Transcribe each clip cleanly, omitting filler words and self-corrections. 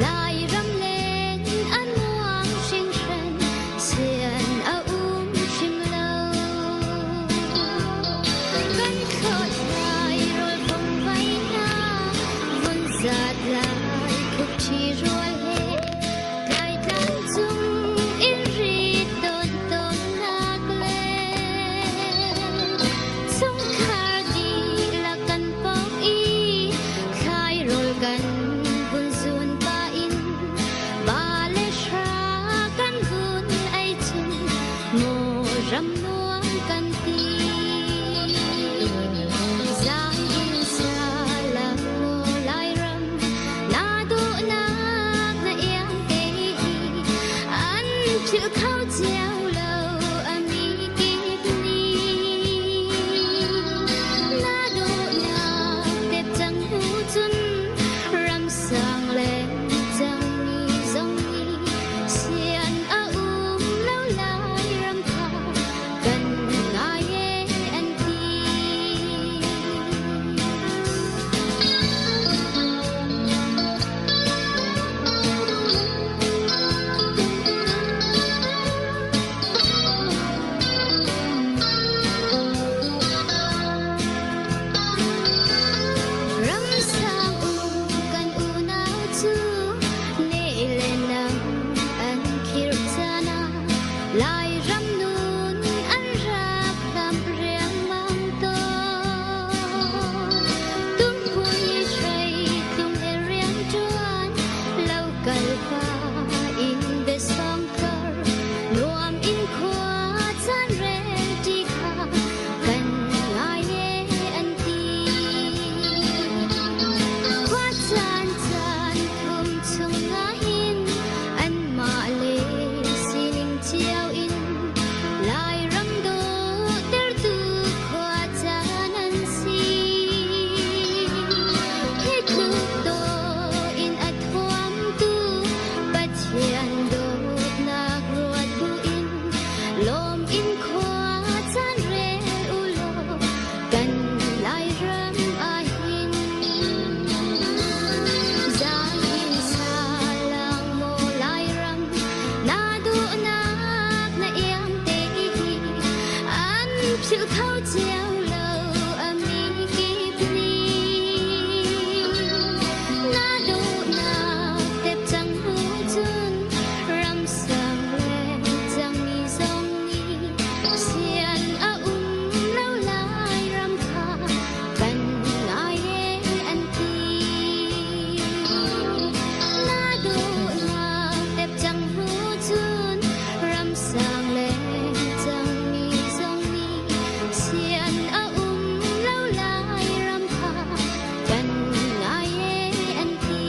Lairam len a nuam hringhran, sian a um hrim lo. Kan thlawt lai rawl fangvai hna, vun zat lai khupṭhi rual he, tlaitlang cung in rit tawn tawnnak le chungkhar dihlak kan pok i thlairawl kan vun zun pah in ba le hra kan vun ei chung maw ram nuam kan ti. Zai in sa la maw Lairam na duhnak na iang te hi an philh kho cio lo a mi kip nih. Na duhnak tep cang hnu cun ramsang le cangmi zong nih sian a um lo lai ram kha kan ngai e an ti. Ramsang u kan unau cu ne le nang an khirh caan ah Lairam nun an rak hlam riangmang tawn. Tumpui hrei tlung he rianṭuan lo kal pa in biasawng tlor nuam in khua caan rel ṭi kha kan ngai e an ti. Khua caan caan thum chung ahhin anmah le sining cio in Lairam dawhtertu khua caan an si. Hi tluk dawh in a thuamtu Pathian dawtnak ruat buin lawm in khua caan rel u law kan Lairam ahhin zaangin salang maw Lairam na duhnak na iang te hi an philh kho cio lo a mi kip nih na duhnak tep cang hnu cun ramsang le cangmi zong nih sian a um lo lai ram kha kan ngai e an ti. Na duhnak tep cang hnu cun ramsang le cangmi zong nih sian a um lo lai ram kha kan ngai e an ti.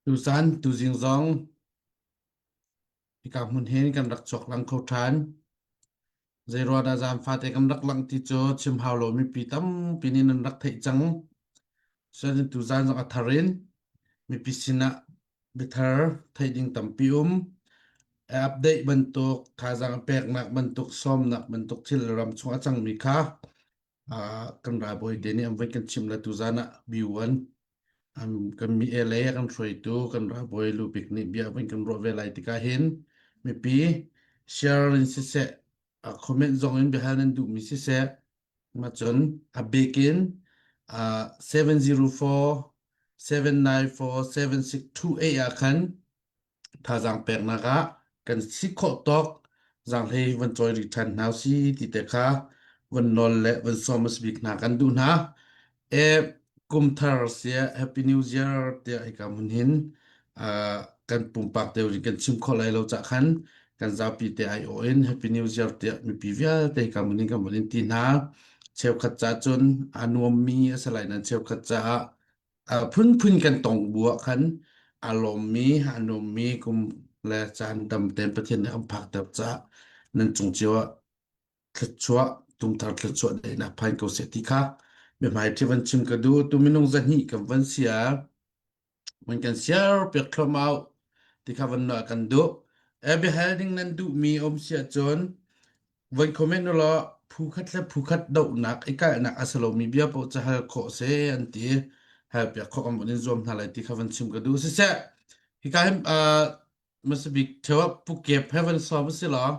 Tuzan tuzing zong hika hmun hin kan rak chuak lang kho ṭhan. Zeiruah dah zaam fate kan rak langh ti cu chim hau lo mipi tampi nih nan rak theih cang. Cun tuzan zong a thar in mipi sinah biathar theih ding tampi um. Update bantuk, thazaang peknak bantuk, sawmnak bantuk thil ram chung a cangmi kha kan ralbawi te nih an voi kan chimh le tuzan ah B1 kan mi LA kan hruaitu kan ralbawi lubik nih bia van kan ruah ve lai tikah hin mipi share in siseh comment zong in biahal nan duhmi siseh ma cun a bik in 704 794 7628 ah khan thazaang peknak ah kan si khawh tawk zaanghlei van cawi rih ṭhan hna si ti te kha van nawl le van sawm a si bik hna kan duh hna. E kum thar sia Happy New Year tiah hika hmun hin uh, kan pumpak deuh in kan chim khawh lai lo cah khan kan zapi te ai awh in Happy New Year tiah mipi vialte hika hmun hin kan von in ti hna. Cheukhat ca cun a nuammi a si lai nan cheukhat caah A phunphun kan tong bu ah khan aa lawmmi, aa nuammi kum le caan tam tein Pathian nih a kan phakter caah nan cung cio ah thluachuah, tumthar thluachuah daihnak phan ko seh ti kha biahmaiṭhi van chim ka duh. Tu minung zahnih kan van si ah. Man kan share piak thluahmah ti kha van kan duh. Biahal ding nan duhmi um si ahcun Voi comment ulaw phu khat le phu khat dohnak i kalhnak a si lomi bia paoh cu hal khawh si an ti. Hal piak khawh kan von in zuam hna lai ti kha van chim ka duh. Siseh, hika hin uh, hmasabik theo ah Pu Kep he van sawm a si law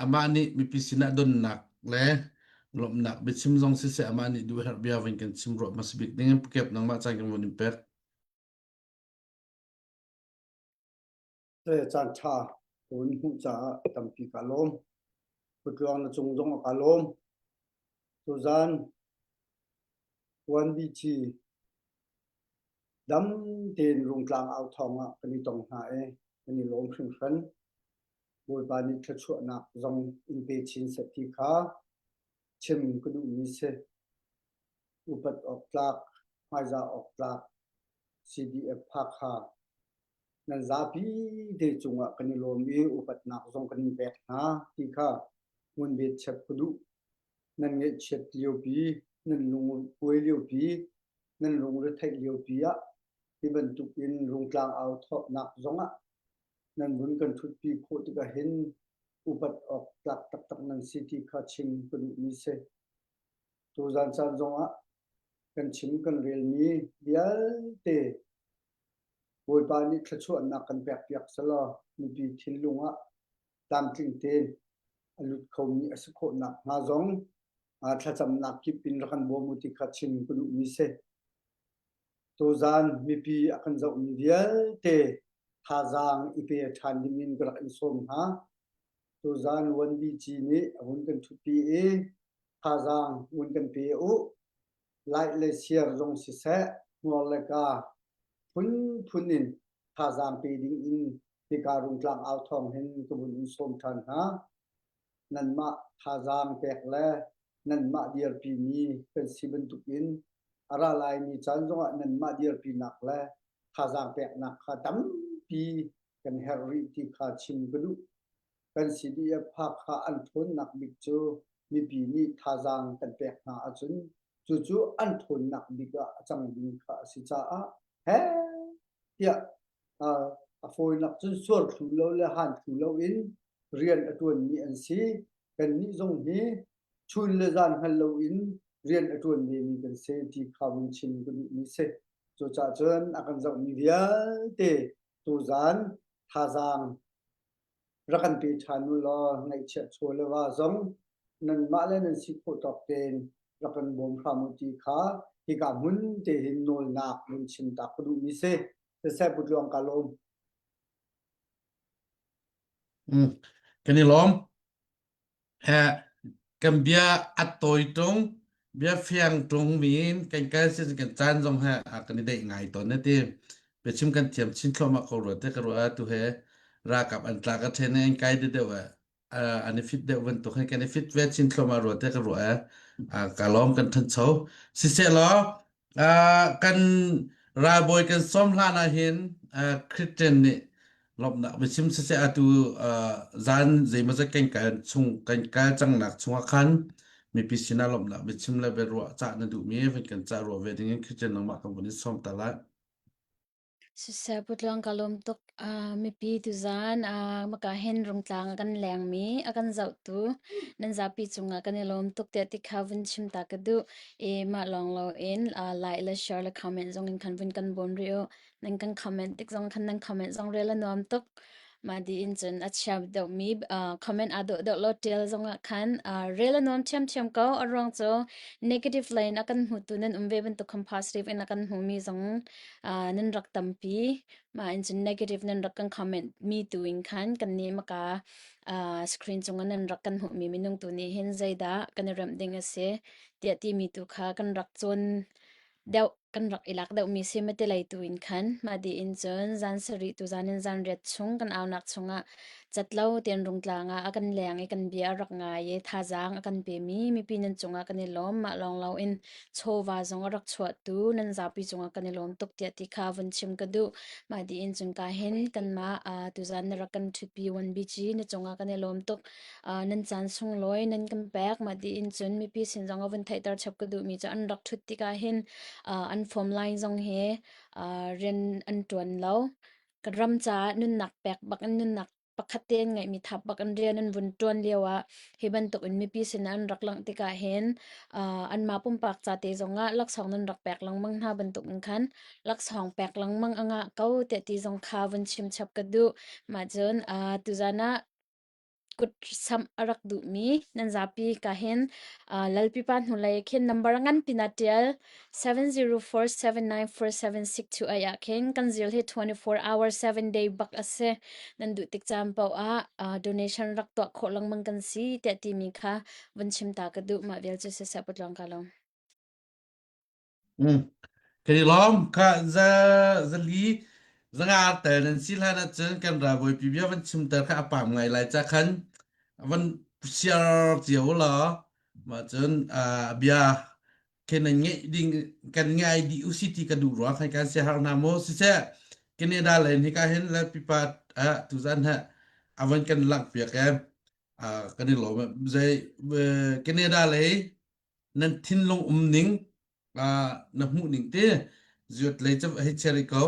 amah nih mipi sinah donnak le lawmhnak biachim zong siseh amah nih duh herh bia van kan chim ruah hmasabik ding in Pu Kep nangmah caan kan von in pek. Caan ṭha ka hun hmuh caah tampi kaa lawm. Kutluang na cung zong a kaa lawm. Tuzaan 1BG dam tein Rungtlang au thawng ah kan i tong hna i kan i lawm hringhran. Bawipa nih thluachuahnak zong in pe chin seh ti kha chim ka duhmi si. Upat awk tlak, hmaizah awk tlak CDF Hakha nan zapi te cungah kan i lawm i upatnak zong kan in pek hna ti kha ngunbet chep ka duh. Nan ngaihchiat liopi, nan lungkuai liopi, nan lungretheih liopi ah hi bantuk in rungtlang au thawhnak zongah nan vun kan ṭhutpi khawh tikah hin upat awk tlak taktak nan si ti kha chim ka duhmi si. Tuzan caan zongah kan chim kan relmi vialte Bawipa nih thluachuahnak kan pekpiak selaw mipi thinlung ah tlamtling tein a lut khomi a si khawh nakhnga zong thlacamnak kip in rak kan bawm u ti kha chim ka duhmi si. Tuzaan mipi a kan zohmi vialte thazaang i pe ṭhan ding in ka rak in sawm hna. Tuzaan 1BG nih a vun kan ṭhutpi i thazaang vun kan pe u. Like le share zong siseh, hmuar le ka phunphun in thazaang pe ding in hika Rungtlang au thawng hin ka vun in sawm ṭhan hna. Nanmah thazaang pek le nanmah dirpimi kan si bantukin a ra laimi caan zongah nanmah dirpinak le thazaang peknak kha tampi kan herh rih ti kha chim ka duh. Kan CDF Hakha an ṭhawnnak bik cu mipi nih thazaang kan pek hna ahcun cucu an ṭhawnnak bik ah a cang ding kha a si caah heh tiah a fawinak cun suar thlu lo le han thlu loin rian a ṭuanmi an si. Kannih zong hi chun le zan hngal loin rian a ṭuan vemi kan si ti kha vun chim ka duhmi si. Cucaah cun a kan zohmi vialte tuzaan thazaang rak kan pe ṭhan u law ngaihchiat chaw le va zong nanmah le nan si khawh tawk tein rak kan bawm hram u ti kha hika hmun te hin nawlnak vun chim ta ka duhmi si. Siseh Pu Tluang ka lawm. Kan i lawm. Kan bia a tawi ṭung, bia fiang ṭung min kan kal sin kan caan zong he a kan i deih ngai tawn na ti. Biachim kan thiam chin thluahmah ko rua te ka ruah tu he ralkap an tla ka ṭhen i an kai deuh an i fit deuh bantuk he kan i fit ve chin thluahmah rua te ka ruah ka lawm kan ṭhancho. Siseh law kan ralbawi kan sawm hlan ah hin Christian nih lawmhnak biachim siseh atu zan zeimawzat kan kal chung kan kal cangnak chungah khan mipi sinah lawmhnak biachim le biaruah cah na duhmi van kan cah ruah ve dingin Christian nangmah kan vun in sawm ta lai. Siseh Putluang ka lawm tuk. Mipi tuzaan maka hin Rungtlang a kan lengmi a kan zohtu nan zapi cungah kan i lawm tuk tiah ti kha vun chim ta ka duh. I mah lawng loin like le share le comment zong in khan vun kan bawm rih u. Nan kan comment tik zong khan nan comment zong rel a nuam tuk. Mah dih in cun a chia deuhmi comment aa dawh deuh lo ṭial zongah khan rel a nuam ṭhiamṭhiam ko. A ruang cu negative lei in a kan hmutu nan um ve bantuk khan positive in a kan hmumi zong nan rak tampi. Mah in cun negative nan rak kan comment mi tu in khan kan nih maka screen cungah nan rak kan hmuhmi minung tu nih hin zeidah kan i remh ding a si tiah timi tu kha kan rak cawn deuh kan rak i lak deuhmi si mati lei tu in khan mah dih in cun zan sarih tu zan in zan riat chung kan aunak chungah catlo tian rungtlang ah a kan leng i kan bia a rak ngai i thazaang a kan pemi mipi nan cungah kan i lawm mah lawng lo in chawva zong a rak chuahtu nan zapi cungah kan i lawm tuk tiah ti kha vun chim ka duh mah dih in cun ka hin kanmah tuzan na rak kan ṭhutpi 1BG na cungah kan i lawm tuk nan caan sunglawi nan kan pek. Mah tiin cun mipi sin zong a vun theihter chap ka duhmi cu an rak ṭhut tikah hin an An form line zong hi rian an ṭuan lo. Kan ram caah nunnak pek bak in nunnak pakhat te an ngeihmi thap bak in rian an vun ṭuan lio ah hi bantuk in mipi sin ah an rak langh tikah hin anmah pumpak ca te zongah laksawng nan rak pek lengmang hna bantuk in khan laksawng pek lengmang a ngah ko tiah ti zong kha vun chim chap ka duh. Mah cun tuzan ah kut samh a rak duhmi nan zapi ka hin Lalpipa hnulei khin number nganpi na ṭial 704794762 ah khin kan zil hi 24 hour 7 day bak a si. Nan duh tik caan paoh ah donation rak tuah khawh lengmang kan si tiah timi kha vun chim ta ka duh. Mah vial cu siseh putluang ka lawm. Mm. Kan i lawm. Kha za zali zanga tel nan si hlan ahcun kan ralbawipi bia van chimter kha a pam ngai lai ca khan van siar cio law mah cun ah, bia khi nan ngeih ding kan ngai dih usi ti ka duh ruang khan kan siaherh hna maw siseh Canada len hika hin le pipa ah tuzan ha avan kan langh piak em ah kan i lawm zei Canada lei nan thinlung um ning na hmuh ning te zuat lei cu hei cherry ko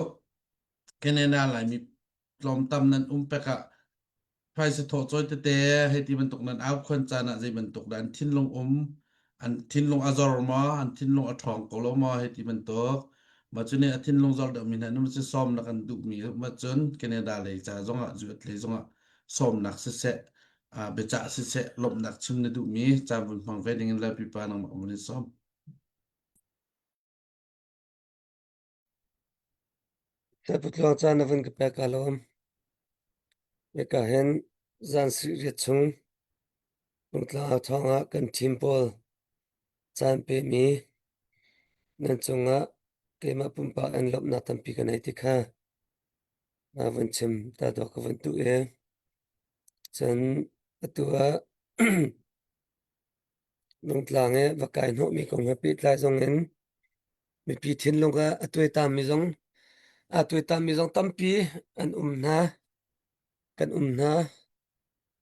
Canada Laimi tlawmtam nan um pek ah phaisa thawh cawi tete hei ti bantuk nan au khuan caan ah zei bantuk dah an thinlung um an thinlung a zor maw an thinlung a ṭhawng ko lo maw hei ti bantuk mah cu nih a thinlung zor deuh mi hna nu cu sawm na kan duh mi mah cun Canada lei ca zongah zuat lei zongah sawmnak siseh biacah siseh lawmhnak chim na duhmi caan vun hmang ve dingin Lalpipa nangmah vun in sawm. Putluang caan na vun ka pek ka lawm. Hika hin zan sarih riat chung Rungtlang thawng ah kan team pawl caan pemi nan cungah keimah pumpak in lawmhnak tampi ka nei ti kha na vun chim ta dawh ka vun tuh i Cun atu ah Rungtlang i va kai hnawhmi kong he pehtlai zong in mipi thinlung ah a tuaitammi zong aa tuaitammi zong tampi an um hna. Kan um hna.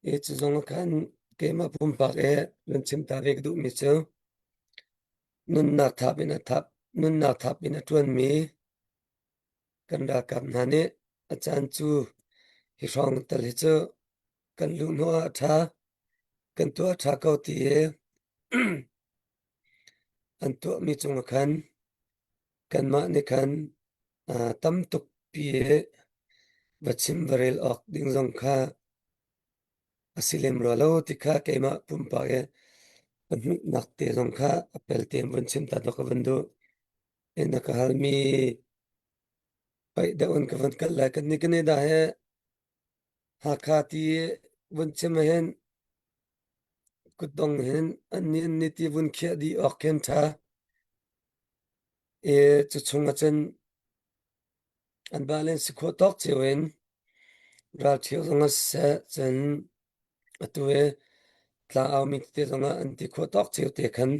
I cu zong ah khan keimah pumpak i vun chim ta ve ka duhmi cu nunnak thap in a thap nunnak thap in a ṭuanmi Kan ralkap hna nih a caan cu hi hrawng tal hi cu kan luhhnawh ah a ṭha, kan tuah a ṭha ko ti i an tuahmi cungah khan kanmah nih khan tam tukpi i va chim va rel awk ding zong kha a si lem rua lo ti kha keimah pumpak i ka hmuhnak te zong kha a pelte in vun chim ta dawh ka vun duh. Na ka halmi paih deuh in ka vun kal lai. Kan nih kan i dah hi Hakha ti vun chim ahhin kutdong hin annih annih ti vun khiah dih awk khin ṭha. I cu chung ahcun an mah le an si khawh tawk cio in ralṭhio zong ah siseh cun atu i tlangaumi tete zong ah an ti khawh tawk cio te khan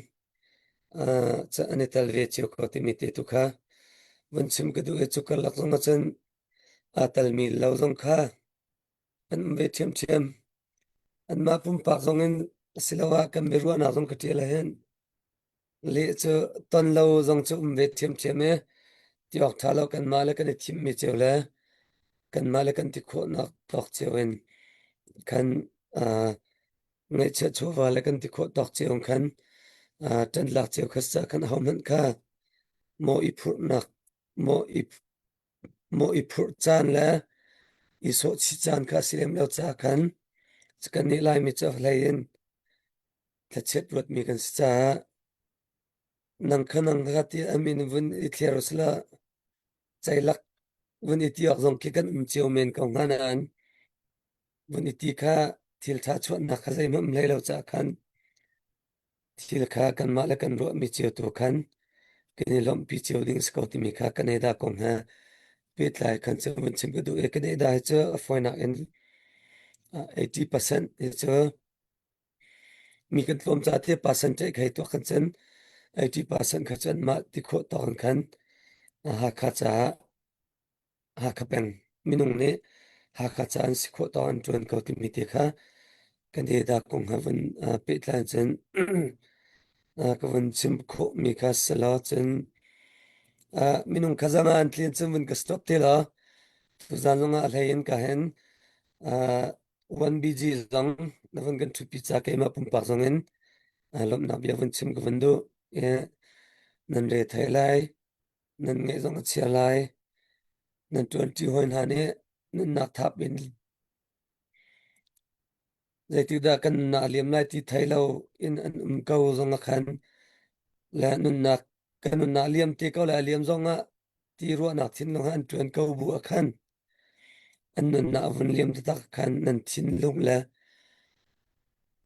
an i tel ve cio ko timi te tu kha vun chim ka duh i cu karlak zong ah cun aa telmi lo zong kha an um ve ṭhiamṭhiam. Anmah pumpak zong in asiloah kan biaruahnak zong ka ṭial ahhin Leh cu ton lo zong cu um ve ṭhiamṭhiam i ti awk ṭha lo kanmah le kan i thimmi cio le kanmah le kan ti khawhnak tawk cio in khan uh, ngaihchiat chawva le kan ti khawh tawk cio in khan uh, ṭan lak cio kha sa khan ahohmanh kha maw i phurhnak maw i maw i phurh caan le i sawhchih caan kha a si lem lo caah khan kannih Laimi cu a hlei in thlachiat ruatmi kan si caah nang kha nang kha ti an min vun i thliar usila ceilak vun i ti awk zong khi kan um cio men ko hnga nain vun i ti kha thil ṭha chuahnak kha zeihmanh um hlei lo caah khan thil kha kanmah le kan ruahmi cio tu khan kan i lawmhpi cio ding si ko timi kha Canada kong he pehtlai khan cu vun chim ka duh i Canada hi cu a fawinak in 80% hi cu Mi kan tlawm ca te percentage hei tuak kan cun 80% kha cun mah ti khawh tawk in khan Hakha caah Hakha peng minung nih Hakha ca an si khawh tawk an ṭuan ko timi te kha kan eda kong ha vun pehtlai cun ka vun chim khawhmi kha si lo cun. Minung kha zang ah an tlin cun vun ka stop te law tuzan zong ah a hlei in ka hen 1BG zong na vun kan ṭhutpi ca keimah pumpak zong in lawmhnak bia vun chim ka vun duh. Nan re thei lai, nan ngaih zong a chia lai, nan ṭuanṭi hawi hna nih nunnak thap in Zeitikdah kan nunnak a liam lai ti thei lo in an um ko zong ah khan le nunnak kan nunnak a liam te ko le a liam zong ah ti ruahnak thinlung he an ṭuan ko bu ah khan an nunnak a vun liam taktak khan nan thinlung le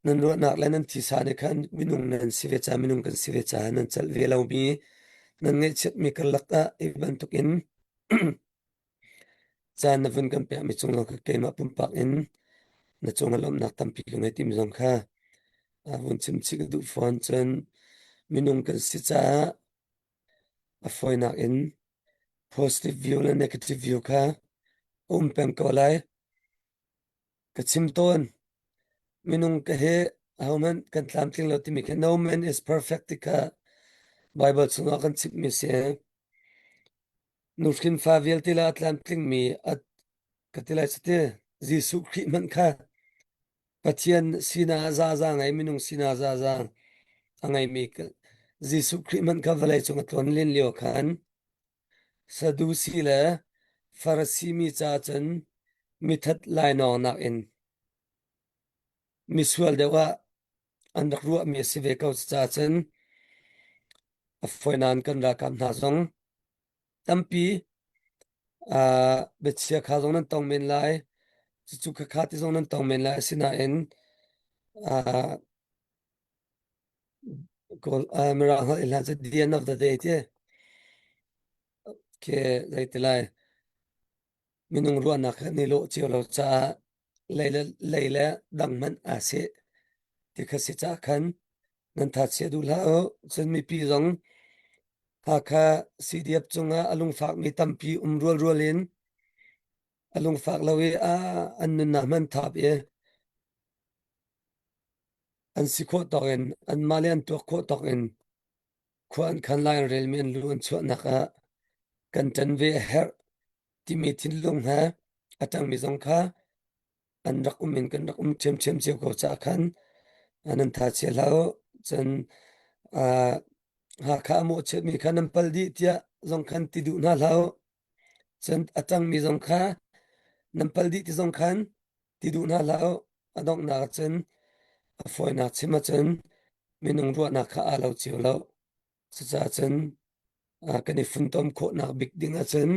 nan ruahnak le nan thisa nih khan minung nan si ve caah minung kan si ve caah nan celh ve lomi nan ngaihchiatmi karlak ah hi bantukin Caan na vun kan pekmi cung zong kha keimah pumpak in na cungah lawmhnak tampi ka ngei timi zong kha vun chim chih ka duh fawn. Cun minung kan si caah a fawinak in positive view le negative view kha a um peng ko lai. Ka chim tawn. Minung ka he ahohmanh kan tlamtling lo timi khi no man is perfect ti kha Bible chungah kan chimhmi si. Nuhrin fa vialte le a tlamtlingmi a ka ti lai cuti Jesuh Khrih hmanh kha Pathian sinah zaza ngei minung sinah zaza a ngeimi Jesuh Khrih hmanh kha vawlei cung a tlawn len lio khan Sadusi le Farasi mi ca cun mithat lainawng nakin misual deuh ah an rak ruahmi a si ve ko caah cun a fawi nain kan ralkap hna zong tampi uh, biachia kha zong nan tong men lai cucu khakha ti zong nan tong men lai asinain uh, kawl uh, mirang holh in hlan cu the end of the day ti ke zei ti lai minung ruahnak he an i lawh cio lo caah lei le lei le dang hmanh aa seh ti kha si caah khan nan thachia duh hlah u. Cun mipi zong Hakha CDF cungah a lungfakmi tampi um rualrual in a lungfak lo i a an nunnak hman thap i an si khawh tawk in anmah le an tuak khawh tawk in khua an khan lai an relmi an lu an chuahnak ah kan ṭan ve a herh timi thinlung he a ṭangmi zong kha an rak um in kan rak um ṭhiamṭhiam cio ko caah khan nan tha chia hlah u. Cun uh, Hakha a mawhchiatmi kha nan pal dih tiah zong khan ti duh hna hlah u. Cun a ṭangmi zong kha nan pal dih ti zong khan ti duh hna hlah u. A donghnak ah cun a fawinak chim ahcun minung ruahnak kha aa lo cio lo. Cucaah cun kan i funtom khawhnak bik ding ahcun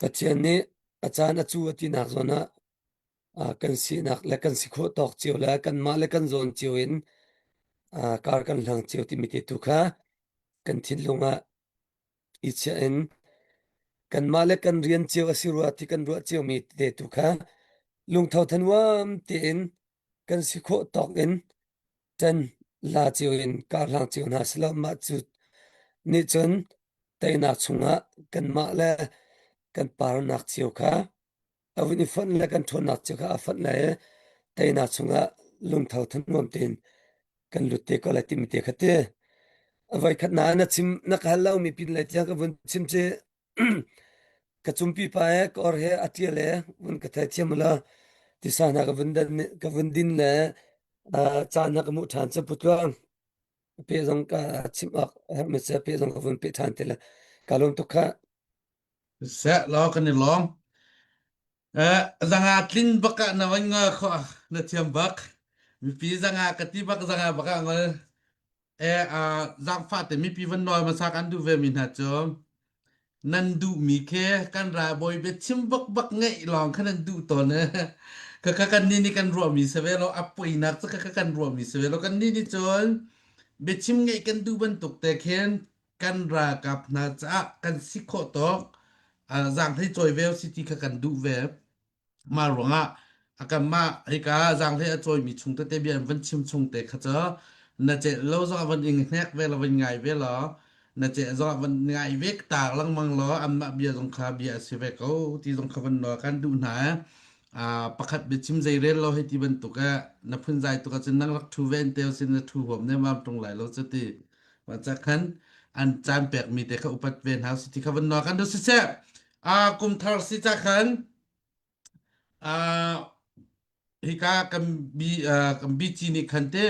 Pathian nih a caan a cu a tinak zawn ah kan sinak le kan si khawh tawk cio le kanmah le kan zawn cio in kar kan hlang cio timi te tu kha kan thinlung ah i chiah in kanmah le kan rian cio a si rua ti kan ruah ciomi te tu kha lungtho thanuam tein kan si khawh tawk in ṭan la cio in karhlang cio hna selaw mah cu nih cun teinak chungah kanmah le kan parnak cio kha a vun i fonh le kan ṭhawnnak cio kha a fonh lai i teinak chungah lungtho thanuam tein kan lut te ko lai timi te kha ti. A voikhat na na chim na ka hal lomi pin lei tiang ka vun chim ci ka cumpi pa he ka or he a ṭial he vun ka theithiam ula tisa hna ka vun dan ka vun din le caan hna ka hmuh ṭhan cu putluang pe zong ka chim awk herhmi cu pe zong ka vun pe ṭhan te le ka lawm tuk kha. Seh law kan i lawm. Eh, zanga tlin bak ah na van ngol kho na thiam bak. Mipi zanga ka ti bak zanga bak ah ngol. Eh, uh, zaangfah te mipi van nawl hmasa kan duh ve mi hna cu nan duhmi khi kan ralbawi biachim bak bak ngeih lawng kha nan duh tawn eh. Khakha kan nih nih kan ruahmi si ve lo a poinak cu khakha kan ruahmi si ve lo kan nih nih cun biachim ngeih kan duh bantuk te khin kan ralkap hna caah kan si khawh tawk uh, zaanghlei cawi ve si ti kha kan duh ve Mah ruangah a kanmah hika zaanghlei a cawimi chung tete bia in van chim chung te kha cu na celh lo zongah van ing hnek ve law van ngai ve law na celh zongah van ngai ve tak lengmang law anmah bia zong kha bia a si ve ko ti zong kha van nawl kan duh hna. Uh, pakhat biachim zeirel lo hei ti bantuk eh na phunzai tuk ahcun nang rak ṭhu ve te sin na ṭhu huam ne mam ṭung lai lo cu ti. Mah ca khan An caan pekmi te kha upat ve hna si ti kha van nawl kan duh siseh. Kum thar si ca khan hika kan bi kan bici nih khan te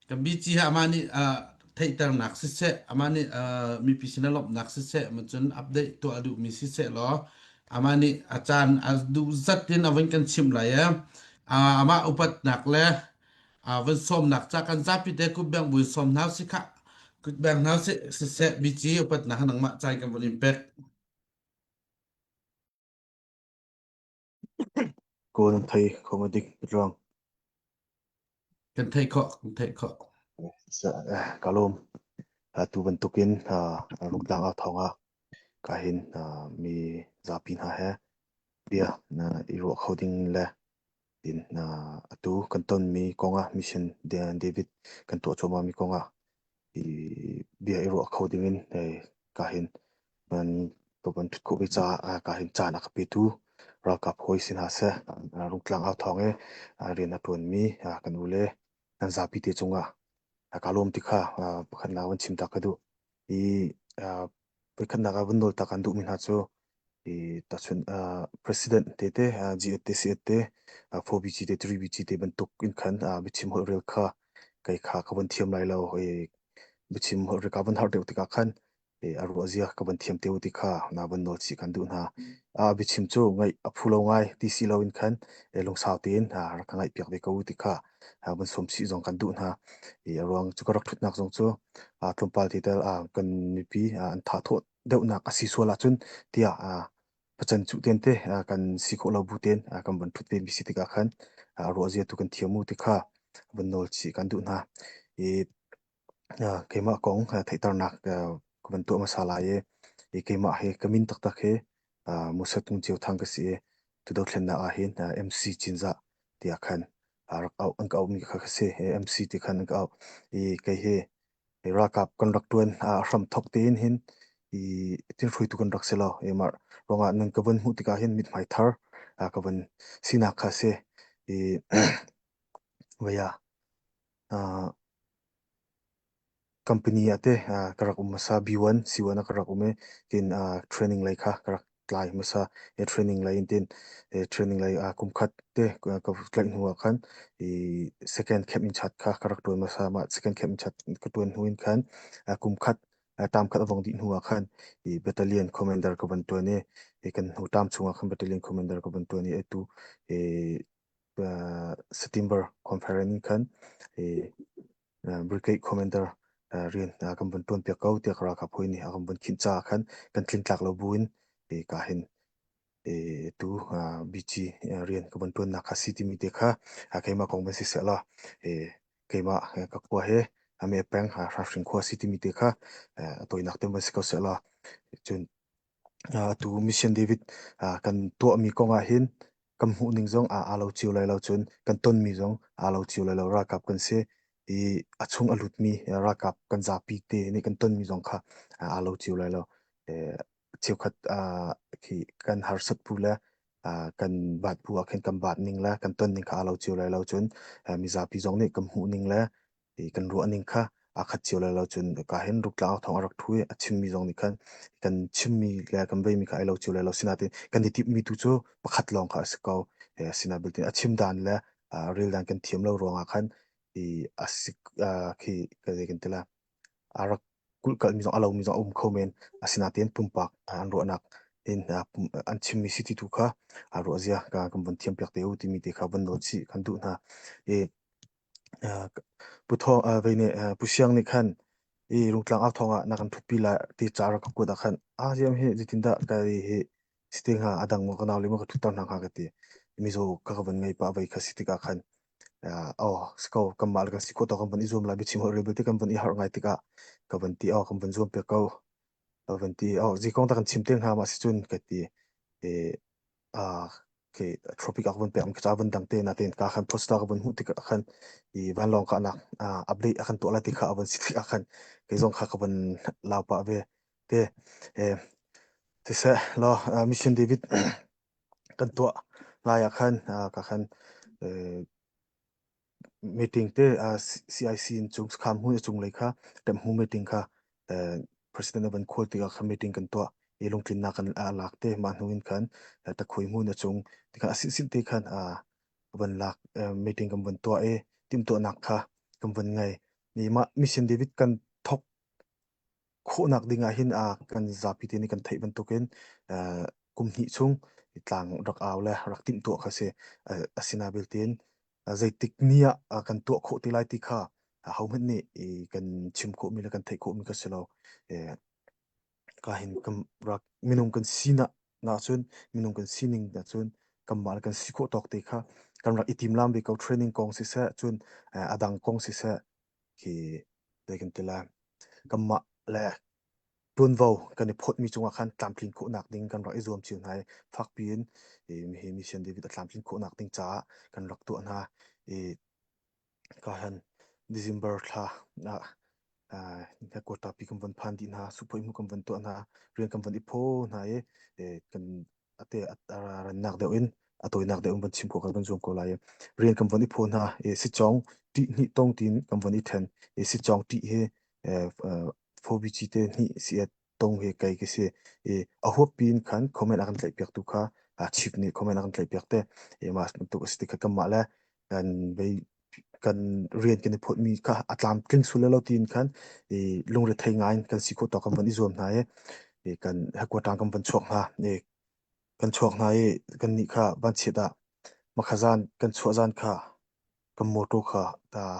kan bici hi amah nih theihternak siseh amah nih mipi sin a lawmhnak siseh cun update tuah a duhmi siseh law amah nih a caan a duh zat in a vun kan chimh lai i amah upatnak le van sawmnak ca kan zapi te kutbeng buin sawm hna si khah kutbeng hna si siseh bici upatnak nangmah caan kan vun in pek. Kawl nan thei kho ma dik ruang. Kan theih khawh, kan theih khawh. Ka lawm. Tu bantukin rungtlang ah thawng ah ka hin mi zapi hna he bia i ruah kho ding le tin atu kan tonmi kongah mission David kan tuah cuahmah mi kongah i bia i ruah kho dingin ka hin nan kan ṭhut khawh ve caah ka hin caan a ka petu ralkap hawi si hna seh rungtlang au thawng i rian a ṭuanmi kan u le kan zapi te cungah ka lawm ti kha pakhatnak van chim ta ka duh. I voikhatnak ah van nawl ta kan duhmi hna cu i tahchun president te te G8 te C8 te 4BG te 3BG te bantuk in khan biachim holh rel kha kei kha ka van thiam lai lo i biachim holh rel ka van har deuh tikah khan a ruah zia ka van thiam te u ti kha na van nawl chih kan duh hna. A biachim cu ngaih a phu lo ngai ti si lo in khan lungsau tein rak ka ngaih piak ve ko u ti kha van sawm chih zong kan duh hna. I a ruang cu ka rak ṭhutnak zong cu tlawmpal te tel kan mipi an tha thawh deuhnak a si sual ahcun tiah pacan cuh ten te kan si khawh lo bu ten kan van ṭhut ve mi si tikah khan ruah zia tu kan thiam u ti kha van nawl chih kan duh hna. I keimah kong theihternak ka van tuah hmasa lai i keimah hi ka min taktak hi Musa Tung Ceu Thang ka si i tu dothlennak ah hin MC Cinzah tiah khan rak auh an ka auhmi kha ka si. MC ti khan an ka auh i kei hi ralkap kan rak ṭuan hram thawk tein hin i tin hruaitu kan rak si lo. I mah ruangah nan ka van hmuh tikah hin mithmai thar ka van sinak kha si. I vaya Company ah teh ka rak um hmasa B1 C1 ah ka rak um i tin training lei kha ka rak tlai hmasa. I training lei in tin training lei kum khat te ka tlaih hnu ah khan i second camp in chat kha ka rak ṭuan hmasa. Mah second camp in chat ka ṭuan hnu in khan kum khat term khat a vong dih hnu ah khan i battalion commander ka van ṭuan i i kan hnu term chung ah khan battalion commander ka van ṭuan i atu i September conference in khan i brigade commander rian kan vun ṭuan piak ko tiah ralkap hawi nih a kan vun khinh caah khan kan tlingtlak lo buin ka hin tu BG rian ka vun ṭuannak kha si timi te kha keimah kong van si seh law keimah ka khua he ame peng Hranhring khua si timi te kha a tawinak te van si ko seh law cun Atu Mission David kan tuahmi kong ah hin kan hmuhning zong aa lo cio lai lo cun kan tonmi zong aa lo cio lai lo ralkap kan si i a chung a lutmi ralkap kan zapi te nih kan tonmi zong kha aa lo cio lai lo. Cheukhat khi kan harsat bu le kan bat bu ah khin kan bat ning le kan ton ning kha aa lo cio lai lo cun mizapi zong nih kan hmuh ning le i kan ruah ning kha aa khat cio lai lo cun ka hin ruktlang thawng a rak thu i a chimmi zong nih khan kan chimmi le kan veimi kha ai lo cio lai lo sinain kan i timhmi tu cu pakhat lawng kha a si ko sina belte a chim dan le rel dan kan thiam lo ruangah khan i a si khi ka zei kan ti la a rak kulhkalhmi zong a lomi zong a um kho men asinain pumpak an ruahnak in an chimmi si ti tu kha a ruah zia kan vun thiam piak te u timi te kha van nawl chih kan duh hna i Pu Thawng vei nih Pu Siang nih khan i Rungtlang au thawng ah na kan ṭhutpi lai ti ca rak ka kuat ah khan a ziam hi zeitindah ka hi si te hnga a dang maw ka nau le maw ka ṭhutter hna hnga ka ti. Mizaw ka ka van ngei pah vei kha si tikah khan oh si ko kanmah le kan si khawh tawk kan van i zuam lai biachim holh rel belte kan van i harh ngai tikah ka van ti oh kan van zuam piak ko ka van ti oh zikong ta kan chim te hnga ma si cun ka ti i khi tropic ak van pek ka van dang te na ten ka khan poster ka van hmuh tik ah khan i vanlawng ka nak update akan tuah lai ti kha avan si tik ah khan kei zong kha ka van lau pah ve te eh siseh lo mission David kan tuah lai ah khan ka khan meeting te CIC in chung kham hu chung lei kha tem hu meeting kha. President a van khual tikah khan meeting kan tuah i lungtlinnak kan lak te mah hnu in khan takhui hmun a cung tikhan a sinsin te khan van lak meeting kan van tuah i timhtuahnak kha kan van ngei. Ni mah Mission David kan thok khawhnak ding ah hin kan zapi te nih kan theih bantukin kum hnih chung tlang rak au le rak timhtuah kha si. Asina belte zeitik ni ah kan tuah khawh te lai ti kha ahohmanh nih kan chim khawhmi le kan theih khawhmi kha si lo. Ka hin kan rak minung kan sinak cun minung kan sining cun kanmah le kan si khawh tawk te kha kan rak i timlam ve ko training kong siseh cun a dang kong siseh khi zei kan ti lai kanmah le ṭuanvo kan i phawtmi cungah khan tlamtlin khawhnak ding kan rak i zuam cio hna i fakpi in hi Mission David a tlamtlin khawhnak ding caah kan rak tuah hna i ka han December thla ah headquarter pi kan von phan dih hna suphoi mu kan von tuah hna rian kan von i phaw hna i kan ate rannak deuh in a tawinak deuh in van chim khawh kan van zuam ko lai rian kan von i phaw hna i sicawng ṭih hnih tong tin kan von i ṭhen i sicawng ṭih hi phobi te hnih si tong hi kai ka si i a huap pin khan comment a kan tlaih piak tu kha chief nih comment a kan tlaih piak te i mas bantuk a si ti kha kanmah le kan bei kan rian kan i phawtmi kha a tlamtling sul lo tiin khan i lungrethei ngai in kan si khawh tawk kan van i zuam hna i kan headquarter kan van chuak hna i kan chuak hna i kan nih kha vanchiat ah makha zan kan chuah zan kha kan motor kha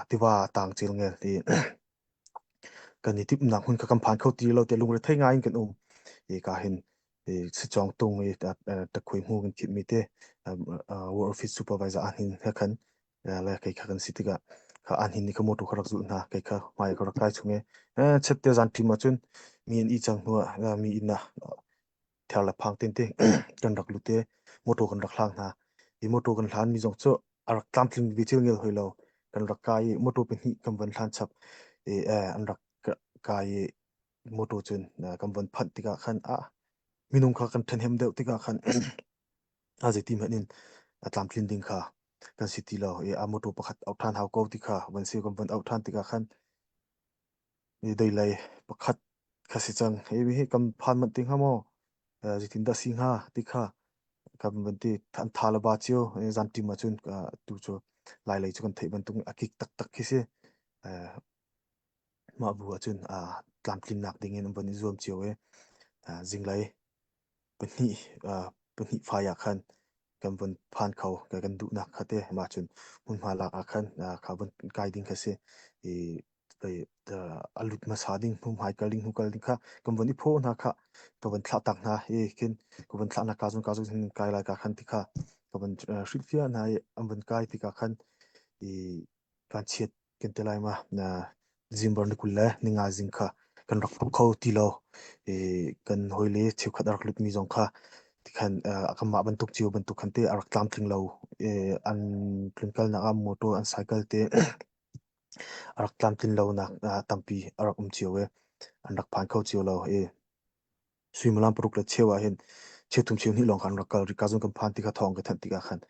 tiva tang cil ngel ti kan i timhnak hmun kha kan phan kho ti lo te lungrethei ngai in kan um i ka hin i sicawng tung i takhui hmu kan thit mi te war office supervisor an hin he khan le kei kha kan si tikah kha an hin ni kha motor kha rak zulh hna kei kha hmai ka rak kai chung i chet te zan ṭim ahcun mi an i cang hnu ah mi inn ah ther le phang tin te kan rak lut i motor kan rak hlang hna i motor kan hlan mi zong cu a rak tlamtling ve cil ngel hoi lo kan rak kai i motor pahnih kan van hlan chap i an rak kai i motor cun kan van phanh tikah khan ah minung kha kan ṭhenhem deuh tikah khan a zeiti hmanh in a tlamtlin ding kha kan si ti lo i a motor pakhat auh ṭhan hau ko ti kha van si kan van auh ṭhan tikah khan i deilei pakhat kha si cang hi hi kan phan manh ti hnga maw zeitin dah si hnga ti kha kan van ti an tha le ba cio zan ṭim ahcun tu cu lai lei cu kan theih bantuk a kik taktak khi si mah bu ahcun tlamtlinnak ding in an van i zuam cio i zinglei pahnih pahnih fai ah khan kan vun phan kho kan duhnak kha te mah cun hmunhma lak ah khan kha vun kai ding kha si i a lut hmasa ding hnu hmai kal ding hnu kal ding kha kan vun i phaw hna kha ka vun thlah tak hna i khin ka vun thlah na ka zun ka zun kai lai ka khan ti kha ka vun hrilhfiah hna i an vun kai tikah khan i vanchiat kan ti lai ma na zingbar ni 20 le ninga zing kha kan rak phu kho ti lo i kan hawile cheukhat a rak lutmi zong kha tikhan kanmah bantuk cio bantuk khan te a rak tlamtling lo i an tlunkalnak ah motor an cycle te a rak tlamtlin lonak tampi a rak um cio i an rak phan kho cio lo i suimilam paruk le cheu ah hin cheuthum cheu hnih lawng khan rak kal rih ka zong kan phan ti kha thawng ka thanh tikah khan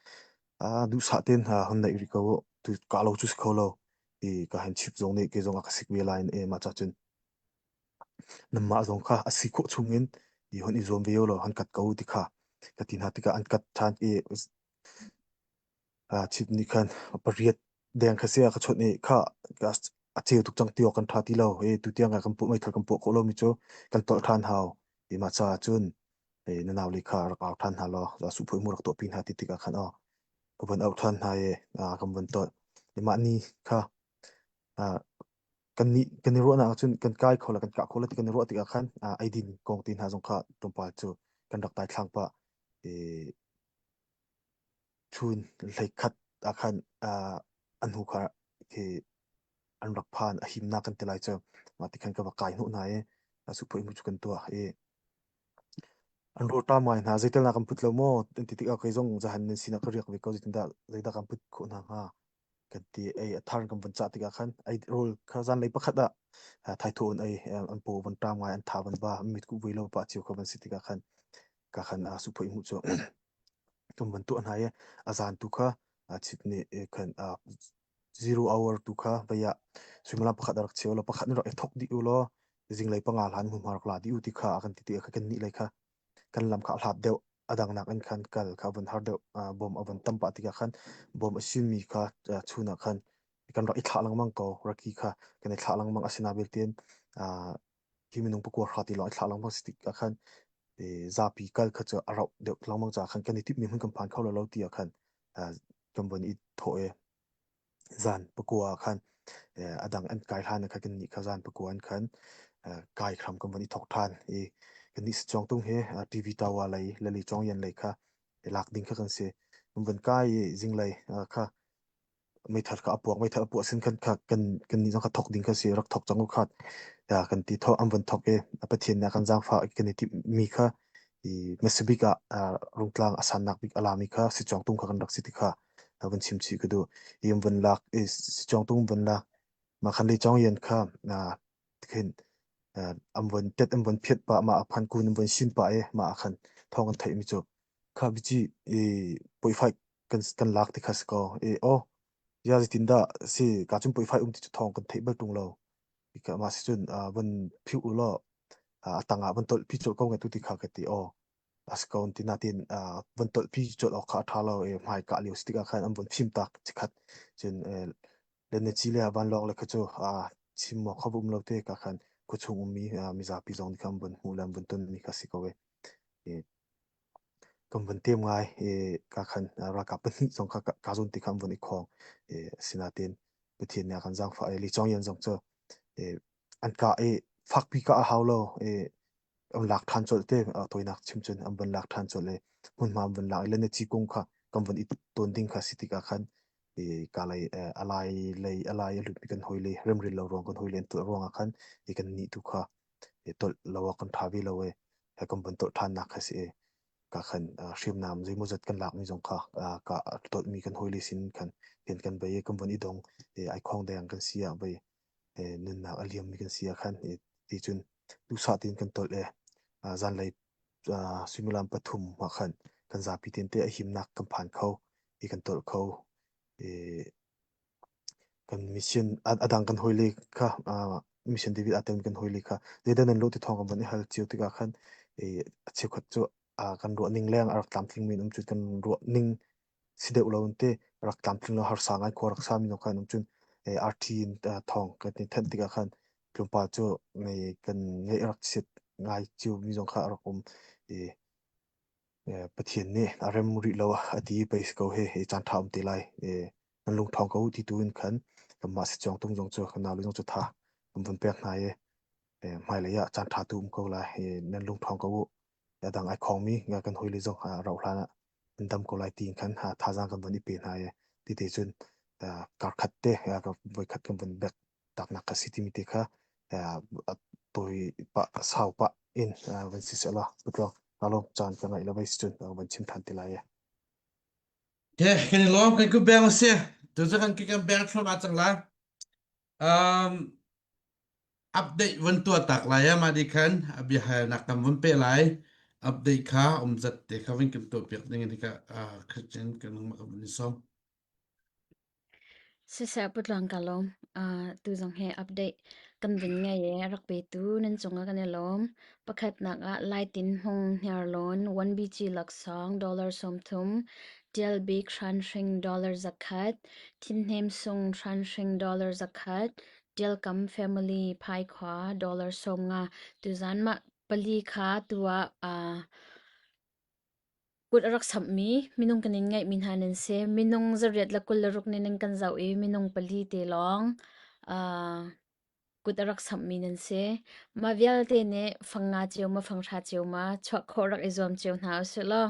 a duhsah tein hna hon neih rih ko tu ka lo cu si kho lo i ka han chip zong nih ke zong a ka sik ve lai e ma cha cun namah zong kha a si khawh chung in i hon i zuam ve lo han kat ko ti kha ka ti hna tikah an kat ṭhan i chip nih khan pariat deng kha sia ka chawnh i kha a ceu tuk cang ti awk kan ṭha ti lo i tutiang ah kan puah meithal kan puah khawh lomi cu kan tolh ṭhan hau i mah caah cun na naule kha rak au ṭhan hna law suhphawi mu rak tuahpi hna ti tikah khan aw ka von auh ṭhan hna i kan von tolh i mah ni kha kan nih kan i ruahnak ahcun kan kai kho le kan kah kho le ti kan i ruah tikah khan eidin kong te hna zong kha tlawmpal cu kan rak daithlang pah i chun hleikhat ah khan an hnu kha khi an rak phan a himnak kan ti lai cu mah ti khan ka va kai hnuh hna i suphoi mu cu kan tuah i an rawlṭam ngai hna zeitel na kan put lo maw an ti tikah kei zong zahan nan sinah ka riak ve ko zeitindah zeidah kan put khawh hna hnga kan ti ei a thar kan van cah tikah khan ei rawl kha zanlei pakhat ah thaithawh in ei an paw van ṭam ngai an tha van ba mit ku vui lo pa cio kha van si tikah khan ka khan suphoi mu cu kan van tuah hna i a zan tu kha chit nih khan zero hour tu kha vei ah suimilam pakhat a rak cheu lo pakhat nih rak i thok dih u law. Zinglei panga hlan hmunhma rak la dih u ti kha a kan ti ti kha kan nih lei kha kan lam kha a hlat deuh a dang nak in khan kal kha a vun har deuh bom a vun tam pah tikah khan bom a simi kha chun ah khan kan rak i thlah lengmang ko raki kha kan i thlah lengmang asina belten hi minung pakua hra ti lawng i thlah lengmang si tikah khan zapi kal kha cu a rauh deuh lengmang caah khan kan i timhmi hmun kan phan kho lo lo ti ah khan kan vun i thawh i Zan pakua ah khan a dang an kai hlan ah khan kannih kha zan pakua in khan kai hram kan von i thawk ṭhan i kannih Sichuang tung hi TV Tower lei Lali Chawngyan lei kha i lak ding kha kan si. Kan von kai i zinglei kha meithal kha a puak meithal a puah sin khan kha kan kannih zong kha thawk ding kha si rak thawk cang u khat kan ti thawk an von thawk i a Pathian nih a kan zaangfah kan i timhmi kha i hmasa bik ah Rungtlang a sannak bik a lami kha Sichuang tung kha kan rak si ti kha van chim chih ka duh. Hi van lak i Sichuang tung van lak mah khan le chong yan kha khin an von tet an von phiat pah mah phan kun an von sin pah i mah khan thawng an theih mi cu kha bici i poifai kan kan lak ti kha si ko i o ya zitin dah si ka chun poifai um ti cu thawng kan theih bal tung lo ka ma si cun van phiu u law a tangah van tolh pi chol ko nge tu ti kha ka ti o a si ko ti natin van tolhpi colh awk kha a ṭha lo i hmai kah lio si tikah khan an von fim tak chikhat cun le le vanlawng le kha cu chim awk kha va um lo te ka khan khuachung ummi mizapi zong nih khan an von hmuh le an von ton mi kha si ko e kan von tem ngai i ka khan ralkap pahnih zong kha ka zawn ti kha an von i khong i asinain Pathian nih a kan zaangfah i li cawng yan zong cu an kah i fakpi kah a hau lo i an lak ṭhan colh te tawinak chim cun an von lak ṭhan colh i hmunhma an von lak i le ci kung kha kan von i tawn ding kha si tikah khan i ka lei a lai lei a lai a lutmi kan hawi le remril lo ruang kan hawi le an tuah ruangah khan i kan nih tu kha i tolh lo ah kan ṭha ve lo i kan von tolh ṭhannak kha si i ka khan hriamnam zeimawzat kan lakmi zong kha ka tolhmi kan hawi le sin khan kan kan bei kan von i dong ai khong deng kan si ah bei nunnak a liammi kan si ah khan ti cun duhsah tein kan tolh i zanlei suimilam pathum ah khan kan zapi tein te a himnak kan phan kho i kan tolh kho i kan mission a dang kan hawile kha mission David aa telmi kan hawile kha zeidah nan lawh ti thawng kan van i hal cio tikah khan i a cheukhat cu kan ruah ning leng a rak tlamtling men um cu kan ruah ning si deuh lo in te rak tlamtling lo harsa ngai khua rak sa mi khan um cun RT in thawng kan i thanh tikah khan tlawmpal cu ngei kan ngeih rak sit ngai cio mi zong kha a rak um i Pathian nih a rem rih lo a ti pei si ko he hi caan ṭha um te lai nan lung ṭhawng ko ti tu in khan kanmah si chuang tung zong cu kan nau le zong cu tha kan vun pek hna i hmailei ah caan ṭha tu um ko lai nan lung ṭhawng ko u a dang ai khawngmi kan hawile zong rauh hlan ah an dam ko lai tiin khan thazaang kan von i pe hna i ti te cun karkhat te voikhat kan von bek taknak kha si timi te kha tawi pah sau pah in van si sehla putlong alo caan ka ngaih lo vai si cun van chim than ti lai e Okay, kan i lawm kan ku beng si. Tu cu kan kan beng thluahmah cang lai. Um, Update von tuah tak lai ah mah nih khan a biahalnak tam von peh lai. Update kha umzat te kha vun kan tuah piak ding in hika uh, Christian kan nangmah ka vun i sawm. Siseh putluang ka lawm. Uh, tu zong he update kan vun ngei i rak petu nan cungah kan i lawm. Pakhatnak ah Laitin Hmung Hniarlawn 1BG laksawng dollar 30, Tial Bik Hranhring dollar 100, Thinhnem Sung Hranhring dollar 100, Ṭialkam family phaikhua dollar 50 tuzan mah pali kha tu ah uh, kut a rak samhmi minung kan in ngeihmi hna nan si. Minung zariat le 26 nih nan kan zoh i minung pali te lawng uh, kut a rak samhmi nan si. Mah vialte nih fang nga cio ma fang hra cio ma chuah khawh rak i zuam cio hna usih law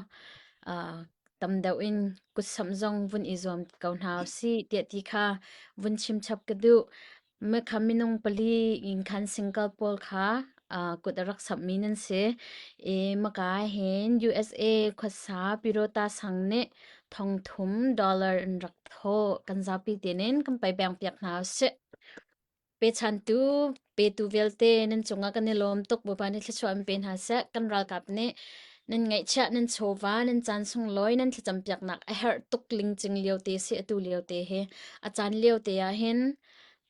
uh, tam deuh in kut samh zong vun i zuam ko hna usih tiah ti kha vun chim chap ka duh. Mekha minung pali in khan single pawl kha uh, kut a rak samhmi nan si. I maka hin USA khuasa Pirota sang nih thong thum dollar in rak thawh kan zapi tein kan pai beng piak hna usih. Pechantu petu vialte nan cungah kan i lawm tuk. Bawipa nih thluachuah in pe hna seh. Kan ralkap nih nan ngaihchiah, nan chawva, nan caan sunglawi, nan thlacampiaknak a herh tuk lingcing lio te si atu lio te hi. A caan lio te ah hin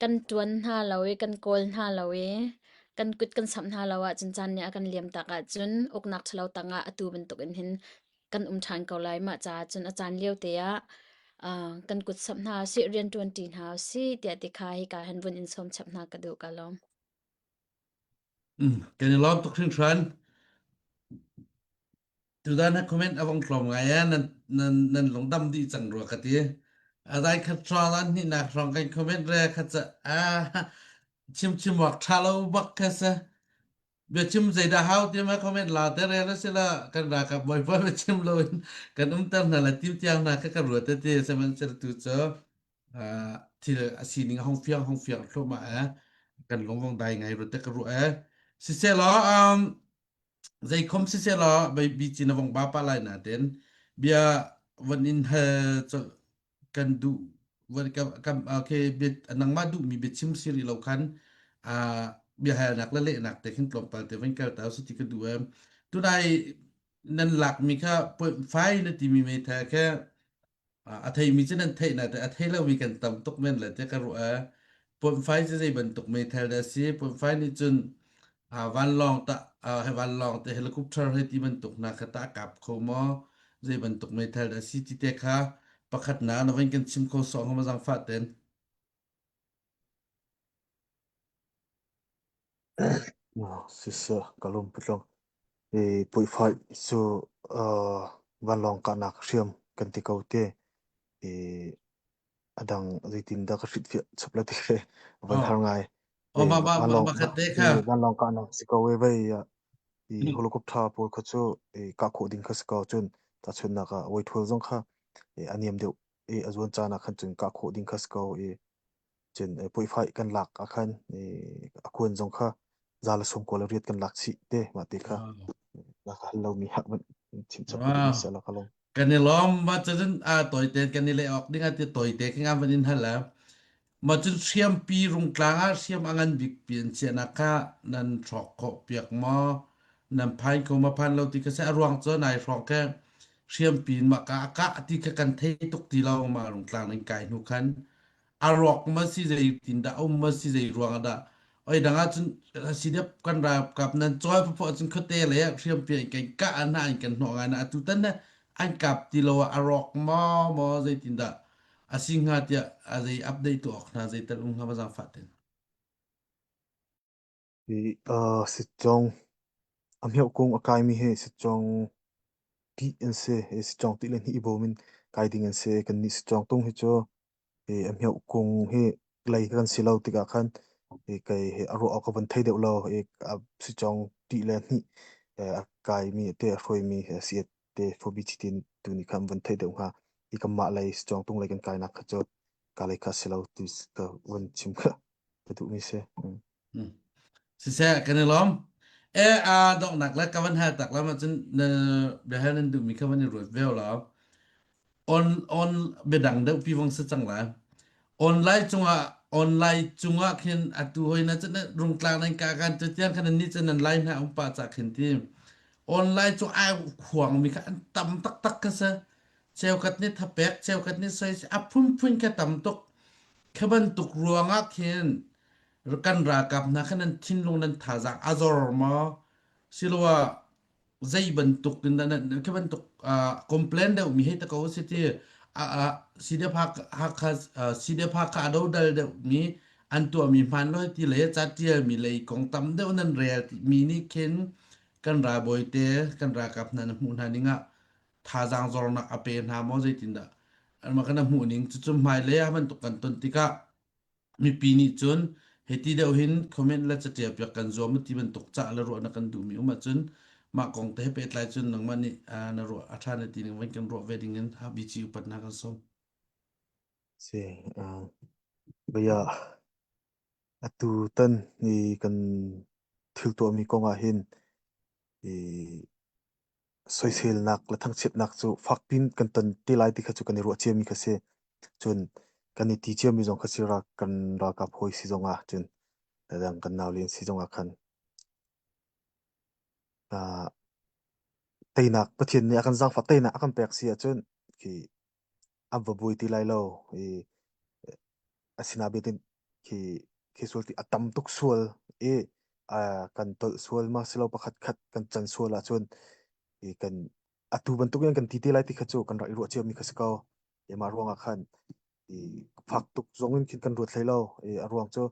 kan ṭuan hna lo i kan kawl hna lo i. Kan kut kan samh hna lo ahcun caan nih a kan liam tak ahcun uknak ṭhalo tangah atu bantuk in hin kan um ṭhan ko lai. Mah caah cun a caan lio te ah uh, kan kut samh hna usih, rian ṭuan ṭi hna usih tiah ti kha hika hin vun in sawm chap hna ka duh ka lawm. Mm, kan i lawm tuk hringhran. Tutan na comment a vong tlawm ngai eh nan nan nan lungdam dih cang rua ka ti. A dai khat hrawng an hnihnak hrawng kan comment re khat ca ah chim chim wak tha lo bak kha sa. Biachim zeidah hau ti ma comment la te re la sila kan ralkap bawi pa biachim lo in kan umter hna la tim tiang hna kha ka ruat te ti sihmanhsehlaw tu cu thil a sining a hong fiang hong fiang thluahmah eh kan lung vong dai ngai ruat te ka ruah eh siselaw um zeikhom siselaw bi cin a vong ba pa lai na ten bia van in hal kan duh van ka kam okay bia nangmah duhmi biachim si rih lo khan biahalnak le lehnak te khin tlawmpal te van kal ta si ti ka duh em tunai nan lakmi kha point five na timi meithal kha a theimi cu nan theih na te a thei lomi kan tam tuk men le te ka ruah point five cu zei bantuk meithal dah si point five nih cun vanlawng ta he vanlawng te helicopter he ti bantuk hna kha ta kap kho maw zei bantuk meithal dah si ti te kha pakhat na na van kan chim kho sawh ngam zangfah ten Siseh ka lung putlung. I puihfai cu vanlawng kahnak hriam kan ti ko te. I a dang zeitindah ka hrilhfiah chap la ti khi van Oh, har ngai. oh I ma ma ma vanlawng ma khat te kha. vanlawng kahnak si ko e vei i helicopter pawl kha cu i kah khawh ding kha si ko cun tahchunhnak ah voithul zong kha i a niam deuh i a zuan caan ah khan cun kah khawh ding kha si ko i cun puihfai kan lak ah khan i a kuan zong kha za le sum kawl riat kan lak chih te mah te kha na ka hal lomi hak man chim chap ka duhmi Wow. si la ka lawm. Kan i lawm ma cun a toite kan i le awk ding a ti toite khi ngam van in hal la. Ma cun hriampi rungtlang ah hriam a ngan bik pi an chiahnak kha nan hrawk khawh piak maw? Nan phain ko ma phan lo ti kha se a ruang cu nai hrawng ke hriampi in mah ka a kah ti kha kan thei tuk ti lo ma rungtlang in kai hnu khan a rawk ma si zei tin dah um ma si zei ruang ah dah oi dang ah cun CDF kan ralkap nan cawi phawh cun khuate le hriampi in kan kah hna in kan hnawh ngai na atu tan na an kap ti lo ah a rawk maw maw zeitin dah a si hnga tiah a zei update tu awk hna zei tal um hnga ma zaangfah ten I uh, sitcong a mioh kung a kaimi hi sitcong tih an si. I sitcong tih le hnih i bawm in kai ding an si. Kan nih sitcong tung hi cu i a mioh kung hi lei kan si lo tikah khan i kei hi a ruah awk ka van thei deuh lo. I a sitcong tih le hnih a kaimi te a hruaimi si te phobi chitin tu nih khan van thei deuh hnga. I kanmah lei sitcong tung lei kan kainak kha cu ka lei kha si lo ti ka van chim kha ka duhmi si. Mm. Hmm. Siseh kan i lawm. E a donghnak le ka van hal tak lam ahcun na biahal nan duhmi kha van i ruat veo law. On on biadang deuh pi vong si cang lai. Online cungah online cungah khin atu hoi na cun rungtlang nan ka kan tu tiang khan ni cun nan lai hna um pa cha khin ti. Online cung ai khuang mi kha an tam taktak kha sa. Cheukhat nih thapek, cheukhat nih soi a phunphun kha tam tuk. Kha bantuk ruangah khin kan ralkap hna kha nan thinlung nan thazaang a zor maw siloah zei bantuk in dah nan khi bantuk complain deuh mi hei ta ko si ti CDF Hakha CDF Hakha a dodal deuh mi an tuah mi hmaan lo ti le ca tial mi lei kong tam deuh nan rel mi nih khin kan ralbawi te kan ralkap hna na hmuh hna ning ah thazaang zornak a pe hna maw zeitindah mah kana hmuh ning cucu hmailei ah bantuk kan ton tikah mipi nih cun hiti deuh hin comment le catial piak kan zuam ti bantuk cah le ruah na kan duhmi um ahcun mah kong te he pehtlai cun nangmah nih na ruah a ṭha na ti ning van kan ruah ve ding in HBC upat hna kan sawm. Si, bia atu tan ni kan thil tuahmi kong ah hin i soiselnak le thangchiatnak cu fakpin kan ton te lai ti kha cu kan i ruah ciami kha si. Cun kan i ti ciami zong kha si rak kan ralkap hawi si zong ah cun dang kan naulen si zong ah khan uh, teinak Pathian nih a kan zaangfah teinak a kan pek si ahcun khi an va buai ti lai lo i asinain khi khi sual ti a tam tuk sual i. kan tolh sual ma silo pakhat khat kan can sual ahcun i kan atu bantuk in kan ti te lai ti kha cu kan rak i ruah cio mi kha si ko. I mah ruangah khan i fak tuk zong in khin kan ruat hlei lo. I a ruang cu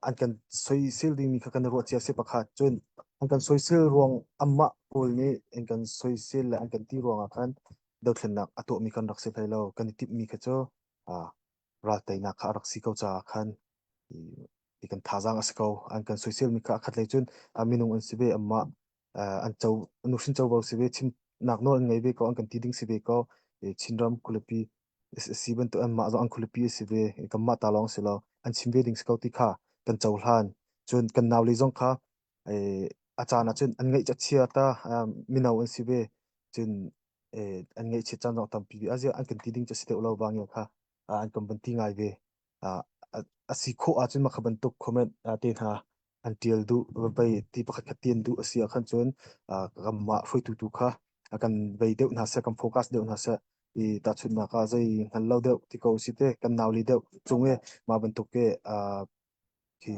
an kan soisel dingmi kha kan i ruah cia si pakhat. Cun an kan soisel ruang amah pawl nih an kan soisel le an kan ti ruangah khan dothlennak a tuahmi kan rak si hlei lo. Kan i timhmi kha cu ral teinak kha a rak si ko caah khan i kan thazaang a si ko. An kan soiselmi kha a khat lei cun minung an si ve amah an co nuhrin covo si ve chimnak nawl an ngei ve ko an kan ti ding si ve ko. Chinram khualipi si bantuk anmah zong an khualipi a si ve kanmah ta lawng si lo an chim ve ding si ko ti kha kan cohlan. Cun kan naule zong kha a caan ah cun an ngaih chia ta mino an si ve cun an ngaihchiat caan zong tampi ve azia an kan ti ding cu si deuh lo bangin kha an kan van ti ngai ve a si khawh ahcun mah kha bantuk comment te hna an tial duh vei ti pakhat khat ti an duh a si ah khan cun kanmah hruaitu tu kha kan vei deuh hna seh kan focus deuh hna seh i tahchunhnak ah zei hngal lo deuh ti ko si te kan nauli deuh cung i mah bantuk ke khi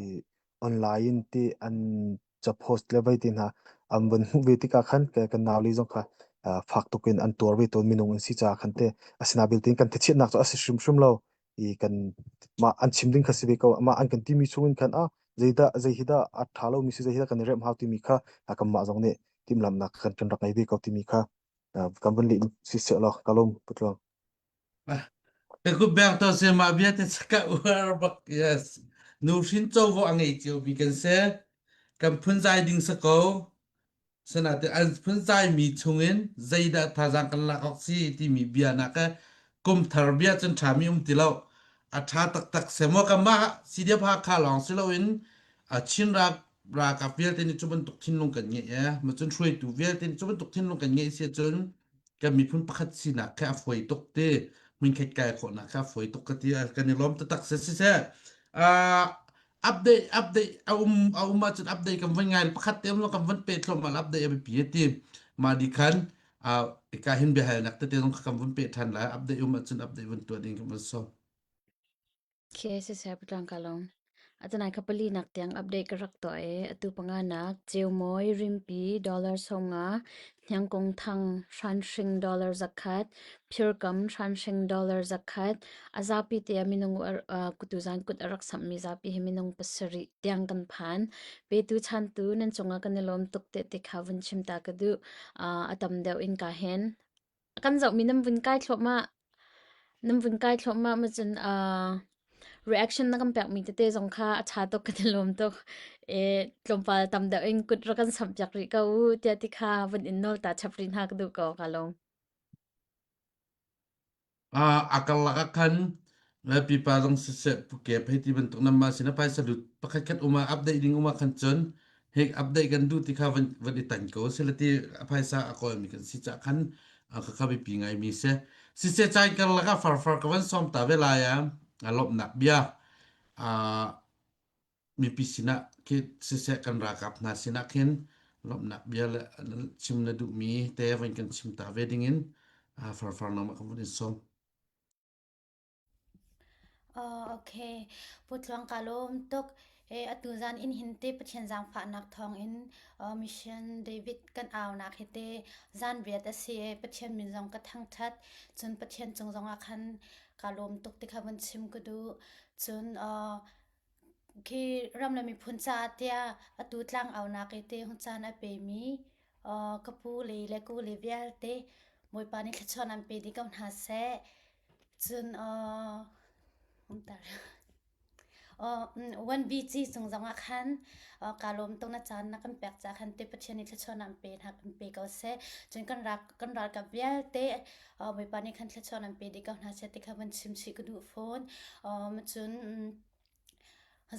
online ti an ca post le vei ti hna an van hmuh ve tikah khan kan nauli zong kha fak tuk in an tuar ve tawn minung an si caah khan te asina belte kan thachiatnak cu a si hrimhrim lo i kan mah an chim ding kha si ve ko mah an kan timi chungin khan a zeidah zei hi dah a ṭha lomi si zei hi dah kan i remh hau timi kha kanmah zong nih timhlamhnak kan kan rak ngei ve ko timi kha kan vun leh si seh law ka lawm putluang Ka kut beng to se mah bia te ka uar bak yes nu hrin covo a ngei cio mi kan si kan phunzai ding sa ko Sinain an phunzaimi chungin zeidah thazaang kan lak awk si timi bia nak eh kum thar bia cun ṭhami um ti lo. A ṭha taktak semaw kanmah CDF Hakha lawng si loin a Chin ralkap vialte nih cu bantuk thinlung kan ngeih eh ma cun hruaitu vialte nih cu bantuk thinlung kan ngeih si ahcun kan miphun pakhat sinak kha a fawi tuk ti hmunkhat kai khawhnak kha a fawi tuk ka ti kan i lawm taktak si siseh uh, update update a um a um ahcun update kan van ngai pakhat te um kan van pe thluahmah update a biapi ti ma di khan a ka hin biahalnak tete zong kan vun pe than lai update um ahcun update vun tuah ding kan van sawm Okay, siseh patlang ka lawm. Atanai kha pali nak tiang update ka rak tuah i atu panga nak Ceumawi Rimpi dollar 50 Hniangkung Thang Hranhring dollar 100 Phirkam Hranhring dollar 100 a zapi te ah minung kutuzan kut a rak samhmi zapi hi minung pasarih tiang kan phan. Petu chantu nan cungah kan i lawm tuk te ti kha vun chim ta ka duh. A tam deuh in ka hen. Kan zohmi nan vun kai thluahmah. Nan vun kai thluahmah ma cun reaction na kan pekmi tete zong kha a ṭha tuk kan i lawm tuk. E, tlawmpal tam deuh in kut rak kan samh piak rih ko u tiah ti kha vun in nawl ta chap rih hna ka duh ko ka lawm. A karlak ah khan pipa zong siseh pukep hei ti bantuk nan mah sinah phaisa lut pakhat khat um ah update ding um ah khan cun hei update kan duh ti kha van van i tanh ko sila ti a phaisa a kawlmi kan si cah khan khakha biapi ngaimi si siseh cai karlak ah farfar ka van sawm ta ve lai ah a lawmhnak bia mipi sinah khi siseh kan ralkap hna sinah khin lawmhnak bia le chim na duhmi te van kan chim ta ve dingin farfar nangmah kan vun in sawm. Oh, okay. Pu Tluang ka lawm tuk. E, atu zan in hin te Pathian zaangfahnak thawng in uh, Mission David kan aunak hi te zan riat a si e Pathian min zong ka thangthat. Cun Pathian cung zong ah khan ka lawm tuk ti kha vun chim ka duh. Cun uh, Khi ram le miphun caah tiah atu tlangaunak i te caan a pemi ka pu le le ka ule vialte Bawipa nih thluachuahnak an pe dih ko hna seh. Cun 1BG cung zongah khan kaa lawm tuk na caan na kan pek caah khan te Pathian nih thluachuahnak an pe hna kan pe ko seh. Cun kan rak kan ralkap vialte Bawipa nih khan thluachuahnak an pe dih ko hna seh ti kha van chim chih ka duh fawn. Cun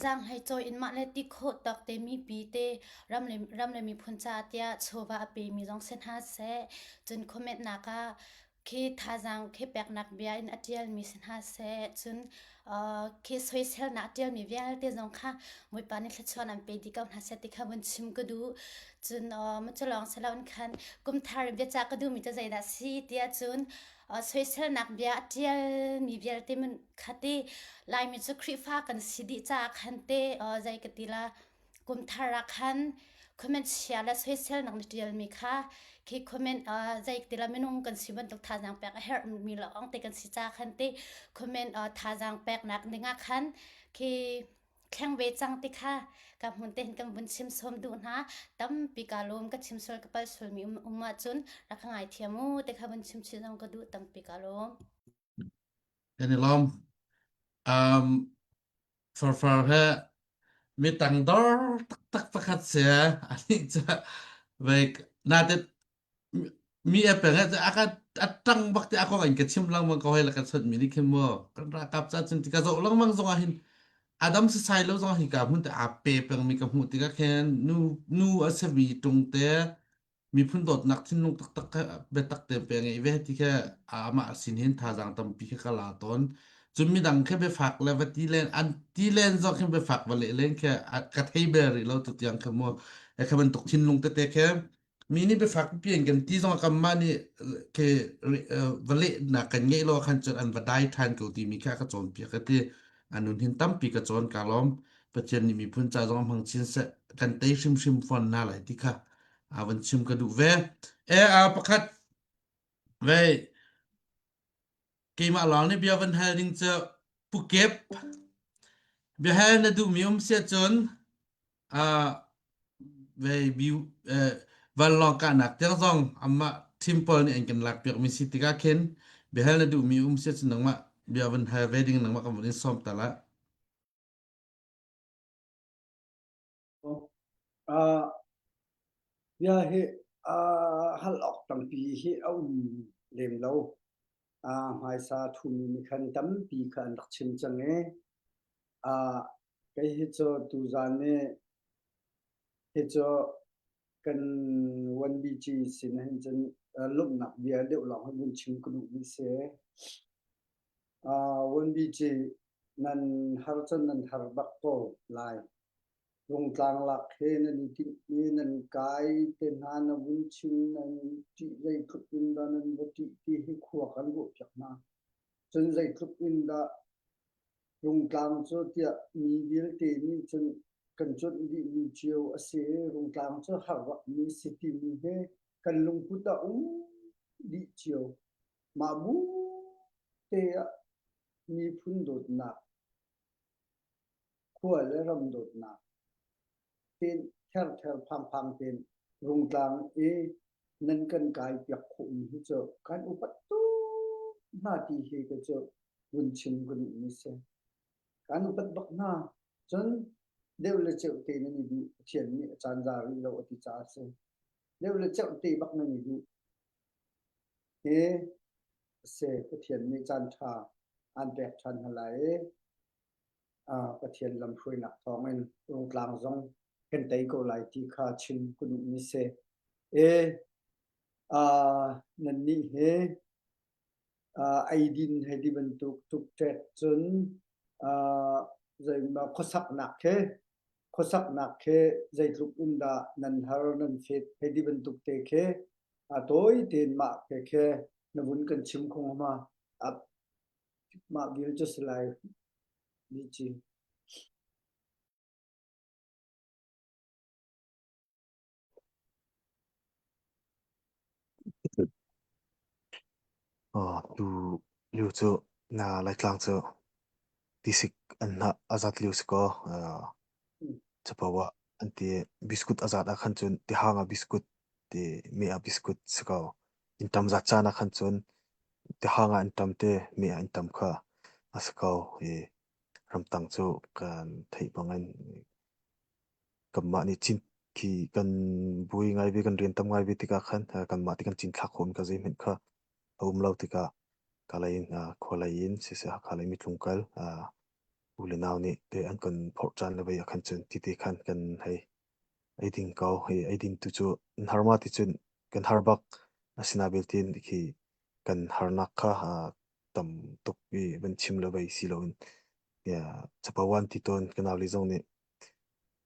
Zaanghleicawi in mah le ti khawh tawk te mipi te ram le ram le miphun caah tiah chawva a pemi zong si hna seh. Cun comment nak ah khi thazaang khi peknak bia in a ṭialmi si hna seh. Cun uh, khi soiselnak a ṭialmi vialte zong kha Bawipa nih thluachuah an pe dih ko hna seh ti kha vun chim ka duh. Cun uh, cu lawng si loin khan kumthar biacah ka duhmi cu zeidah si tiah cun soiselnak bia a ṭialmi vialte kha te Laimi cu Khrihfa kan si dih caah khan te zei ka ti la. Kum thar ah khan comment chia le soiselnak na ṭialmi kha khi comment uh, zei ti la minung kan si bantuk thazaang pek a herh mi lawng te kan si ca khan te comment uh, thazaang peknak ding ah khan khi thleng ve cang ti kha ka hmun te hin kan vun chim sawm duh hna tampi ka lawm ka chim sual ka pal sual mi um, um ahcun rak ka ngai thiam u te kha vun chim chin zong ka duh tampi ka lawm Kan i lawm. Um, farfar he mi tangdor taktak pakhat si ani cu veik nate mi a peng a ka a tang bak te a kong in ka chim lengmang ko hei la ka chawnh mi nih khin mu kan ralkap ca cun ti ka zoh lengmang zong ah hin adam sasai lo zong hi ka hmun te a pe peng mi ka hmuh tikah khin nu nu a sami tung te miphun dawtnak thinlung taktak kha biatak te pe ngei ve ti kha amah sin hin thazaang tampi kha ka la tawn. Cun midang kha biafak le va ti len an ti len zong khin biafak va leh len kha ka thei bel rih lo tu tiang kha mu e kha bantuk thinlung tete kha mi nih biafak pipi in kan ti zong ah kanmah nih ke va lehnak kan ngeih lo khan cun an va dai ṭhan ko timi kha ka cawnpiak ka ti anun hin tampi ka cawn ka lawm Pathian nih miphun ca zong hmang chin seh kan tei hrimhrim fawn na lai ti kha a van chim ka duh ve. E a pakhat ve keimah lawng nih bia van hal ding cu pukep bia hal na duhmi um sia cun a ve bi vanlawng kahnak tiang zong amah team pawl nih an kan lak piak mi si tikah khin bia hal na duhmi um sia cun nangmah bia van hal ve ding nangmah kan van in sawm ta la. Uh, bia hi uh, hal awk tampi hi a um lem lo. Uh, hmaisa thumi nih khan tampi kha an rak chim cang i uh, kei hi cu tuzan ni hi cu kan 1BG sin hin cun uh, lawmhnak bia deuh lawng hi vun chim ka duhmi si. Uh, 1BG nan har cun nan har bak ko lai. Rungtlang lak he nan i timh i nan kai te hna na vun chim nan ṭih zeitluk in dah nan va ṭih ti hi khua kan ruahpiak hna. Cun zeitluk in dah Rungtlang cu tiah mi vialte nih cun kan cuanh dihmi cio a si i Rungtlang cu har bakmi si timi hi kan lungput ah um dih cio. Mah bu te ah miphun dawtnak khua le ram dawtnak tein therther phangphang tein Rungtlang i nan kan kai piak khawhmi hi cu kan upat tuk hna ti hi ka cu vun chim ka duhmi si. Kan upat bak hna. Cun deuh le ceuh te nan i duh Pathian nih a caan za rih lo a ti caah a si. Deuh le ceuh te bak nan i duh. Hi a si Pathian nih caan ṭha aan pek ṭhan hna lai i Pathian lamhruainak thawngin Rungtlang zong kan tei ko lai ti kha chim ka duhmi si. E, nannih hi eidin hei ti bantuk ṭukṭek cun zeimah khuasaknak khi khuasaknak khi zeitluk in dah nan har nan fit hei ti bantuk te khi a tawi tein mah ke khi na vun kan chim kho ma? Mah vial cu si lai Nici. Tu lio cu na Laitlang cu tisik an hnah a zat lio si kaw capo ah an ti biscuit a zat ah khan cun tihang ah biscuit ti mi ah biscuit si ko. Inn tam zat caan ah khan cun tihang ah an tam te mi ah an tam kha a si ko. I ramtang cu kan theih bangin kanmah nih cin khi kan bui ngai ve kan rian tam ngai ve tikah khan kanmah ti kan cinthlak khawh mi kha zeihmanh kha a um lo tikah kalay in khua lei in siseh Hakha lei mitlung kal u le nau nih te an kan phorh caan le vei ah khan cun ti te khan kan hei eiding ko. Hi eiding tu cu an har ma ti cun kan har bak. Asinain tin khi kan harnak kha tam tuk i van chim le vei si loin capo an ti tawn kan nau le zong nih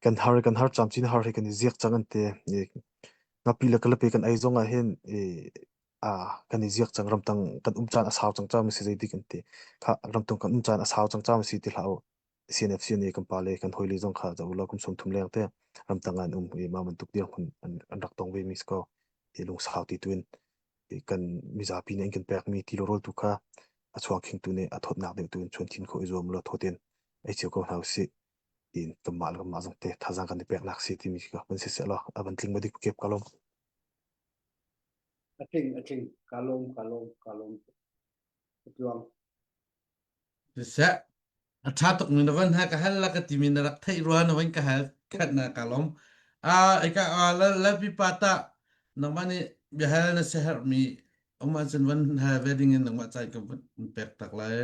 kan har kan har camcin har hi kan i ziak cang an ti. Ngapi le kalape kan ei zong ah hin i a kan i ziak cang ramtang kan um caan a sau cang cang si zei dik an ti. Kha ramtang kan um caan a sau cang cang si ti hlah u. CNF CNA kan pa le kan hawile zong kha za ulaw kum 30 leng te ramtang an um i ma bantuk dirhmun an, an rak tong ve mi si ko. I lungsau ti tuin kan mizapi nih an kan pekmi ti rawl tu kha a chuang khing tu nih a thawtnak deuh tu in chuan thin khawh i zuam law thawtin ei cio ko hna usih tiin kanmah le kanmah zong te thazaang kan i peknak si timi kha van si seh law a van tling ma dik kep ka lawm. A tling a tling ka lawm ka lawm ka lawm tluang. Siseh, a ṭha tuk mi na van ha ka hal la ka timi na rak theih rua na van ka hal khat na ka lawm. Ah, ika la la pipa ta nangmah nih biahal na siaherh mi um ahcun van hal ve ding in nangmah caan ka van pek tak lai.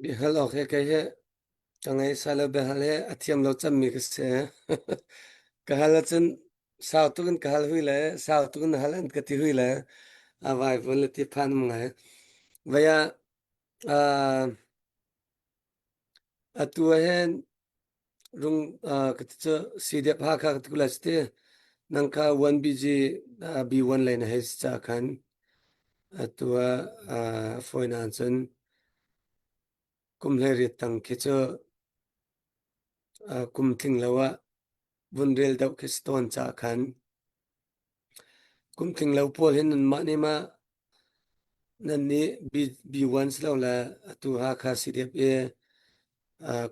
Biahal awk he kei he ka ngei sal biahal he a thiam lo cemmi ka si. Ka hal ahcun sau tuk in ka hal hui le sau tuk in hal an ka ti hui le a vai vun le ti phan um ngai. Vai ah uh, atu ah hin rung uh, ka ti cu CDF Hakha ka ti kula si ti nang kha 1BG uh, B1 lei na hei si ca khan atu ah uh, fawi na cun kum 18 tang khi cu uh, kum tling lo ah vun rel deuh khi si tawn ca khan kum tling lo pawl hin nanmah nih mah Nan nih B1 silole atu Hakha CDF i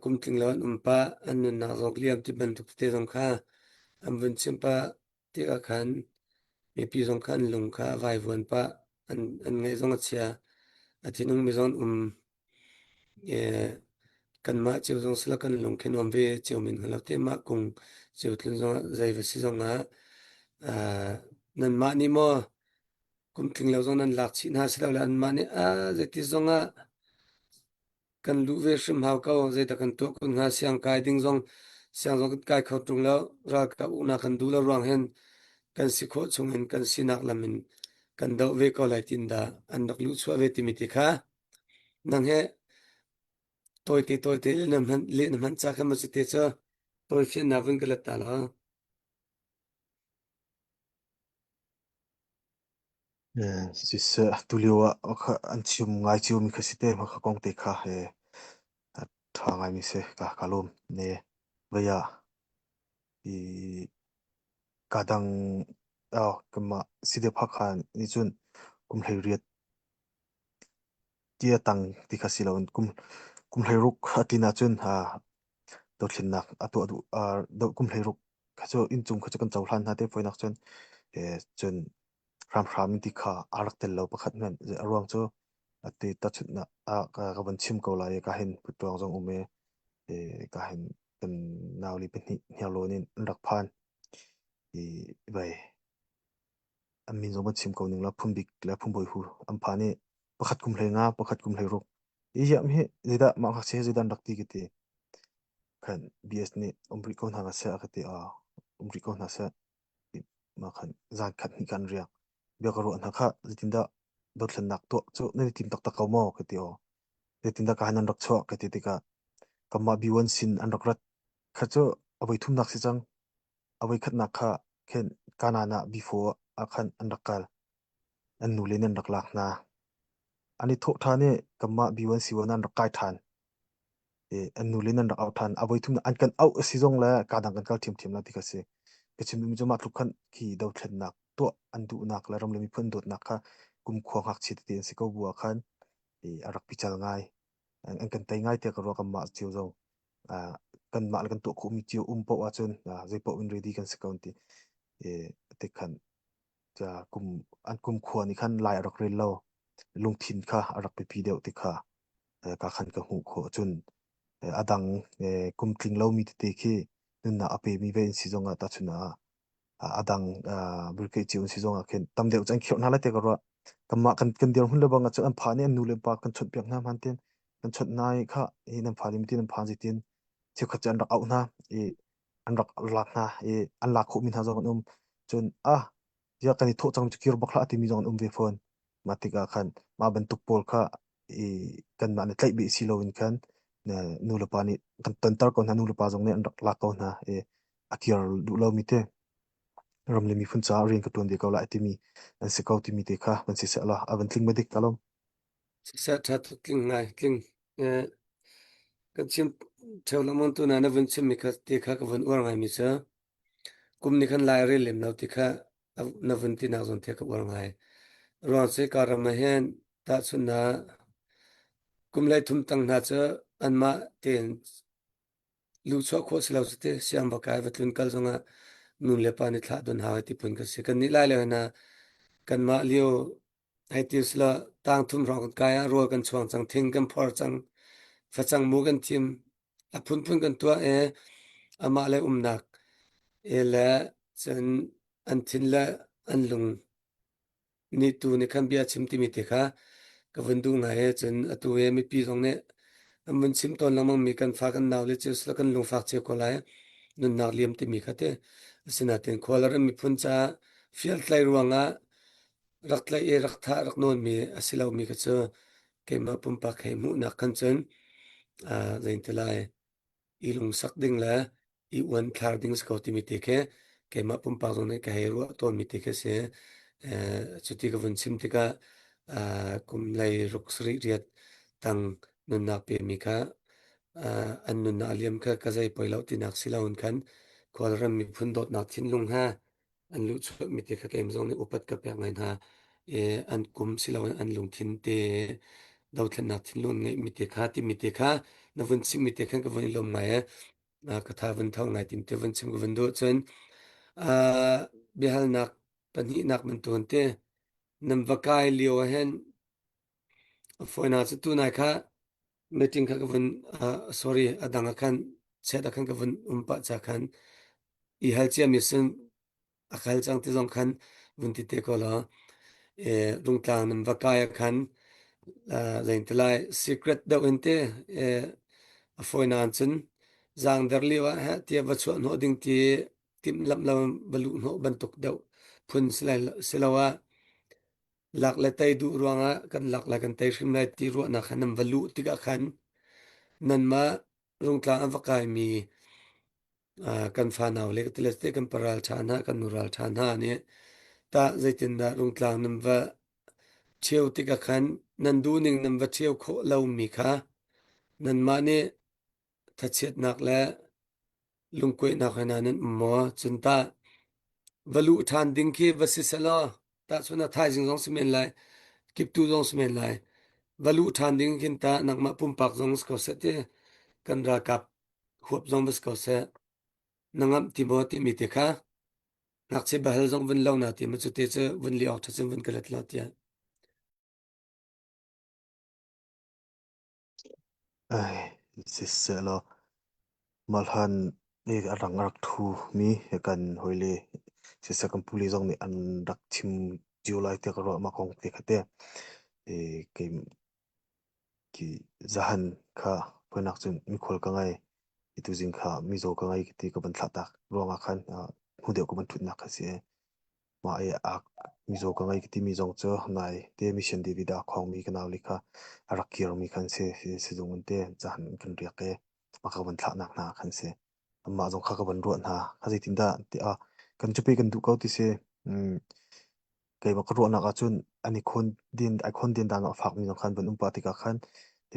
kum tling lo an um pah, an nunnak zong liam ti bantuk tete zong kha an vun chim pah tikah khan mipi zong kha an lung kha a vaivuan pah, an, an ngaih zong a chia, a thinungmi zong an um. I kanmah cio zong sila kan lung khi nuam ve cio men hnga lo te mah kung cio tlun zongah zei va si zongah nanmah nih maw kum tling lo zong nan lak chih hna silole anmah nih ah zeiti zongah kan luh ve hrim hau ko zeidah kan tuah kun hnga siang kai ding zong siang zong kan kai kho ṭung lo ralkap uknak kan duh lo ruang hin kan si khawh chung in kan sinak lam in kan doh ve ko lai tin dah an rak luh chuah ve timi ti kha nang he tawite tawite na hman leh na hman ca kha ma cu te cu tawi fiannak vun ka let ta lo. Siseh tulio ah an chim ngai ciomi kha si te mah kha kong te kha he a ṭha ngaimi si ka ka lawm. Ne vei ah i ka dang oh kanmah CDF Hakha nih cun kum 18 ti a tang ti kha si loin kum kum 16 a tlin ahcun dothlennak a tuah duh kum 16 kha cu inncung kha cu kan cohlan hna te fawinak cun cun hramhram in ti kha aa rak tel lo pakhat hmanh a ruang cu ati tahchunhnak ah ka van chim ko lai i ka hin puttuang zong um i ka hin kan nauli pahnih hniarlawn in an rak phan i vai an min zong van chim ko ning la phunbik le phunbawi hu an phan i pakhat kum hlei nga pakhat kum hlei ruk hi hiam hi zeidah mah ngakchia hi zeidah an rak ti ka ti khan BS nih um rih ko hna seh a ka ti a um rih ko hna seh mah khan zan khat hnih kan riak bia ka ruah hna kha zeitindah dothlennak tuah cu nan i tim taktak ko maw ka ti aw zeitindah ka han an rak chuah ka ti tikah kanmah B1 sin an rak rat kha cu a voi thumnak si cang a voi khatnak kha khin kanan ah B4 ah khan an rak kal an nu le nan rak lak hna an i thawh ṭhan i kanmah B1 C1 an rak kai ṭhan i an nu le nan rak auh ṭhan a voi thum an kan auh a si zong le ka dang kan kal ṭhiamṭhiam la ti kha si ka chim duhmi cu mah tluk khan khi dothlennak tuah an duhnak le ram le miphun dawtnak kha kumkhua ngakchia tete an si ko bu ah khan i a rak pical ngai an kan tei ngai tiah ka ruah kanmah cio zong kanmah le kan tuah khawhmi cio um paoh ahcun zei paoh in ready kan si ko ti ti khan kum an kumkhua nih khan lai a rak rel lo lungthin kha a rak biapi deuh ti kha ka khan ka hmuh khawh cun a dang kum tling lomi tete khi nunnak a pemi ve in si zongah tahchun ah a dang brigade cio in si zongah khin tam deuh cu an khirh hna lai te ka ruah kanmah kan kan dirhmun le bang ah cun an pha nih an nu le pa kan chawnhpiak hna hman tin kan chawnh hna i kha hi nan fa nih tin an phan zeitin cheukhat cu an rak auh hna i an rak lak hna i an lak khawhmi hna zong an um cun ah ziah kan i thawh cang cu kir bak hlah timi zong an um ve fawn mah tikah khan mah bantuk pawl kha i kanmah nih tlaih beh si loin khan nu le pa nih kan tonter ko hna nu le pa zong nih an rak lak ko hna i a kir duh lomi te. ram le miphun caah rian ka ṭuan ve ko lai timi an si ko timi te kha van si seh law a van tling ma dik ka lawm. Siseh ṭha tuk tling ngai tling. Eh, kan chim ṭheo lengmang tu na na vun chimmi kha ti kha ka vun uar ngaimi cu kum nih khan lai rel lem lo ti kha na vun tinak zawn te ka uar ngai. Ruang cu ka ram ah hin tahchunhnak kum lei thum tang hna cu anmah tein luhchuah khawh si lo cu ti siang va kai va tlun kal zongah nu le pa nih thlah don hau ti phun kan si. Kan nih lai le hna kanmah lio hei ti usila tang thum hrawng kan kai ah rawl kan chuang cang, thing kan phor cang, facang mu kan thim, a phunphun kan tuah i amah le umnak e le cun an thin le an lung nih tu nih khan bia chim timi te kha ka vun duh ngai i cun atu i mipi zong nih an vun chim tawn lengmang mi kan fa kan nau le cio sila kan lungfak cio ko lai nunnak liam timi kha te asinain khual ram miphun caah fialtlai ruangah rak tlaih i rak thah rak nawnmi a si lomi kha cu keimah pumpak hei hmuhnak khan cun uh, zein ti lai i lungsak ding le i uanthlar ding si ko timi te khi keimah pumpak zong nih ka hei ruah tawnmi te khi si. Eh, cuti ka vun chim tikah uh, kum lei ruk sarih riat tang nunnak pemi kha uh, an nunnak liam kha ka zei poi lo tinak si loin khan Kawlram miphun dawtnak thinlung ha an luhchuahmi te kha keim zong nih upat ka pek ngai hna. I an kum siloin an lungthin te dothlennak thinlung ngeihmi te kha timi te kha na vun chimmi te khan ka vun i lawm ngai e. Ka tha vun tho ngai tim te vun chim ka vun duh cun biahalnak pahnihnak bantuan te nan va kai lio ah hin fawinak cu tunai kha meeting kha ka vun sorry a dang ah khan chat ah khan ka vun um pah ca khan i hal ciami sin a kal cang ti zong khan vun ti te ko law e rungtlang nan va kai ah khan zein ti lai secret deuh in te e a fawinak cun zaang der lio ah heh tiah va chuah hnawh ding ti timhlamh lo va luh hnawh bantuk deuh phun si lo ah lak le tei duh ruangah kan lak lai kan tei hrim lai ti ruahnak khan nan va luh tikah khan nanmah rungtlang an va kaimi kan fanau le ka te kan paral ṭha hna kan nural ṭha hna nih tah zeitindah rungtlang nan va ṭhio tikah khan nan duhning nan va ṭhio khawh lomi kha nanmah nih thachiatnak le lungkuainak he nan um maw? Cun tah va luh ṭhan ding khi va si selaw tahchun a thaizing zong si men lai, kiptu zong si men lai. Va luh ṭhan ding khin tah nangmah pumpak zong si ko seh ti kan ralkap huap zong va si ko seh. Na ngamh ti maw timi te kha ngakchia bahal zong vun lo na ti ma cu te cu vun li awk ṭha cun vun ka let lo tiah. Ai, siseh law malhan i a rang a rak ṭhu mi kan hawile siseh kan pule zong nih an rak chim cio lai tiah ka ruah mah kong te kha te. I kei ki zahan kha phunak cun mikhual ka ngei i tuzing kha mizaw ka ngei ti ka van thlah tak ruangah khan hnu deuh ka van ṭhutnak kha si. Mah i a mizaw ka ngei ka timi zong cu nai te Mission David ah khawngmi ka naule kha a rak kirmi khan si. Sizung in te cahan kan riak i a ka van thlahnak hna khan si. Amah zong kha ka van ruah hna. Kha zeitindah tiah kan cu pe kan duh ko ti si. Mm, keimah ka ruahnak ahcun an i khawn din ai khawn din dan a fakmi zong khan van um pah tikah khan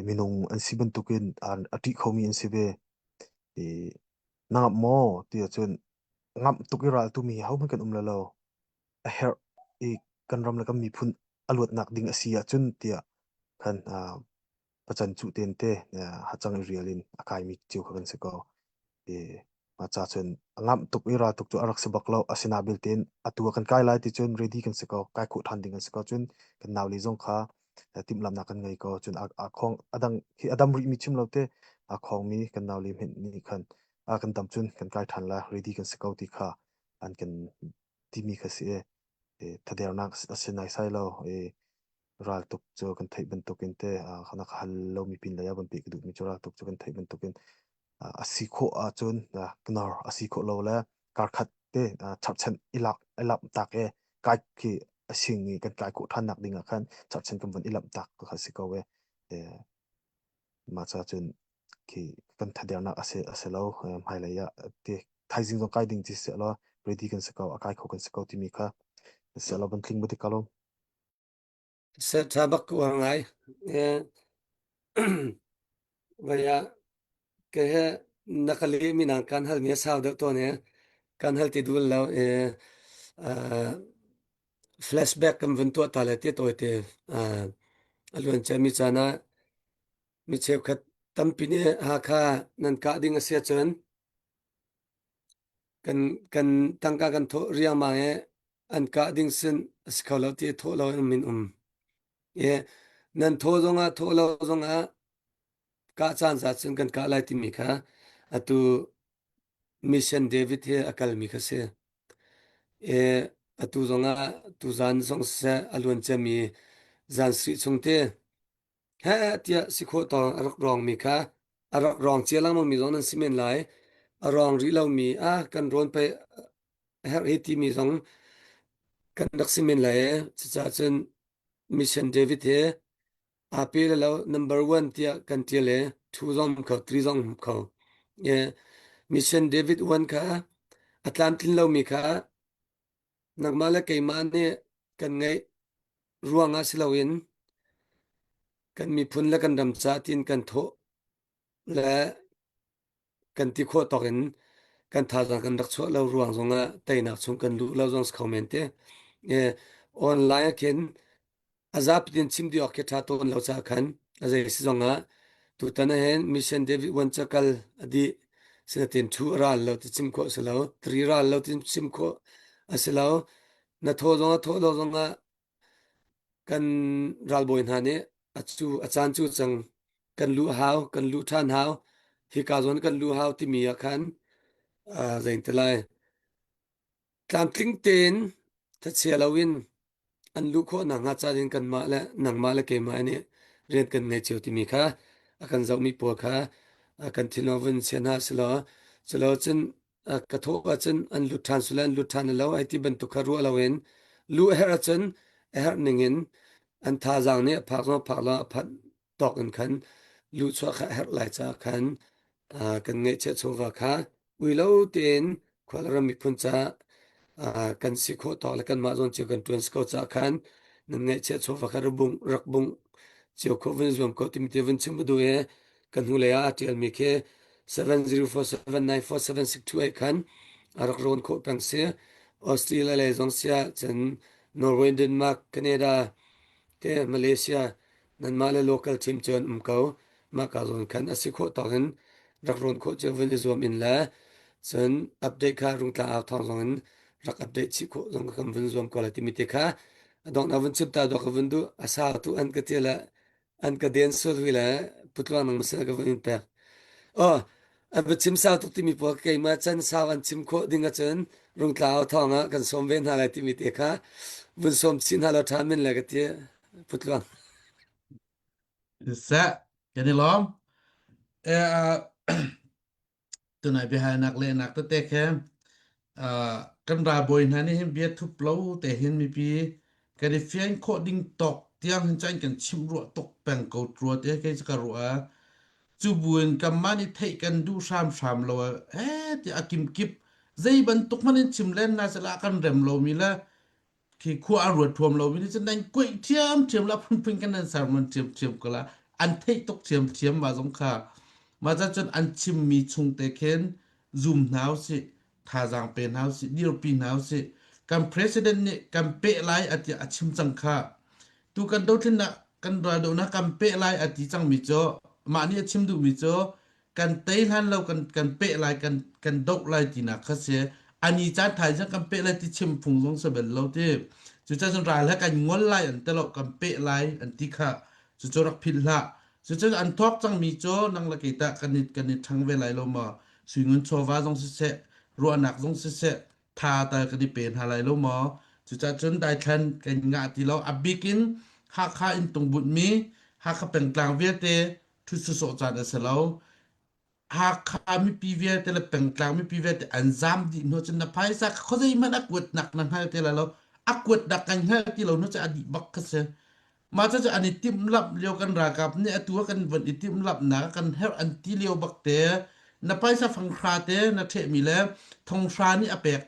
minung an si bantukin a ṭih khomi an si ve. I na ngamh maw ti ahcun ngamh tuk i ral tumi hi hohmanh kan um lo. A herh i kan ram le kan miphun a luatnak ding a si ahcun tiah khan uh, pacan cuh ten te hacang i rial in a kaimi cio kha kan si ko. I mah ca cun a ngamh tuk i ral tuk cu a rak si bak lo. Asina belte in atu ah kan kai lai ti cun ready kan si ko. Kai khawh ṭhan ding kan si ko. Cun kan naule zong kha timhlamhnak kan ngei ko. Cun a, a khong a dang hi a dam rihmi chim lo te a khongmi kan naule hmenh nih khan a kan dam cun kan kai ṭhan lai ready kan si ko ti kha an kan timi kha si i thadernak a si naisai lo i raltuk cu kan theih bantukin te kana ka hal lomi pin lei ah van peh ka duhmi cu raltuk cu kan theih bantukin a si khawh ahcun knor a si khawh lo le karkhat te charhchan ilak ilap tak e kai khi a sing i kan kai khawh ṭhan nak ding ah khan charhchan kan van ilap tak kha si ko e mah ca cun khi kan thadernak a si a si lo hmailei ah ti thaizing zong kai ding ci si lo. Ready kan si ko a kai kho kan si ko timi kha sia lo ban tling bu tik ka lom. Se tha bak ku ngai. Vaya ke he na ka le mi nang kan hal mi sau deuh to ne kan hal ti dul lo e flashback kan vun tuah ta le ti toi te a luan che mi chan ah mi cheukhat tampi nih Hakha nan kah ding a si ahcun kan kan tangka kan thawh riangmang i an kah ding sin a si kho lo ti thawh lo in min um. I nan thawh zongah thawh lo zongah kah caan za cun kan kah lai timi kha atu Mission David he a kalmi kha si. I atu zongah tuzan zong siseh a luan ciami zan sarih chung te Heh tiah si khawh tawng a rak rawngmi kha a rak rawng cia lengmangmi zong nan si men lai. A rawng rih lomi ah kan rawn pei a herh hi timi zong kan rak si men lai. Cucaah cun Mission David he aa pe le lo number one tiah kan ṭial i two zong um kho, three zong um kho. Mission David one kha a tlamtlin lomi kha nangmah le keimah nih kan ngeih ruangah si loin kan miphun le kan ram ca tiin kan thawh le kan ti khawh tawk in kan thazaang kan rak chuah lo ruang zongah teinak chung kan luh lo zong si kho men te. Online ah khin a zapi tin chim dih awk khi ṭha tawn lo caah khan a zei si zongah tutan ah hin Mission David Wan cakal a dih sinatin thu a ral lo ti chim khawh a si lo tri ral lo ti chim khawh a si lo na thaw zong a thaw lo zongah kan ralbawi hna nih a cu a caan cu cang kan luh hau kan luh ṭhan hau hika zawn kan luh hau timi ah khan uh, zein ti lai Tlamtling tein thachia loin an luh khawh nakhnga ca in kanmah le nangmah le keimah nih rian kan ngei cio timi kha a kan zohmi pawl kha kan thinlung vun chia hna selaw culo cun ka thawh ahcun an lut ṭhan sule an lut ṭhan lo ai ti bantuk kha ruah loin luh a herh ahcun a herh ningin an thazaang nih a phak zong phak lo a phanh tawk in khan luhchuah kha a herh lai caah khan kan ngeihchiah chawva kha ui lo tein khualram miphun caah kan si khawh tawk le kanmah zawn cio kan ṭuan si ko caah khan nan ngeihchiah chawva kha rak bungh rak bungh cio khawh vun zuam ko timi te vun chim ka duh i kan hnulei ah a ṭialmi khi 704794762 khan a rak rawn khawh peng si. Australia lei zong siah cun Norway, Denmark, Canada te Malaysia nanmah le local team cu an um ko. Mah ka zawn khan a si khawh tawk in rak rawn khawh cio vun i zuam in le cun update kha rungtlang au thawng zong in rak update chih khawh zong kan vun zuam ko lai timi te kha a donghnak vun chim ta dawk ka vun duh a sau tu an ka ti le an ka den sul hui le putluang nang masal ka vun in pek. Oh, an va chim sau tuk timi pawl keimah chan sau an chim khawh ding ahcun rungtla au thawng ah kan sawm ve hna lai timi te kha vun sawm chin hna lo ṭha men le ka ti putluang. Seh, kan i lawm. Eh, tunai biahalnak lehnak tete khe kan ralbawi hna nih hin bia thup lo te hin mipi kan i fian khawh ding tawk tiang hin cun kan chimh ruah tuk peng ko rua te kei cu ka ruah cu buin kanmah nih theih kan duh hramhram lo eh ti a kimkip zei bantuk hmanh in chim len na sala kan rem lomi le khi khua a ruat thuam lo mi nih cun nan kuih ṭhiamṭhiam la phunphun kan nan sermon ṭhiamṭhiam ko la an theih tuk ṭhiamṭhiam ma zong kha mah ca cun an chimmi chung te khin zoom hna usih thazaang pe hna usih dirpi hna usih kan president nih kan peh lai a ti a chim cang kha tu kan dothlennak kan raldohnak kan peh lai a ti cangmi cu mah nih a chim duhmi cu kan tei hlan lo kan kan peh lai kan kan doh lai tinak kha si ani caan thai zong kan peh lai ti chim phung zong si bel lo ti cucaah cun ral he kan ngol lai an ti lo kan peh lai an ti kha cucu rak philh hlah cucu an thawk cangmi cu nang le kei tah kan i kan i ṭhang ve lai lo maw suingun chawva zong siseh ruahnak zong siseh tha tal kan i pe hna lai lo maw cucaah cun daithlan kan ngah ti lo a bik in Hakha in tungbunhmi Hakha pengtlang vialte ṭhut sawsawh caan a si lo. Hakha mipi vialte le pengtlang mipi vialte an zaam dih hnu cun na phaisa khuazei hmanh a kuatnak na hngal ti lai lo. A kuatnak kan hngal ti lo hnu cu a dih bak kha si. Mah cu an i timhlamh lio kan ralkap nih atu ah kan von i timhlamhnak kan herh an ti lio bak te na phaisa fanghra te na ṭhehmi le thonghra nih a pek.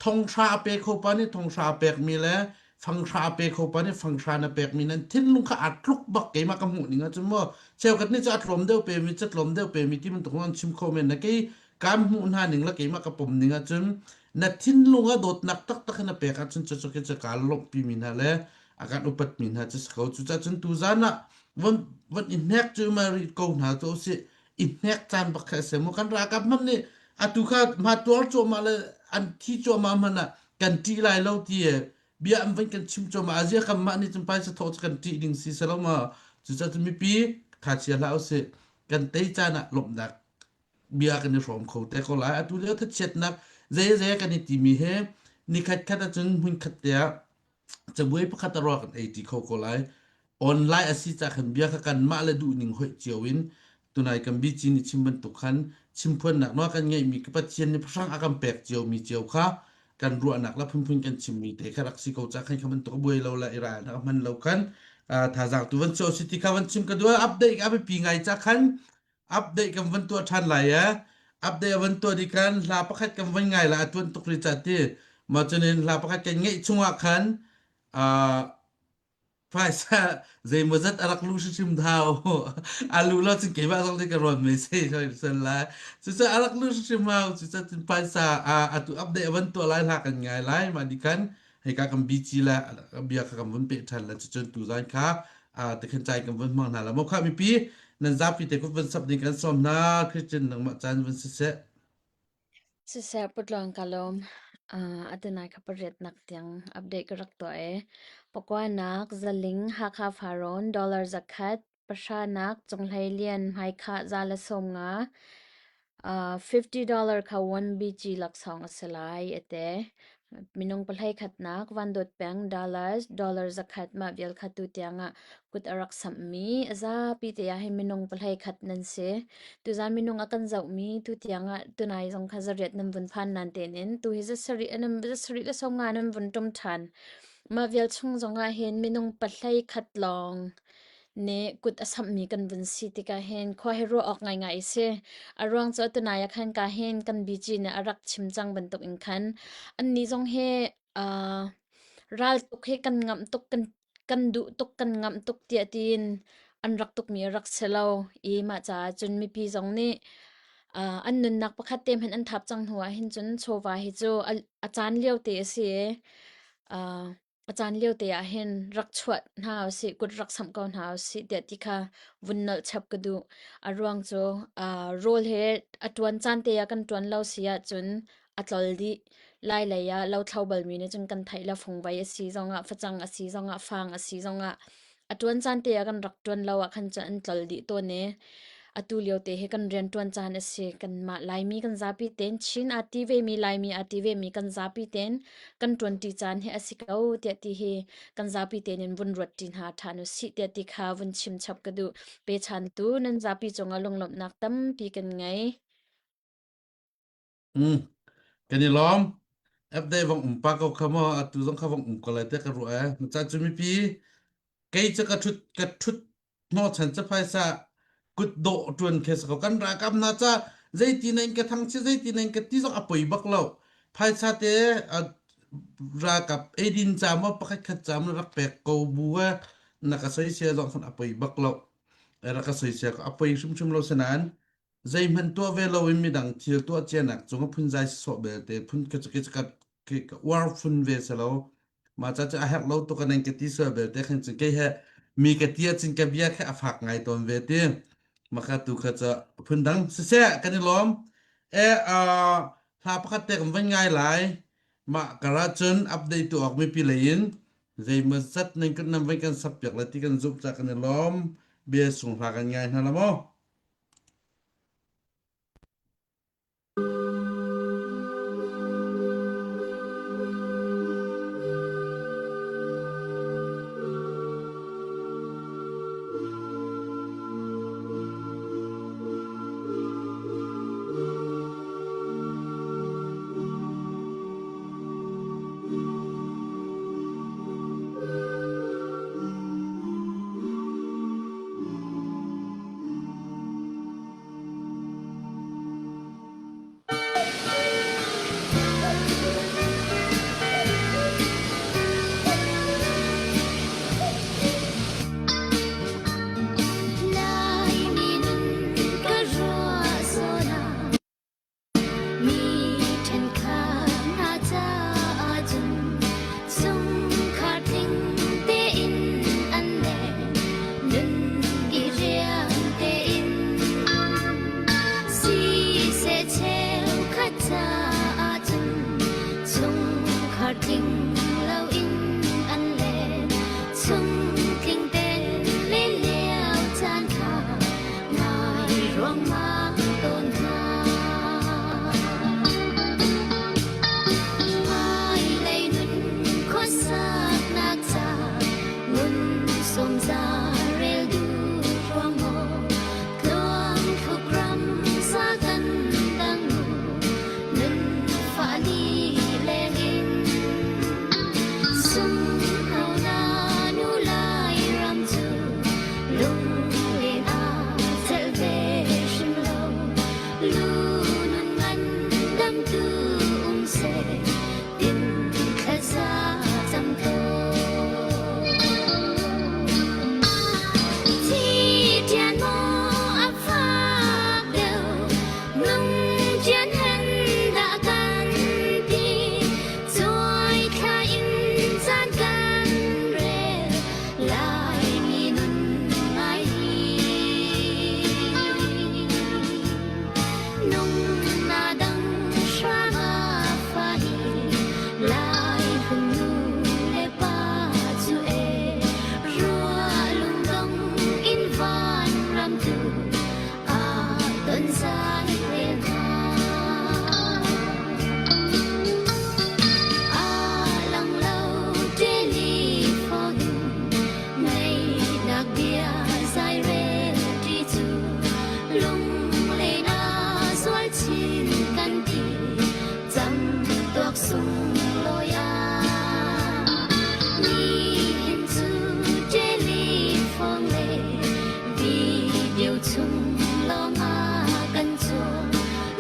Thonghra a pe kho pa nih thonghra a pekmi le fanghra a pe kho pa nih fanghra na pekmi nan thinlung kha aa tluk bak keimah ka hmuh ning ahcun maw cheukhat nih cu a tlawm deuh pemi cu tlawm deuh pemi ti bantuk an chim kho men na kei kaan hmuh hna ning le keimah ka pom ning ahcun na thinlung ah dawtnak taktak in na pek ahcun cu cu cu kaa lawmhpi mi hna le a kan upat mi hna cu si ko cucaah cun tuzan ah von von i hnek cu ma rih ko hna cu usih i hnek caan bak kha a si mu kan ralkap hmanh nih atu kha hma tuar cuahmah le an thi cuahmah hmanh ah kan ṭih lai lo ti bia an van kan chim cuahmah azia kan mah nih cun phaisa thawh cu kan ṭih ding si selo ma cucaah cun mipi tha chia hlah usih kan tei caan ah lawmhnak bia kan i hrawm kho te ko lai atu lio thachiatnak zei zei kan i timi he nikhat khat ahcun hmun khat te ah cabuai pakhat a ruak kan ei ṭi kho ko lai. Online a si ca khan bia kha kanmah le duhning hoih cio in tunai kan bici nih chim bantuk khan chimphuannak nawl kan ngeihmi ka Pathian nih pahrang a kan pek ciomi cio kha kan ruahnak le phunphun kan chimmi te kha rak si ko ca khan kha bantuk a buai lo le i ral a hman lo khan thazaang tu van cio si ti kha van chim ka duh update a biapi ngai ca khan update kan van tuah ṭhan lai e update a van tuah di khan hla pakhat kan van ngai la a tuan tuk ri ca ti ma cunin hla pakhat kan ngeih chungah khan uh, phaisa zeimawzat a rak lu hrimhrim thau a lu lo cun keimah zong nih ka ruan mei sei soi sel lai cucu a rak lu hrimhrim hau cucu cun phaisa atu update a van tuah lai hla kan ngai lai mah di khan hika kan bici le bia kha kan vun peh ṭhan le cucun tuzan kha tikhan cai kan vun hmang hna la mo kha mipi nan zapi te kut vun sap ding kan sawm hna Christian nangmah caan vun siseh Siseh putluang ka lawm. Uh, atunai kha pariat nak tiang update ka rak tuah e. Pakwanak zaling Hakha Faron dollar zakhat pahranak Cunghlei Lian hmaikhah za le 50 Uh, $50 kha 1BG laksawng a si lai a ti. Minung pahlei khatnak Van Dawt Peng dollars dollar zakhat mah vial kha tu tiangah kut a rak samhmi a zapi te ah hin minung pahlei khat nan si. Tuzan minung a kan zohmi tu tiangah tunai zong kha zariat nan vun phan nan ten in tu hi zasarih nan zasarih le 50 nan vun tum ṭhan. Mah vial chung zongah hin minung pahlei khat lawng nih kut a samhmi kan vun si tikah hin khua hi ruah awk ngaingai a si. A ruang cu tunai ah khan ka hin kan BG nih a rak chim cang bantuk in khan annih zong hi uh, ral tuk hi kan ngamh tuk kan kan duh tuk kan ngamh tuk tiah tiin an rak tukmi a rak si lo i mah caah cun mipi zong nih uh, an nunnak pakhat te hmanh an thap cang hnu ah hin cun chawva hi cu a, a caan lio te a si i uh, A caan lio te ah hin rak chuah hna usih, kut rak samh ko hna usih tiah ti kha vun nolh chap ka duh. A ruang cu uh, rawl he a ṭuan caan te ah kan ṭuan lo si ahcun a tlol dih. Lai lei ah lothlo balmi nih cun kan theih le fungvei a si zongah, facang a si zongah, fang a si zongah a ṭuan caan te ah kan rak ṭuan lo ah khan cun an tlol dih tawn i atu lio te hi kan rian ṭuan caan a si. Kanmah Laimi kan zapi tein Chin aa ti vemi Laimi aa ti vemi kan zapi tein kan ṭuanṭi caan hi a si ko tiah ti hi kan zapi tein in vun ruat ṭi hna ṭhan u sih tiah ti kha vun chim chap ka duh. Pechantu nan zapi cungah lunglawmhnak tampi kan ngei. Mm. Kan i lawm. Update vong um pa ko kha maw atu zong kha vong um ko lai te ka ruah eh. Ca cu mipi kei cu ka thut ka thut hnawhchan ca phaisa kut dawh ṭuan khi si ko kan ralkap hna ca zeiti na in ka thang chi zeiti na in ka ti zong a poi bak lo phaisa te ralkap eidin ca maw pakhat khat ca maw rak pek ko bu eh na ka soisel zong khan a poi bak lo rak ka soisel ko a poi hrimhrim lo sinain zeihmanh tuah ve loin midang thil tuah cianak cung a phunzai sawh belte phun ka ka ka uar phun ve selo mah ca cu a herh lo tuk anen ka ti sual belte khan cun kei he mi ka ti ahcun ka bia kha a fak ngai tawn ve ti maka tu kha ca phun dang siseh kan i lawm e hla pakhat te kan van ngai lai mah kara cun update tu awk mipi lei in zeimaw zat nan kan nan van kan sap piak le ti kan zumh ca kan i lawm bia sung hla kan ngai hna la maw tling loin an len. Chung tling ten len lio caan kha ngai ruangmang tawn hna. Hmailei nun khuasaknak ca ngun sawmza rel duh ruang maw tluang thluk ram sa kan dang nu nun fa li leng in sung hau na nu lai ram cu lunglen a celh ve hrim lo lu nun ngan dam tu um seh tin thlaza cam tawn. Thi tian maw a fak deuh nung tian hen dah kan ti cuai thla in caan kan rel Laimi nun ngai hi. Nung na dang hrang a fa hi Lai phun nu le pa cu e rua lungdong in van ram tu a ton zai rel hna. A lang lo telephone Ngaihnak bia zai rel ṭi cu lunglen a zual chin kan ti cang tuak sunglawi ah. Nihin cu telephone le video chung lawngah kan cawn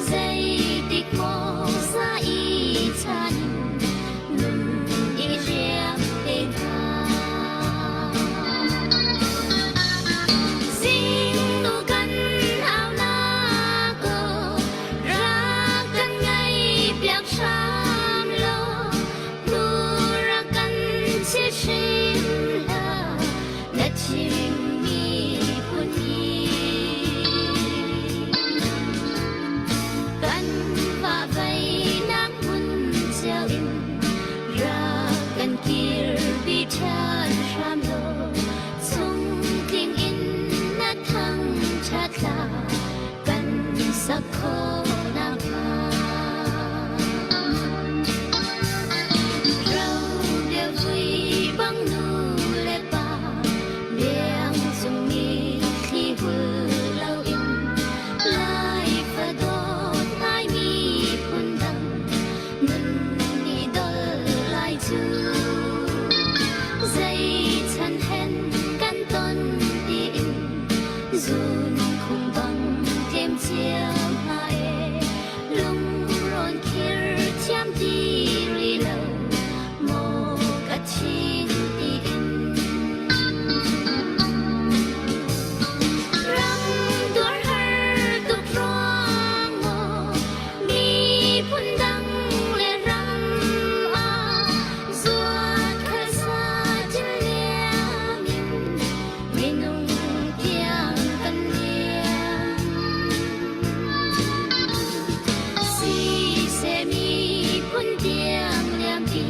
zeitik maw za i chan nun i riam te hna. Zingnu kan hau nak aw, rak kan ngaihpiak hram law, hnu rak kan chil hrim hlah, na chimmi phun hi. Kan vahveinak hmun cio in rak kan kirpi ṭhan hram law, chungtling in na thangṭhat hla kan sak khawh nakhnga. Ro deuh vui bang nu le pa biang cung mi thli hul loin Lai fadawt ngaimi phun dang nun nih dol lai cu. Zei chan hen kan ton tiin zun khung bang tlem cio hna e lungrawn khir thiam ti ri lo maw ka thin tiin. Ram dawr har tuk ruang maw miphun dang le ram ah zuat khalsa cin liam in minung tiang kan liam. Siseh miphun tiang liampi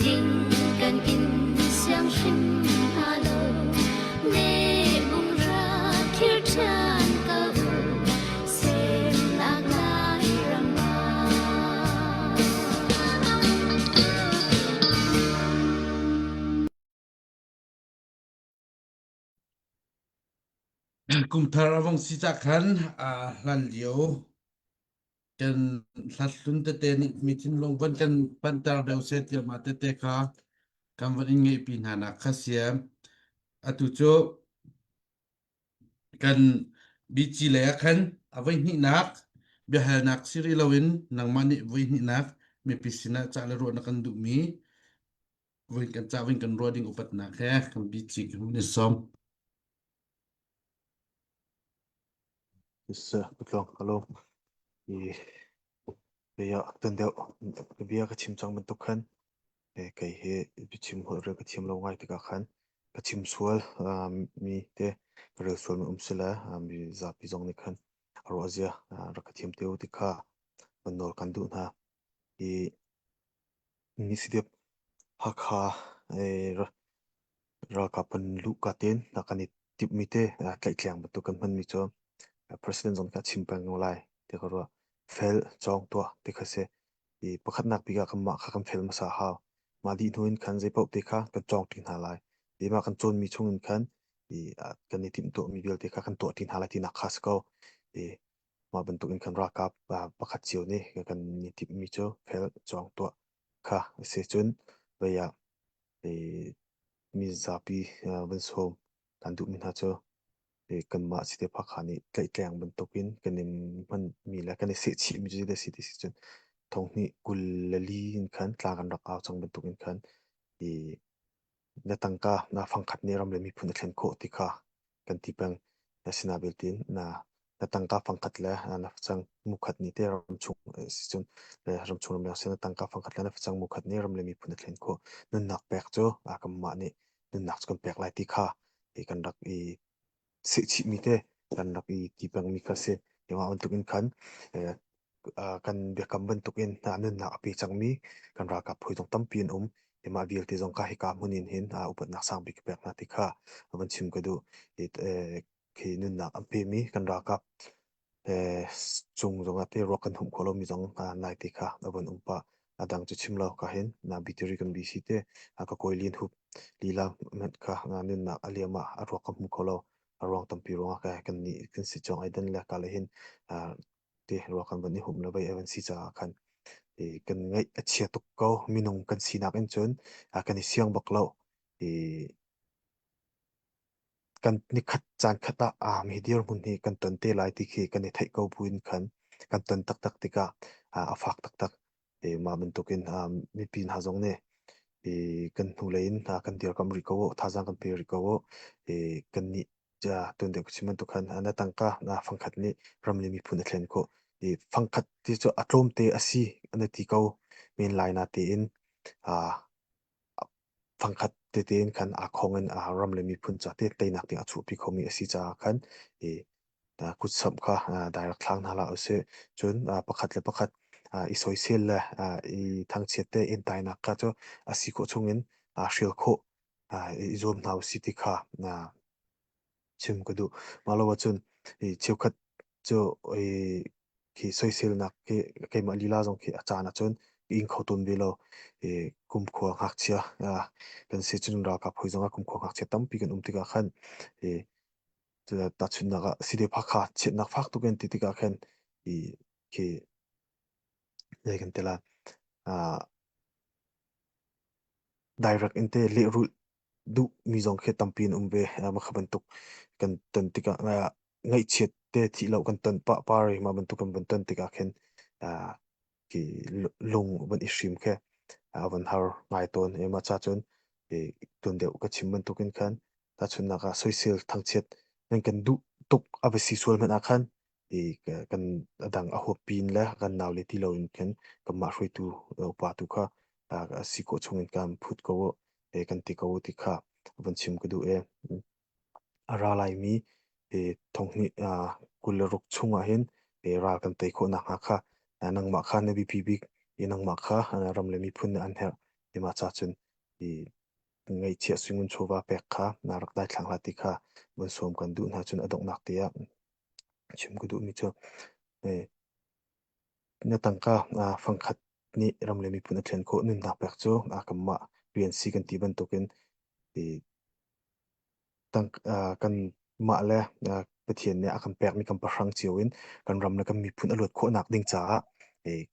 ding kan in siang hrim hna lo. Ne bung ra khir ṭhan ko u, semnak Lairam ah. Kum thar a vong si cah khan aa hlan lio kan hlathlun tete nih mi thinlung van kan panter deuh seh tiah mah tete kha kan van in ngeihpi hna nak kha siam. Atu cu kan bici lei ah khan a voi hnihnak biahalnak si rih loin nangmah nih voi hnihnak mipi sinah cah le ruah na kan duhmi voi kan cah voi kan ruah ding upatnak he kan bici kan hun i sawm. Is putlong hello. I bia tun deuh ka bia ka chim cang bantuk khan kei hi biachim holh rel ka thiam lo ngai tikah khan ka chim sual mi te ka rel sual mi um sila mi zapi zong nih khan a ruah zia rak ka thiam te u ti kha van nawl kan duh hna. I. Ni si dep Hakha ralkap kan luhka tein kan i timhmi te tlaihtleng bantuk kan hmanmi cu president zong kha a chim peng ko lai ti ka ruah. Fel cawng tuah ti kha si. I pakhatnak bik ah kanmah kha kan fel hmasa a hau. Mah dih hnu in khan zeipaoh te kha kan cawng ṭi hna lai. I mah kan cawnmi chung in khan i kan i timhtuahmi vialte kha kan tuah ṭi hna lai tinak kha si ko. I mah bantuk in khan ralkap pakhat cio nih kan i timhmi cu fel cawng tuah kha a si. Cun vei ah i mizapi van sawm kan duhmi hna cu kanmah Cite Phakha nih tlaihtleng bantukin kan in hmanmi le kan i sehchihmi cu zeidah a si ti si cun thonghnih 24 in khan tla kan rak au cang bantukin khan i na tangka na fangkhat nih ram le miphun a thlen khawh ti kha kan ti peng. Asinain belte na na tangka fangkhat le na facang mukhat nih te ramchung si cun ramchung ramleng sin na tangka fangkhat le na facang mukhat nih ram le miphun a thlen khawh. Nunnak pek cu kanmah nih nunnak cu kan pek lai ti kha kan rak i sehchihmi te kan rak i ti pengmi kha si. Mah bantuk in khan kan biakam bantuk in nunnak a pe cangmi kan ralkap phu zong tampi an um. Mah vialte zong kha hika hmun in hin upatnak sangbik ka pek hna ti kha van chim ka duh. Khi nunnak an pemi kan ralkap cung zongah te ruak kan humh khawh lomi zong nai te kha a van um pah. A dang cu chim lo ka hin na bitiri kan BC te ka kawi lin hup lila hmanh kha nunnak a liam ah a ruak ka hmu kho lo. A ruang tampi ruangah ka kan nih kan si cawng ai dan le ka le hin te ruak kan van i humh le vei a van si caah khan kan ngaih a chia tuk ko. Minung kan sinak in cun kan i siang bak lo. I kan nikhat caan khat ah aa mi dirhmun hi kan ton te lai ti khi kan i theih ko buin khan kan ton taktak tikah a fak taktak. E, mah bantukin mipi hna zong nih i kan hnulei in kan dirkamh rih ko u, thazaang kan pe rih ko u. E, kan nih tuan deuh ka chim bantuk khan na tangka na fangkhat nih ram le miphun a thlen khawh. I fangkhat ti cu a tlawmte a si na ti ko men lai na tiin fangkhat tete in khan aa khong in ram le miphun ca te teinak ding a chuahpi khomi a si caah khan i kutsamh kha direct thlang hna hlah usih. Cun pakhat le pakhat i soisel le i thangchiat te entainak kha cu a si khawh chungin hrial khawh i zuam hna usih ti kha chim ka duh. Mah lo ahcun i cheukhat cu i khi soiselnak khi keimah lila zong khi a caan ahcun ka ing kho tawn ve lo. I kumkhua ngakchia kan si cun ralkap hawi zongah kumkhua ngakchia tampi kan um tikah khan i tahchunhnak ah Sidephakha chiatnak fak tuk in ti tikah khan i khi zei kan ti la direct in te lehrulh duhmi zong khi tampi an um ve. Mah kha bantuk kan ton tikah ngaihchiat te thih lo kan ton pah par i mah bantuk kan van ton tikah khin khi lung van i hrim khi a van har ngai tawn. I mah ca cun tuan deuh ka chim bantukin khan tahchunhnak ah soisel thangchiat nan kan duh tuk a va si sual hmanh ah khan i kan a dang a huap pin le kan nau le ti loin khin kanmah hruaitu upa tu kha a si khawh chungin kan phut ko u kan ti ko u ti kha van chim ka duh e. A ra laimi thonghnih 26 chungah hin ral kan tei khawh nakhnga kha nangmah kha na biapi bik i nangmah kha ram le miphun nih an herh i mah ca cun i ngaihchiah suingun chawva pek kha na rak daithlang hlah ti kha van sawm kan duh hna cun a donghnak te ah chim ka duhmi cu na tangka fangkhat nih ram le miphun a thlen khawh nunnak pek cu kanmah rian si kan ti bantukin kanmah le Pathian nih a kan pekmi kan pahrang cio in kan ram le kan miphun a luat khawhnak ding caah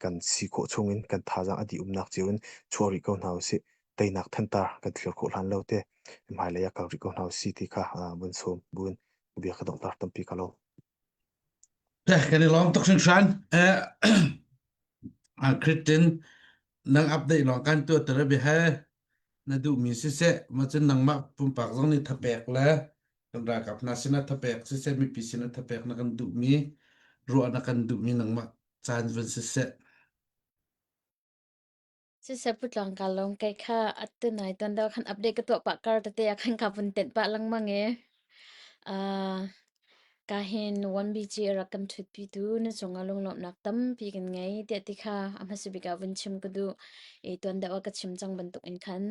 kan si khawh chungin kan thazaang a dih umnak cio in chuah rih ko hna usih. Teinak thantar kan thlir khawh hlan lo te hmailei ah kal rih ko hna usih ti kha vun sawm buin bia ka donghter tampi ka lo. Kan i lawm tuk hringhran. Christian nang update lawng kan tuah ter bi he na duhmi siseh macun nangmah pumpak zong nih thapek le kan ralkap hna sinah thapek siseh mipi sinah thapek na kan duhmi ruah na kan duhmi nangmah caan vun siseh. Siseh putlang ka lawm kai kha atu nai ton deuh khan update ka tuah pah kar tete ah khan ka vun tenh pah lengmang i. Uh, Ka hin 1BG a rak kan ṭhutpitu na cungah lunglawmhnak tampi kan ngei tiah ti kha a hmasa bik ah vun chim ka duh. I tuan deuh ah ka chim cang bantuk in khan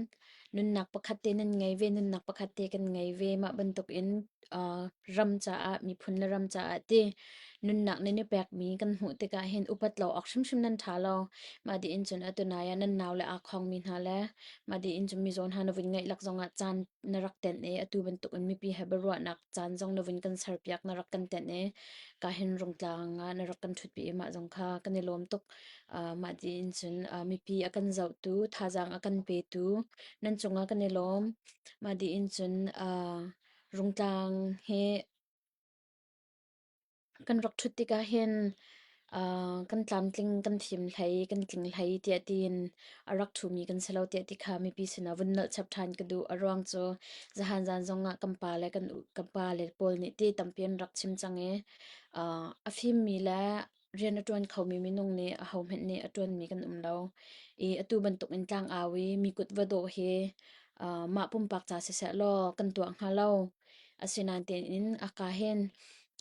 nunnak pakhat te nan ngei ve, nunnak pakhat te kan ngei ve. Mah bantuk in uh, ram caah, miphun le ram caah ti nunnak nan i pekmi kan hmuh tikah hin upat lo awk hrimhrim nan ṭha lo. Mah di in cun atu nai ah nan nau le aa khongmi hna le mah di in cun mizaw hna na vun ngeih lak zongah caan na rak tenh i atu bantuk in mipi he biaruahnak caan zong na vun kan serpiak na rak kan tenh i ka hin rungtlang ah na rak kan ṭhutpi i mah zong kha kan i lawm tuk. Uh, mah ti in cun uh, mipi a kan zohtu, thazaang a kan petu nan cungah kan i lawm. Mah di in cun uh, rungtlang he Kan rak ṭhut tikah hin uh, kan tlamtling, kan fim hlei, kan tling hlei tiah tiin a rak ṭhumi kan si lo tiah ti kha mipi sinah vun nolh chap ṭhan ka duh. A ruang cu zahan zan zongah kan pa le kan kan pa le pawl nih ti tampi an rak chim cang i uh, a fimmi le rian a ṭuan khomi minung nih ahohmanh nih a ṭuanmi kan um lo. I atu bantukin tlangau i mi kut va dawh hi uh, mah pumpak ca siseh law kan tuah hnga lo. Asinain tein a ka hin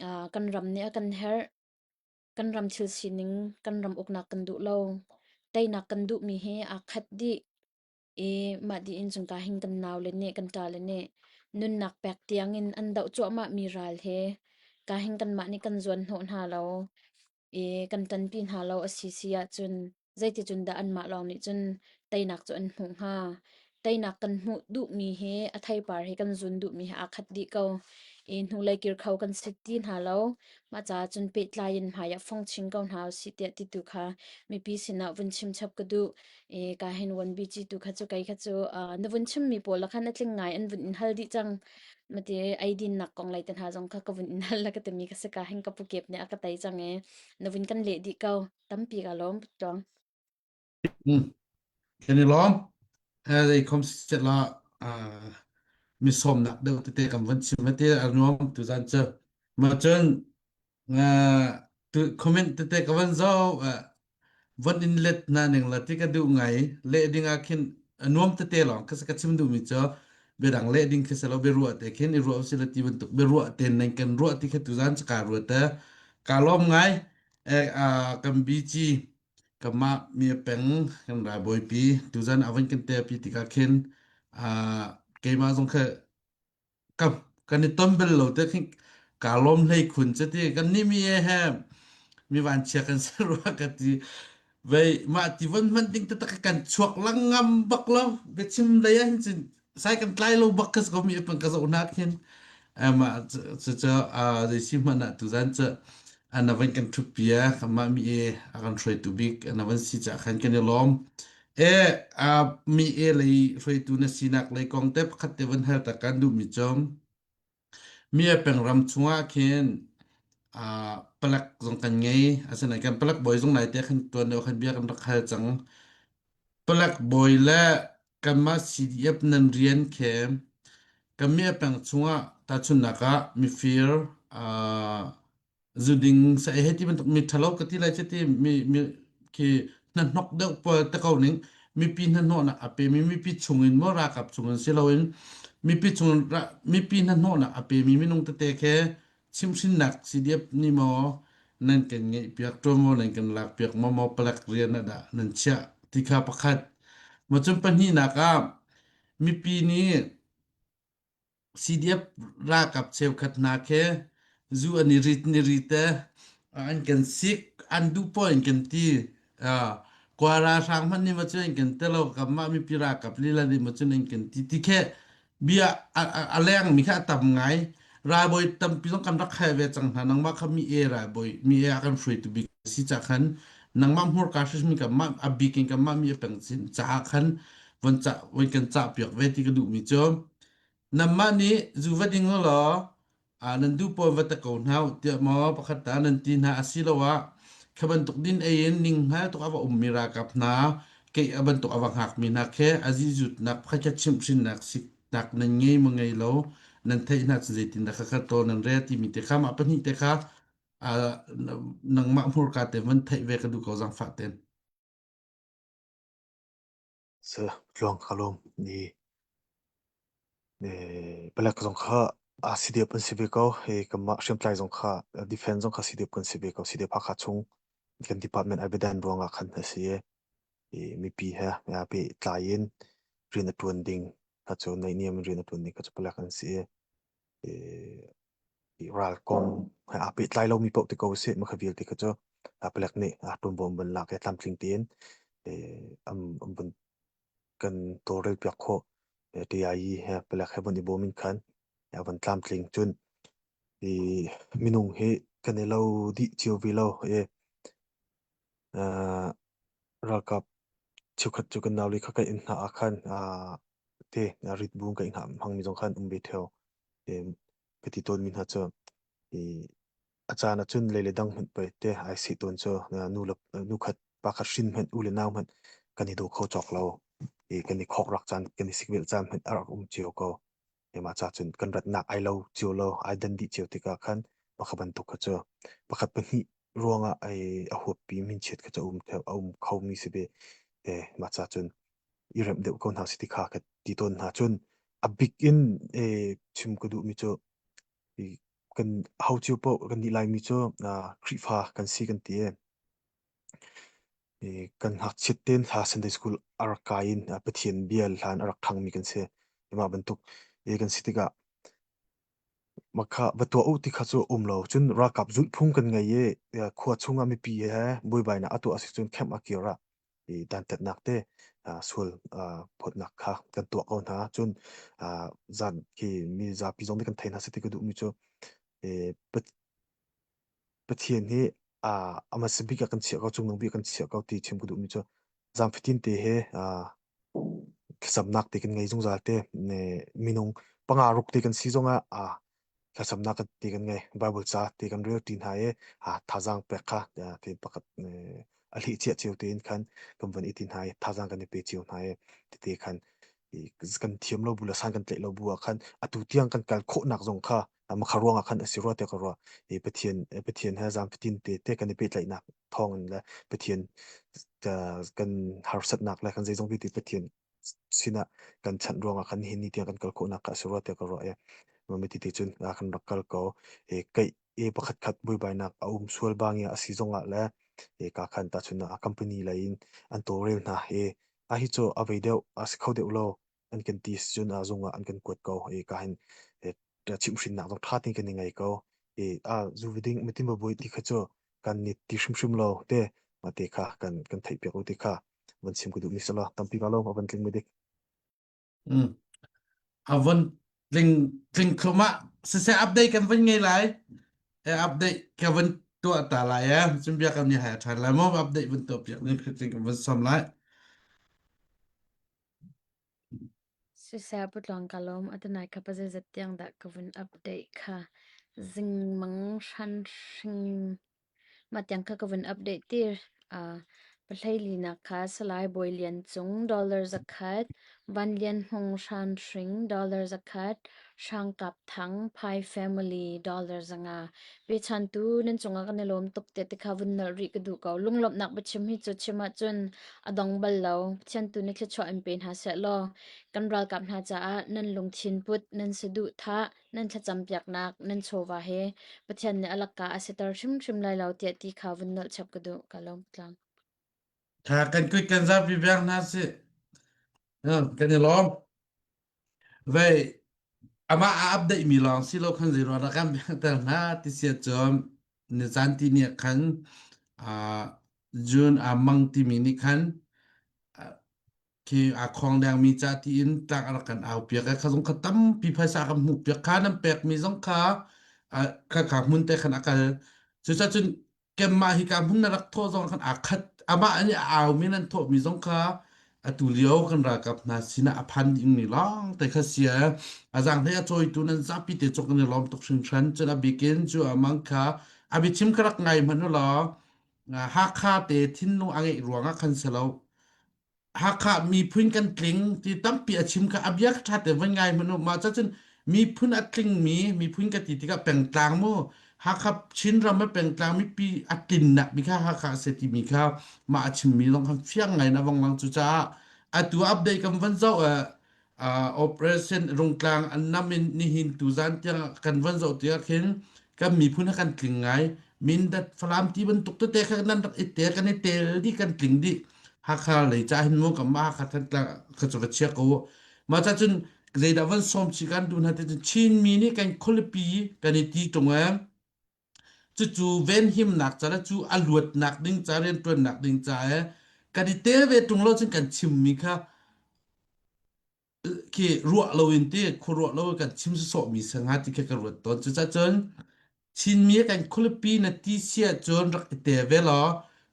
uh, kan ram nih a kan herh. Kan ram thil sining, kan ram uknak kan duh lo. Teinak kan duhmi hi aa khat dih. I mah dih in cungka hin kan naule nih kan ṭale nih nunnak pek tiangin an doh cuahmahmi ral hi ka hin kanmah nih kan zuan hnawh hna lo i kan ṭanpi hna lo a si si ahcun zeiticun dah anmah lawng nih cun teinak cu an hmuh hnga? Teinak kan hmuh duhmi hi a theipar hi kan zun duhmi hi aa khat dih ko. I hnulei kir kho kan si ti hna lo. Mah caah cun pehtlai in hmai ah fong chin ko hna usih tiah ti tu kha mipi sinah vun chim chap ka duh. I ka hin wan bi ci tu kha cu kei kha cu uh, na vun chimmi pawl khan a tling ngai an vun in hal dih cang. Mati eidin nak kong lei te hna zong kha ka vun in hal la ka timi ka si ka hin ka pu kep nih a ka tei cang i na vun kan leh dih ko. Tampi ka lawm tuang. Mm. Kan i lawm. Eh, zei khom set la mi sawmnak deuh tete kan van chim te a nuam tu zan cu. Ma cun tu comment tete ka van zo van in let na ning la ti ka duh ngai le ding ah khin a nuam tete lawng ka ka chim duh mi cu biadang le ding khi selo bia ruah te khin i ruah si la ti bantuk bia ruah ten nan kan ruah ti kha tu zan ka ruah te ka lawm ngai eh kan BG Kanmah mi peng kan ralbawipi tuzan a van kan telpi tikah khin ah keimah zong kha ka kan i ton bal lo te khin kaa lawm hlei khun cuti kan nih mi he mi vanchia kan si rua ka ti vei mah ti von hman ding taktak kan chuak lang ngam bak lo biachim lei ah hin cun sai kan tlai lo bak ka ko mi pang ka zoh nak hin ama cu cu zei si hmanh ah tuzan cu ana van kan thup pia mah mi e a kan hruaitu bik ana van si cha khan kan i lawm e a mi e lei hruaitu na sinak lei kong te pakhat te van hal ta kan duh mi chom mi e peng ram chungah khin a palak zong kan ngei asinain kan palak boy zong nai te khan tuan deuh khan bia kan rak hal cang Palek bawi le kanmah CDF nan rian khi kanmih peng chungah tahchunhnak ah mifir, uh, zuding sa hei ti bantuk mi ṭhalo ka ti lai cu ti mi mi khi hnahnok deuh pawl te ko ning mipi hnahnawhnak a pemi mipi chungin maw ralkap chungin si loin mipi chung mipi hnahnawhnak a pemi minung tete khi Chimhhrinnak CDF nih maw nan kan ngeihpiak ṭuanvo nan kan lakpiak maw maw palek rian ah dah nan chiah ti kha pakhat. Maw cun pahnihnak ah mipi nih CDF ralkap cheukhat hna khi zu an i rit ni rit eh an kan sik an duh poah in kan ti. Kawl ralhrang hmanh nih maw cun an kan ti lo kanmah mipi ralkap lila nih maw cun an kan ti ti khi bia a lengmi kha a tam ngai ralbawi tampi zong kan rak hal ve cang hna nangmah kha mi e ralbawi mi e a kan hruaitu bik si ca khan nangmah hmurka hrimhrim kanmah a bik in kanmah mi a peng cin caah khan von ca von kan cah piak ve ti ka duhmi cu Nanmah nih zu va ding law nan duh pawl va ta ko hna u tiah maw pakhat ta nan ti hna asiloah kha bantuk din ei in ninghngal tuk a va ummi ralkap hna kei a bantuk a va hngakmi hna khi a zizutnak pakhat kha chimhhrinnak siknak nan ngei maw ngei lo nan theih hna cun zeitindah khakha taw nan rel timi te kha mah pahnih te kha nangmah hmurka te van theih ve ka duh ko zaangfah ten. Tluang ka lawm ni palek zong kha. Ah CDF an si ve ko. Hi kanmah hriamtlai zong kha defense zong kha CDF kan si ve ko. CDF Hakha chung kan department ai biadan ruangah khan a si i i mipi he pehtlai in rian a ṭuan ding kha cu naihniam in rian a ṭuan ding kha cu palek an si i i ral kong he aa pehtlai lomi paoh ti ko usih mah kha vialte kha cu palek nih ṭuanvo an vun lak i tlamtling tein an vun kan tawlrel piak khawh. TIE he palek he vun i bawm in khan a van tlamtling cun i minung hi kan i lo dih cio ve lo i ralkap cheukhat cu kan naule kha kan inn hna ah khan te rit bu kan hngah hmangmi zong khan um ve theo. Ka ti tawnmi hna cu i a caan ahcun lei le dang hmanh pei te ai seh tawn cu nu le nu khat pa khat hrin hmanh u le nau hmanh kan i daw kho cawk lo. I kan i khok rak caan kan i sikvelh caan hmanh a rak um cio ko. Mah ca cun kan ratnak ai lo cio lo ai dan dih cio tikah khan pakhat bantuk kha cu pakhat pahnih ruangah ai a huappi minchiat kha cu a um a um khomi si ve. Eh, mah ca cun i remh deuh ko hna si ti kha ka ti tawn hna. Cun a bik in eh, chim ka duhmi cu i kan ho cio paoh kan nih Laimi cu uh, Khrihfa kan si kan ti i i kan ngakchiat tein hla Sunday school a rak kai in Pathian bia hlan a rak ṭhangmi kan si. Mah bantuk i kan si tikah makha va tuah u ti kha cu um lo. Cun ralkap zulhphung kan ngei i khua chungah mipi he buaibainak a tuah a si cun camp a kir ah i dantatnak te sual phawtnak kha kan tuah ko hna. Cun zan khi mi zapi zong nih kan thei hna seh ti ka duhmi cu Pathian hi a hmasa bik ah kan chiah ko, cungnung bik ah kan chiah ko ti chim ka duhmi cu zaang fatin te he thlacamnak te kan ngei zungzal te. Minung panga ruk te kan si zongah thlacamnak te kan ngei. Bible ca te kan rel ṭi hna i thazaang pek kha te pakhat a hlih cia cio tein khan kan van i ti hna i thazaang kan i pe cio hna i tete khan kan thiam lo bu le san kan tlaih lo bu ah khan atu tiang kan kal khawhnak zong kha makha ruangah khan a si rua tiah ka ruah. I Pathian Pathian he zaang fatin te te kan i pehtlaihnak thawng in le Pathian kan harsatnak le kan zeizong vialte Pathian sinah kan chanh ruangah khan nihin ni tiang kan kal khawhnak kha a si rua tiah ka ruah i mami ti te cun kan rak kal ko. I keih i pakhat khat buaibainak a um sual bang i a si zongah le i ka khan tahchun ah company lei in an tawlrel hna i a hi cu a vei deuh a si kho deuh lo an kan ti cun a zung ah an kan kuat ko i ka hin chimhhrinnak zong ṭha tein kan i ngei ko i a zu ding mitin babuai ti kha cu kan ni ti hrimhrim lo te mah te kha kan kan theih piak u ti kha van chim ka duh mi sala tampi ka lo a van tling mi dik Mm. A von tling tling thlum ah siseh update kan van ngei lai. E update ka van tuah ta lai e. Cun bia kan ni hai ṭhan lai mo update van tuah piak ning tling kan van som lai. Siseh Pu Tluang ka lawm. Atunai kha pazeizat tiang dah ka vun update kha. Zingmang hran hring mah tiang kha ka vun update tir. Uh, pahleilinak kha Salai Bawi Lian Cung dollar zakhat, Van Lian Hmung Hran Hring dollar zakhat, Hrang Kap Thang Phai Family dollar zanga. Pechantu nan cungah kan i lawm tuk te te kha vun nalh rih ka duh ko. Lunglawmhnak biachim hi cu chim ahcun a dong bal lo. Pathian tu nih thluachuah in pe hna seh law kan ralkap hna caah nan lungthin put, nan saduhthah, nan thlacampiaknak, nan chawva he Pathian nih a lakka a siter hrimhrim lai lo tiah ti kha vun nolh chap ka duh. Ka lawm tlang. Tha kan kuit kan zapi biak hna si. Kan i lawm. Vei amah a update mi lawng si lo khan zei ruang dah kan biakter hna ti sia cun ni zan ti ni khan uh, June a mang timi nih khan khi a khong deng mi ca tiin tlak a rak kan au piak kha zong kha tampi phaisa kan hmuh piak kha nan pek mi zong kha kha kha hmun te khan a kal cucacun kemmah hi ka hmun na rak thawh zong khan aa khat amah nih a au mi nan thawh mi zong kha atu lio kan ralkap hna sinah a phan ding mi lawng te kha sia a zang hlei a cawitu nan zapi te cuk an i lawm tuk hringhran cun a bikin cu amang kha a biachim ka rak ngai hmanh u law Hakha te thinlung a ngeih ruangah khan si lo Hakha miphun kan tling ti tampi a chim kha a bia kha ṭha te van ngai hmanh u mah cun miphun a tlingmi miphun ka ti tikah pengtlang mu Hakha Chinram a pengtlang mipi a tlinnak mi kha Hakha a si timi kha mah a chimmi zong kha fiang ngai in a vong lang cucaah atu update kan van zoh. Uh, operation Rungtlang an nam in nihin tuzan tiang kan van zoh tiah khin kan miphun ha kan tling ngai. Mindat Falam ti bantuk tete kha nan rak i tel kan i tel dih kan tling dih. Hakha lei ca hin mu kan mah Hakha Thantlang kha cu va chia ko. Mah ca cun zeidah van sawm chi kan duh hna te cun Chinmi nih kan khualipi kan i ti ṭung ee. Cucu venhimnak ca le cu a luatnak ding ca rianṭuannak ding ca ee kan i tel ve ṭung lo cun kan chimmi kha khi ruah loin ti khuaruah lo kan chim sawsawhmi si hnga ti khi ka ruat tawn. Cucacun Chinmi kan khualipi na ti si ahcun rak i tel ve law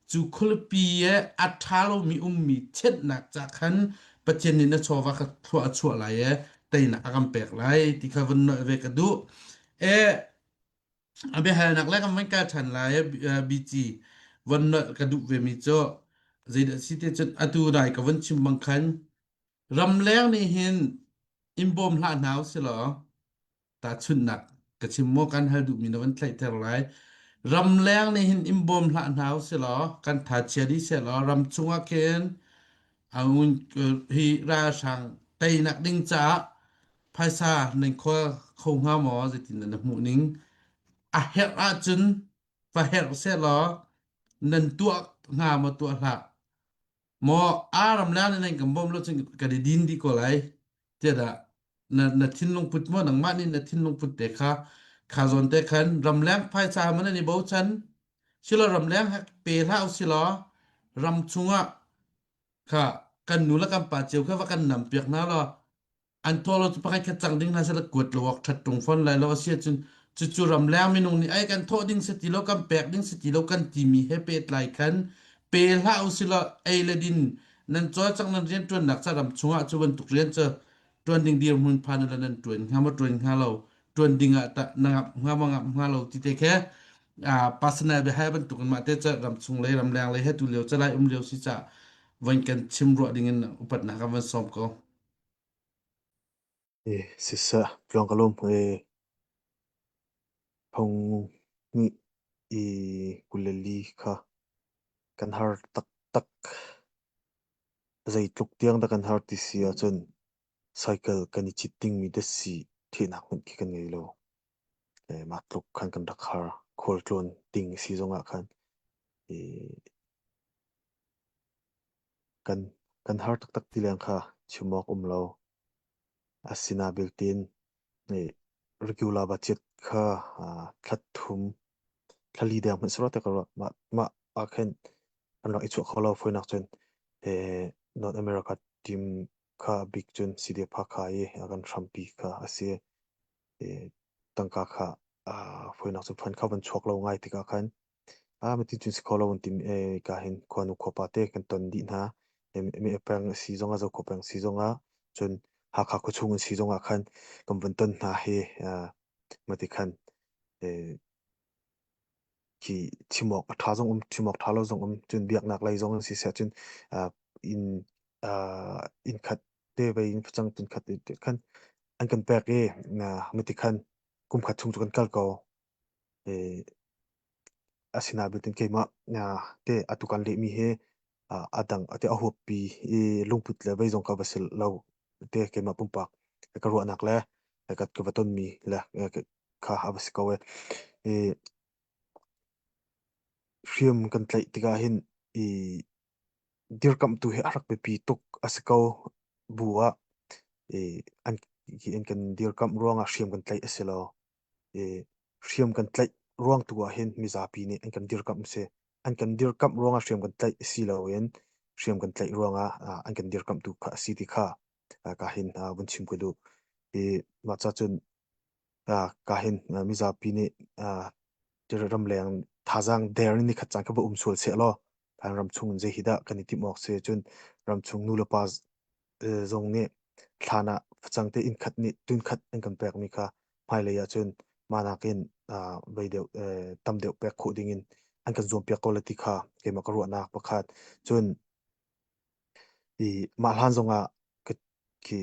cu khualipi i a ṭha lomi ummi thianhnak ca khan Pathian nih na chawva kha thlua a chuah lai i teinak a kan pek lai ti kha vun nolh ve ka duh. E a biahalnak le kan van kal ṭhan lai BC von nolh ka duh vemi cu zeidah si ti cun atu dai ka vun chim bang khan ramleng nih hin in bawm hlah hna usih law tahchunhnak ka chim maw kan hal duhmi na van thlaihter lai ramleng nih hin in bawm hlah hna usih law kan tha chia dih seh law ram chungah khin aun hi ralhrang teinak ding caah phaisa nan khawl kho hnga maw zeitin na hmuh ning a herh ahcun va herh seh law nan tuah hnga maw tuah hlah maw aram le nan kan bawm lo cun kan i din dih ko lai tiah dah na na thinlung put maw nangmah nih na thinlung put te kha kha zawn te khan ramleng phaisa man an i bochan silo ramleng hak pe hlah usilaw ram chungah kha kan nu le kan pa cio kha va kan nam piak hna law an tuah lo cu pakhat khat cang ding hna seh kuat lo awk ṭhat ṭung fawn lai lo a si ahcun cucu ramleng minung nih ai kan thawh ding si ti lo kan pek ding si ti lo kan timi he pehtlai khan pe hlah usilaw ei le din nan cawlcangh nan rianṭuannak ca ram chungah cu bantuk rian cu ṭuan ding dirhmun phan le nan ṭuan hnga maw ṭuan hnga lo ṭuan ding ah tah na ngap hnga maw ngap hnga lo ti te khe personal biahal bantuk in mah te ca ram chung lei ramleng lei he tu lio calai um lio si ca van kan chim ruah ding in upatnak kan van sawm ko. E siseh tluang ka lawm e phung nih i 24 kha kan har taktak. Zeitluk tiang dah kan har ti si ahcun cycle kan i cit dingmi datsi thehnak hmanh khi kan ngei lo. E, mah tluk khan kan rak har. Khualtlawn ding si zongah khan e, Kan kan har taktak ti leng kha chim awk um lo. Asina beltin regular budget kha thla thum thla li deng hmanh si te ka ruah. Mah mah ah khin an rak i chuah kho lo foinak cun North America team kha bik cun CDF Hakha i a kan hrampi kha a si. Tangka kha foinak cu fund kha van chuak lo ngai tikah khan Ah mati cun si kho lo an tim i ka hin khuanu khuapa te kan ton dih hna. Mi peng si zongah Zokhua peng si zongah cun Hakha khuachung an si zongah khan kan vun ton hna hi mati khan khi chim awk a ṭha zong um chim awk ṭha lo zong um cun biaknak lei zong si seh cun inn inn khat te vei in facang tun khat te khan an kan pek i mati khan kum khat chung cu kan kal ko. Asinain keimah te atu kan lehmi hi a dang te a huappi i lungput le vei zong ka va si lo te keimah pumpak ka ruahnak le ka ka va tonmi le kha a va si ko e. I hriam kan tlaih tikah hin i dirkamhtu hi a rak biapi tuk a si ko bu ah i an an kan dirkamh ruangah hriam kan tlaih a si lo. i hriam kan tlaih ruang tu ah hin mizapi nih an kan dirkamh a si. An kan dirkamh ruangah hriam kan tlaih si loin hriam kan tlaih ruangah an kan dirkamhtu kha a si ti kha ka hin vun chim ka duh. I mah ca cun ka hin mizapi nih ramleng thazaang der in nikhat caan kha va um sual seh law kan ramchung in zei hi dah kan i timh awk si cun ramchung nu le pa zong nih thlan ah facang te inn khat nih tun khat an kan pekmi kha hmailei ahcun mah nakin vei deuh tam deuh pek khawh dingin an kan zuampiak ko la ti kha keimah ka ruahnak pakhat. Cun i mah hlan zongah khi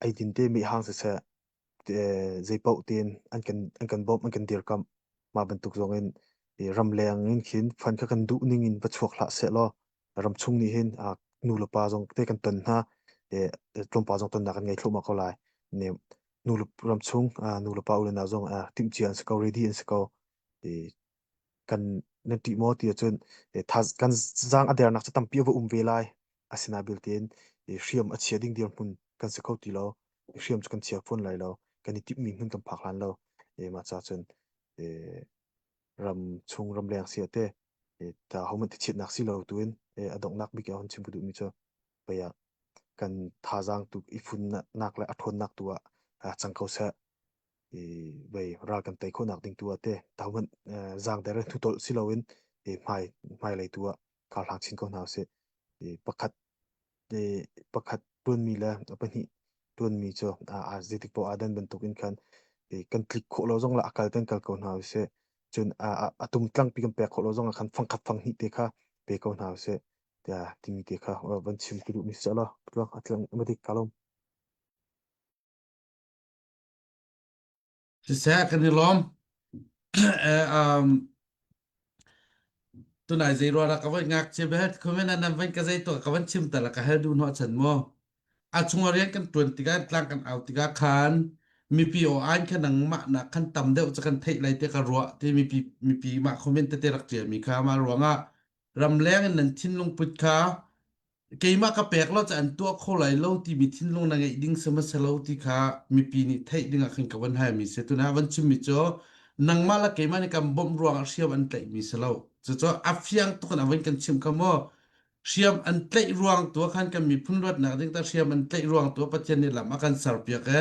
eidin te mehhang siseh zeipaoh tein an kan an kan bawmh an kan dirkamh mah bantuk zong in ramleng in khin fund kha kan duh ning in va chuak hlah seh law ramchung nih hin nu le pa zong te kan ton hna. tlawmpal zong tonnak kan ngei thluahmah ko lai. Ne nu le ram chung nu le pa u le nau zong timhcia an si ko, ready an si ko. Kan nan ṭih maw ti ahcun kan zaang a dernak cu tampi a va um ve lai. Asinain belte hriam a chia ding dirhmun kan si kho ti lo. Hriam cu kan chia fawn lai lo. Kan i timhmi hmun kan phak hlan lo. Mah ca cun ram chung ramleng si ah teh ta hohmanh thichiatnak si lo tuin a donghnak bik ah hun chim ka duhmi cu pei ah kan thazaang tu i funnak le a ṭhawnnak tu ah cang ko seh. I vei ral kan tei khawhnak ding tu ah teh hohmanh zaangder in thutolh si loin hmai hmailei tu ah kar hlang chin ko hna usih. Pakhat pakhat ṭuanmi le pahnih ṭuanmi cu aa zeitik paoh aa dan bantukin khan kan tlik khawh lo zong le a kal kan kal ko hna usih. Cun a tumtlangpi kan pek khawh lo zong ah khan fangkhat fanghnih te kha pe ko hna usih. Tiah timi te kha van chim ka duhmi si law a tlang ma dik ka lawm. Siseh kan i lawm. Um, tunai zei ruah ka voi ngakchia bel comment ah nan van ka zei tuah ka van chim ta la ka hal duh hnawh chan mu. A chung rian kan tuan tikah tlang kan au tikah khan mipi aw an kha nangmah nak khan tam deuh ca kan theih lai te ka ruah ti mipi mipi mah comment tete rak ṭial mi kha mah ruangah ramleng in nan thinlung put kha keimah ka pek lo ca an tuah kho lai lo timi thinlung na ngeih ding sihmanhseh lo ti kha mipi nih theih ding ah khan ka van halmi si. Tuna van chimmi cu nangmah le keimah nih kan bawmh ruangah hriam an tlaihmi si lo. Cucu a fiang tuk in a van kan chim kha mu. Hriam an tlaih ruang tu ah khan kan miphun luatnak ding ta hriam an tlaih ruang tu ah Pathian nih lam a kan serpiak e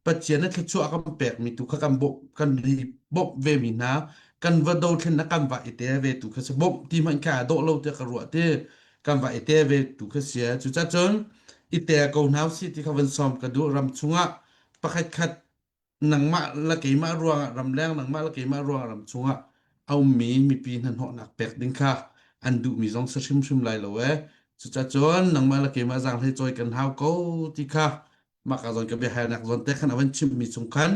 Pathian a thluachuah a kan pekmi tu kha kan bawmh kan hi bawmh ve mi hna kan va dothlen kan va i tel ve tu kha si bawmh ti hmanh kha dawh lo tiah ka ruah ti kan va i tel ve tu kha si cucacun i tel ko hna usih ti kha van sawm ka duh ram chungah pakhat khat nangmah le keimah ruangah ramleng nangmah le keimah ruangah ram chungah a ummi mipi hnahnawhnak pek ding kha an duhmi zong si hrimhrim lai lo e cucacun nangmah le keimah zaanghlei cawi kan hau ko ti kha mah ka zawn ka biahalnak zawn te khan a van chimmi chung khan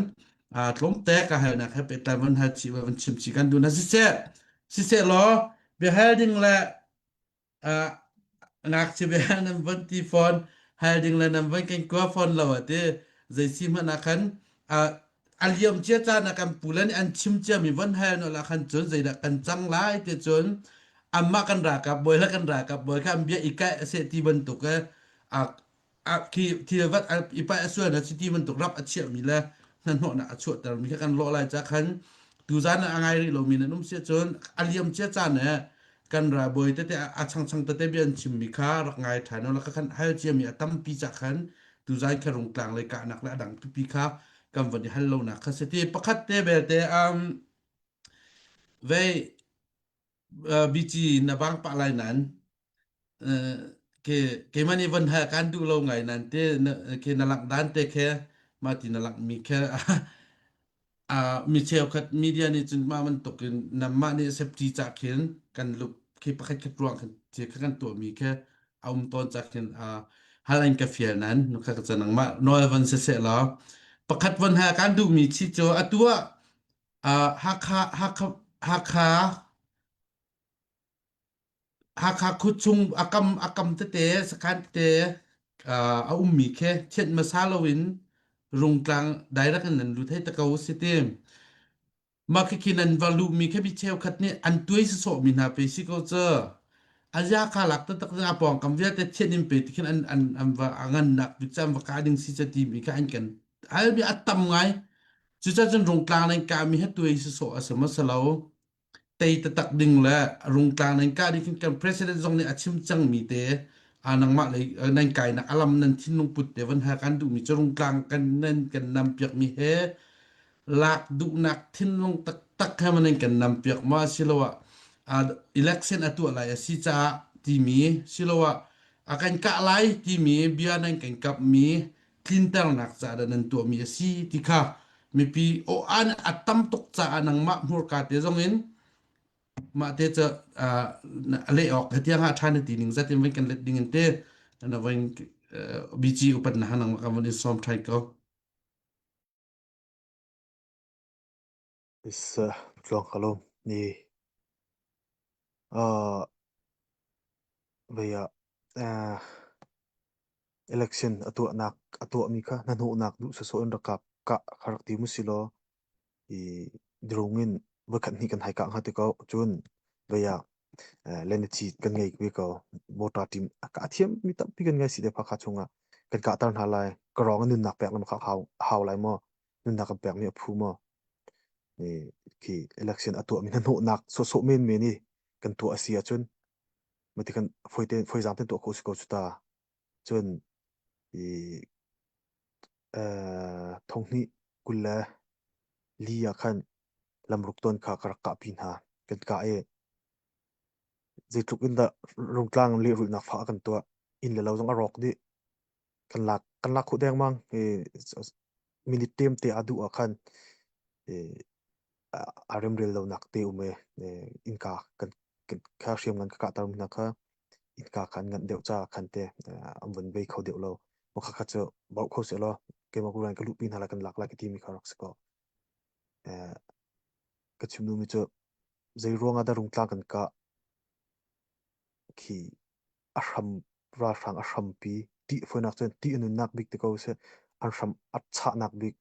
tlawmte ka halnak he pehtlai van hal chih van chim chih kan duh na siseh siseh law biahal ding le ngakchia bia nan van ti fawn hal ding le nan van kan kua fawn lo ati zei si hmanh ah khan a liam cia caan ah kan pu le nih an chim cia mi van hal no la khan cun zeidah kan cang lai ti cun anmah kan ralkap bawi le kan ralkap bawi kha an bia i kaih a seh ti bantuk e khi thil vat i paih a sual na si ti bantuk rap a chiahmi le hnahnawhnak a chuahtermi kha kan lawh lai ca khan tuzan ah a ngai rih lomi nan um si cun a liam cia caan eh kan ralbawi tete a changchang tete bia an chimmi kha rak ngai ṭhan la khan hal ciami a tampi ca khan tuzan kha rungtlang le kahnak le a dang pipi kha kan van i hal lonak kha si ti pakhat te belte um vei bici na bang pah lai nan ke keimah nih von hal kan duh lo ngai nan te ke na langh dan te khe mah ti na langh mi khe mi cheukhat media nih cun mah bantuk in namah nih safety ca khin kan lup khi pakhat khat ruang khan thil kha kan tuah mi khe a um tawn ca khin hal an ka fial nan nu kha ka canang mah nawl von se seh law pakhat von hal kan duh mi chi cu atu ah Hakha Hakha Hakha Hakha khuachung a kam a kam tete sakhan tete a ummi khi thianh hmasa loin Rungtlang direct in nan lut hei ta ko si ti. Mah khikhi nan va luhmi khi mi cheukhat nih an tuai sawsawhmi hna pe si ko cu. A zia kha lak taktak a pawngkam vialte thianh in pe ti khin an an an va a ngannak bik cu an va kah ding si ca timi kha an kan halmi a tam ngai. Cucaah cun Rungtlang nan kahmi hi tuai sawsawh a si maw si lo. Tei taktak ding le rungtlang nan kah ding khin kan president zong nih a chim cangmi te nangmah lei nan kainak alam nan thinlung put te van hal kan duhmi cu rungtlang kan nan kan nam piakmi he lak duhnak thinlung taktak he man kan nam piak ma siloah election a tuah lai a si caah timi siloah a kan kah lai timi bia nan kan kapmi tlinternak caah dah nan tuahmi a si ti kha mipi aw-an a tam tuk caah nangmah hmurka te zong in mah te cu a leh awk he tiang ah ṭha na ti ning zat in van kan let ding in te na van BG upat na hanang ka van in sawm ṭhai ko. Is tluang ka lawm ni uh vei ah uh. Election a tuahnak a tuahmi kha hnahnawhnak duh sawsawh in rak kap kah kha rak ti mu si law i drone in voikhat hnih kan hai kah hnga ti ko. Cun vei ah lenasi kan ngei ve ko. Mortar team a kah thiam mi tampi kan ngei si te phakha chungah kan kahter hna lai. Ka rawng in nunnak pek lam kha hau hau lai maw? Nunnak kan pek mi a phu maw? Khi election a tuahmi hnahnawhnak sawhsawh menmen i kan tuah a si ahcun mati kan foi te foi zang ten tuah kho si ko cu ta. Cun i thonghnih 24 ah khan lamruk tawn kha ka rak kahpi hna. Kan kah i zeitluk in dah rungtlang lehrulhnak fah a kan tuah. Inn le lo zong a rawk dih. Kan lak kan lak khawh dengmang. I minute tem te a duh ah khan i a remrel lonak te um i innka kan kha hriamngan ka kahter mi hna kha innka kha an nganh deuh caah khan te an vun bei kho deuh lo. Mah kha cu bauh kho seh law keimah kuran ka luhpi hna lai kan lak lai ka timi kha rak si ko. Ka chim duhmi cu zei ruang ah dah rungtlang kan kah khi a hram ralhrang a hrampi tih fawinak cun tih a nunnak bik ti ko seh an hram a chahnak bik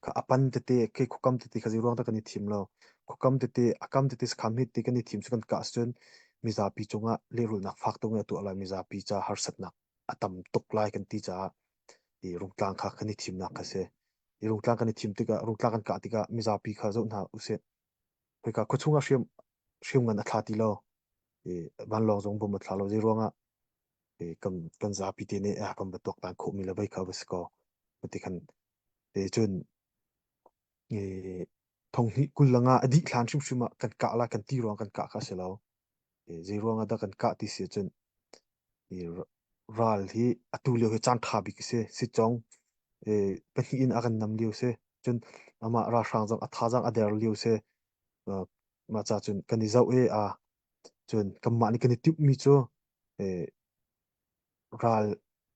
Kha a pan tete khi khuakam tete kha zeiruang dah kan i thim lo. Khuakam tete a kam tete sakham hmet te kan i thim cu kan kah ahcun mizapi cungah lehrulhnak fak tuk in a tuah lai. Mizapi ca harsatnak a tam tuk lai kan ti caah i rungtlang kha kan i thimnak kha si. I rungtlang kan i thim tikah rungtlang kan kah tikah mizapi kha zoh hna usih. Khoika khuachung ah hriam hriamngan a thla ti lo. I vanlawng zong bom a thla lo. Zeiruangah i kan kan zapi te nih ah kan va tuaktan khawhmi le vei kha va si kaw. Ti khan cun thonghnih 25 a dih hlan hrimhrim ah kan kah la kan ti ruang kan kah kha a si lo. Zei ruang ah dah kan kah ti si ahcun ral hi atu lio hi caan ṭha bik a si. Sitcong pahnih in a kan nam lio si. Cun amah ralhrang zong a thazaang a der lio si. Mah ca cun kan i zoh i cun kanmah nih kan i timhmi cu ral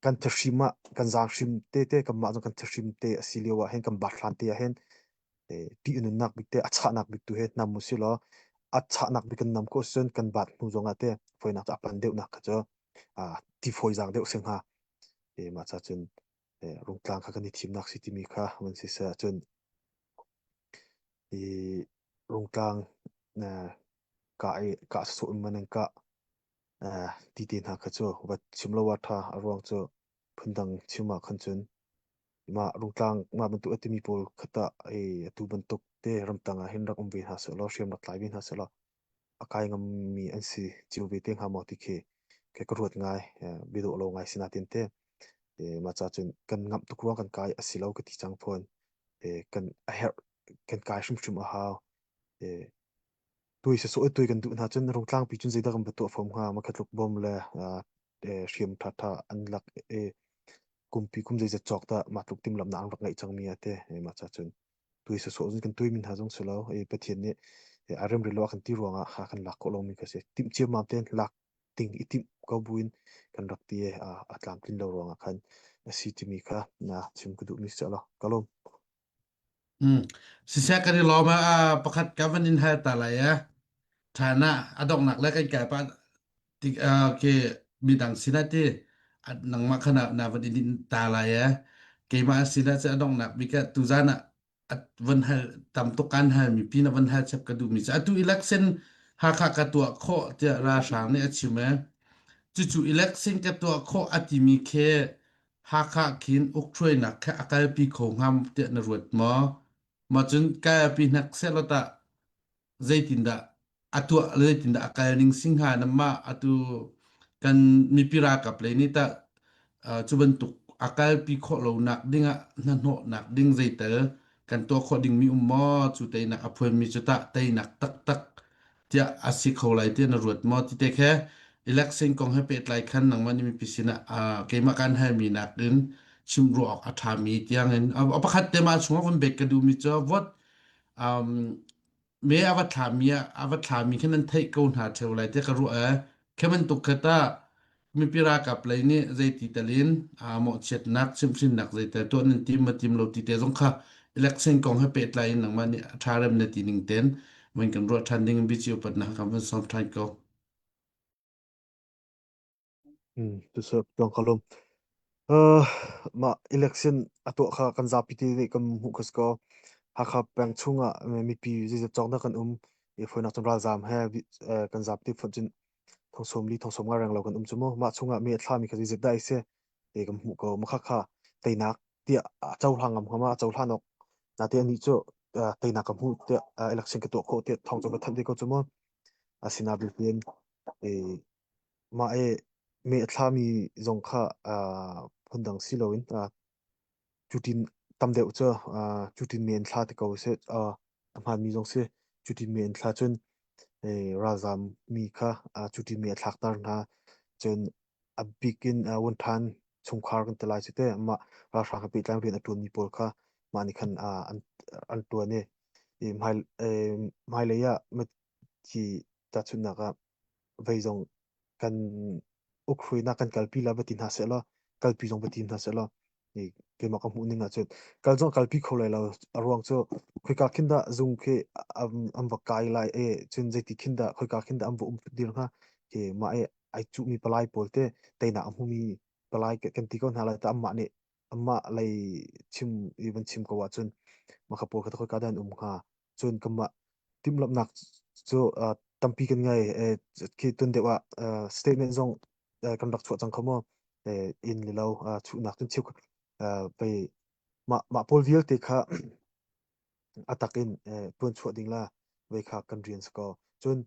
kan thahrim ah kan zaanghrim tete kanmah zong kan thahrim te a si lio ah hin kan bathlan te ah hin ṭih a nunnak bik te a chahnak bik tu hi nam u si law a chahnak bik kan nam ko cun kan bat hnu zong ah te fawinak cu a pan deuhnak kha cu ti fawizaang deuh si hnga. Mah ca cun rungtlang kha kan i thimnak si timi kha van si seh cun i rungtlang kah i kah sawh in man an kah ti te hna kha cu va chim lo ah ṭha. A ruang cu phundang chim ah khan cun mah rungtlang mah bantuk a timi pawl kha tah atu bantuk te ramtang ah hin rak um ve hna sehlaw hriam rak tlai ve hna sehlaw a kai ngammi an si cio ve te hnga maw ti khi ka ka ruat ngai. Biadawh lo ngai si natin te mah ca cun kan ngamh tuk ruang kan kai a si lo ka ti cang fawn. Kan a herh kan kai hrimhrim a hau. Tui sawsawh i tui kan duh hna cun rungtlangpi cun zeidah kan va tuah fom hnga? Makha tluk bom le hriam ṭhaṭha an lak i kumpi kum zeizat cawk dah mah tluk timhlamhnak an rak ngeih cangmi ah te mah ca cun tui sawsawh cun kan tui mi hna zong si lo i Pathian nih a remri lo a kan ti ruangah kha kan lak khawh lomi kha si. Timh ciammam tein lak ding i timh ko buin kan rak ti i a tlamtlin lo ruangah khan a si timi kha na chim ka duhmi si lo. Ka lawm. Siseh kan i lawm ah pakhat ka van in hal ta lai eh. Ṭhan ah a donghnak le kan kai pah tik okay midang sinah ti nangmah kha na na van in din ta lai eh. Keimah sinah cu a donghnak bik ah tuzan ah van hal tam tuk kan hal mi pin a van hal chap ka duh mi cu atu election Hakha ka tuah khawh tiah ralhrang nih a chim eh. Cucu election ka tuah khawh a timi khi Hakha khin ukhruainak kha a kalpi kho hnga tiah na ruat maw? Mah cun kalpi hnek sehlaw tah zeitindah a tuah zeitindah a kal ning si hnga na mah atu kan mipi ralkap lei nih tah cu bantuk a kalpi khawh lonak dingah hnahnawhnak ding zeitel kan tuah khawh dingmi um maw? Cu teinak a phuanmi cu tah teinak taktak tiah a si kho lai tiah na ruat maw? Ti te khe election kong he pehtlai khan nangmah nih mipi sinah keimah kan halmi nakin chim ruah awk a ṭhami tiangin a pakhat te mah chungah vun bek ka duhmi cu vote um, me a va thlami a va thlami khan nan theih ko hna ṭheo lai tiah ka ruah ee. Khi bantuk kha tah mipi ralkap lei nih zeiti talin aa mawhchiatnak chimhhrinnak zeitel tuah nan tim ma tim lo ti te zong kha election kong he pehtlai in nangmah nih a ṭha rem na ti ning ten van kan ruah ṭhan ding in biaci upatnak kan van sawm ṭhan ko. Tusuk tuang kalum. Uh, mah election a tuah kha kan zapi te nih kan hmuh kha si kaw Hakha peng chungah mipi zeizat cawk dah kan um i fawinak cun ralzaam he kan zapi fonh cun thong sawm li thong sawm nga reng lo kan um cu mu mah chungah mi a thlami kha zeizat dah i si ti kan hmuh ko makha kha teinak tiah a cohlang ngam hnga ma a cohlan awk nate anih cu teinak ka hmuh tiah election ka tuah khawh tiah thong cu ka thanh te ko cu mu asinain mah i me a thlami zong kha phundang si loin cutin tam deuh cu cutin me an thla ti ko seh a hmaanmi zong si. Cutin me an thla cun ralzaam mi kha cutin me a thlakter hna. Cun a bik in vunthan chungkhar kan ti lai cu teh mah ralhrang he pehtlai rian a ṭuanmi pawl kha mah nih khan an ṭuan i hmailei ah hi tahchunhnak ah vei zong kan ukhruainak kan kalpi la va ti hna seh law kalpi zong va ti hna seh law keimah ka hmuh ning ahcun kal zong kalpi kho lai lo a ruang cu khoika khin dah zung khi an va kai lai e cun zeiti khin dah khoika khin dah an va um dir hnga khi mah e ai cuhmi palai pawl te teinak a hmumi palai kan ti ko hna lai ta amah nih amah lei chim i van chim ko ahcun mah kha pawl kha khoika dah an um hnga Cun kanmah timhlamhnak cu tampi kan ngei. Khi tun deuh ah statement zong kan rak chuah cang kho maw? Inn le lo chuhnak cun cheu pei mah mah pawl vialte kha a tak in tuan chuah ding la vei kha kan rian si ko. Cun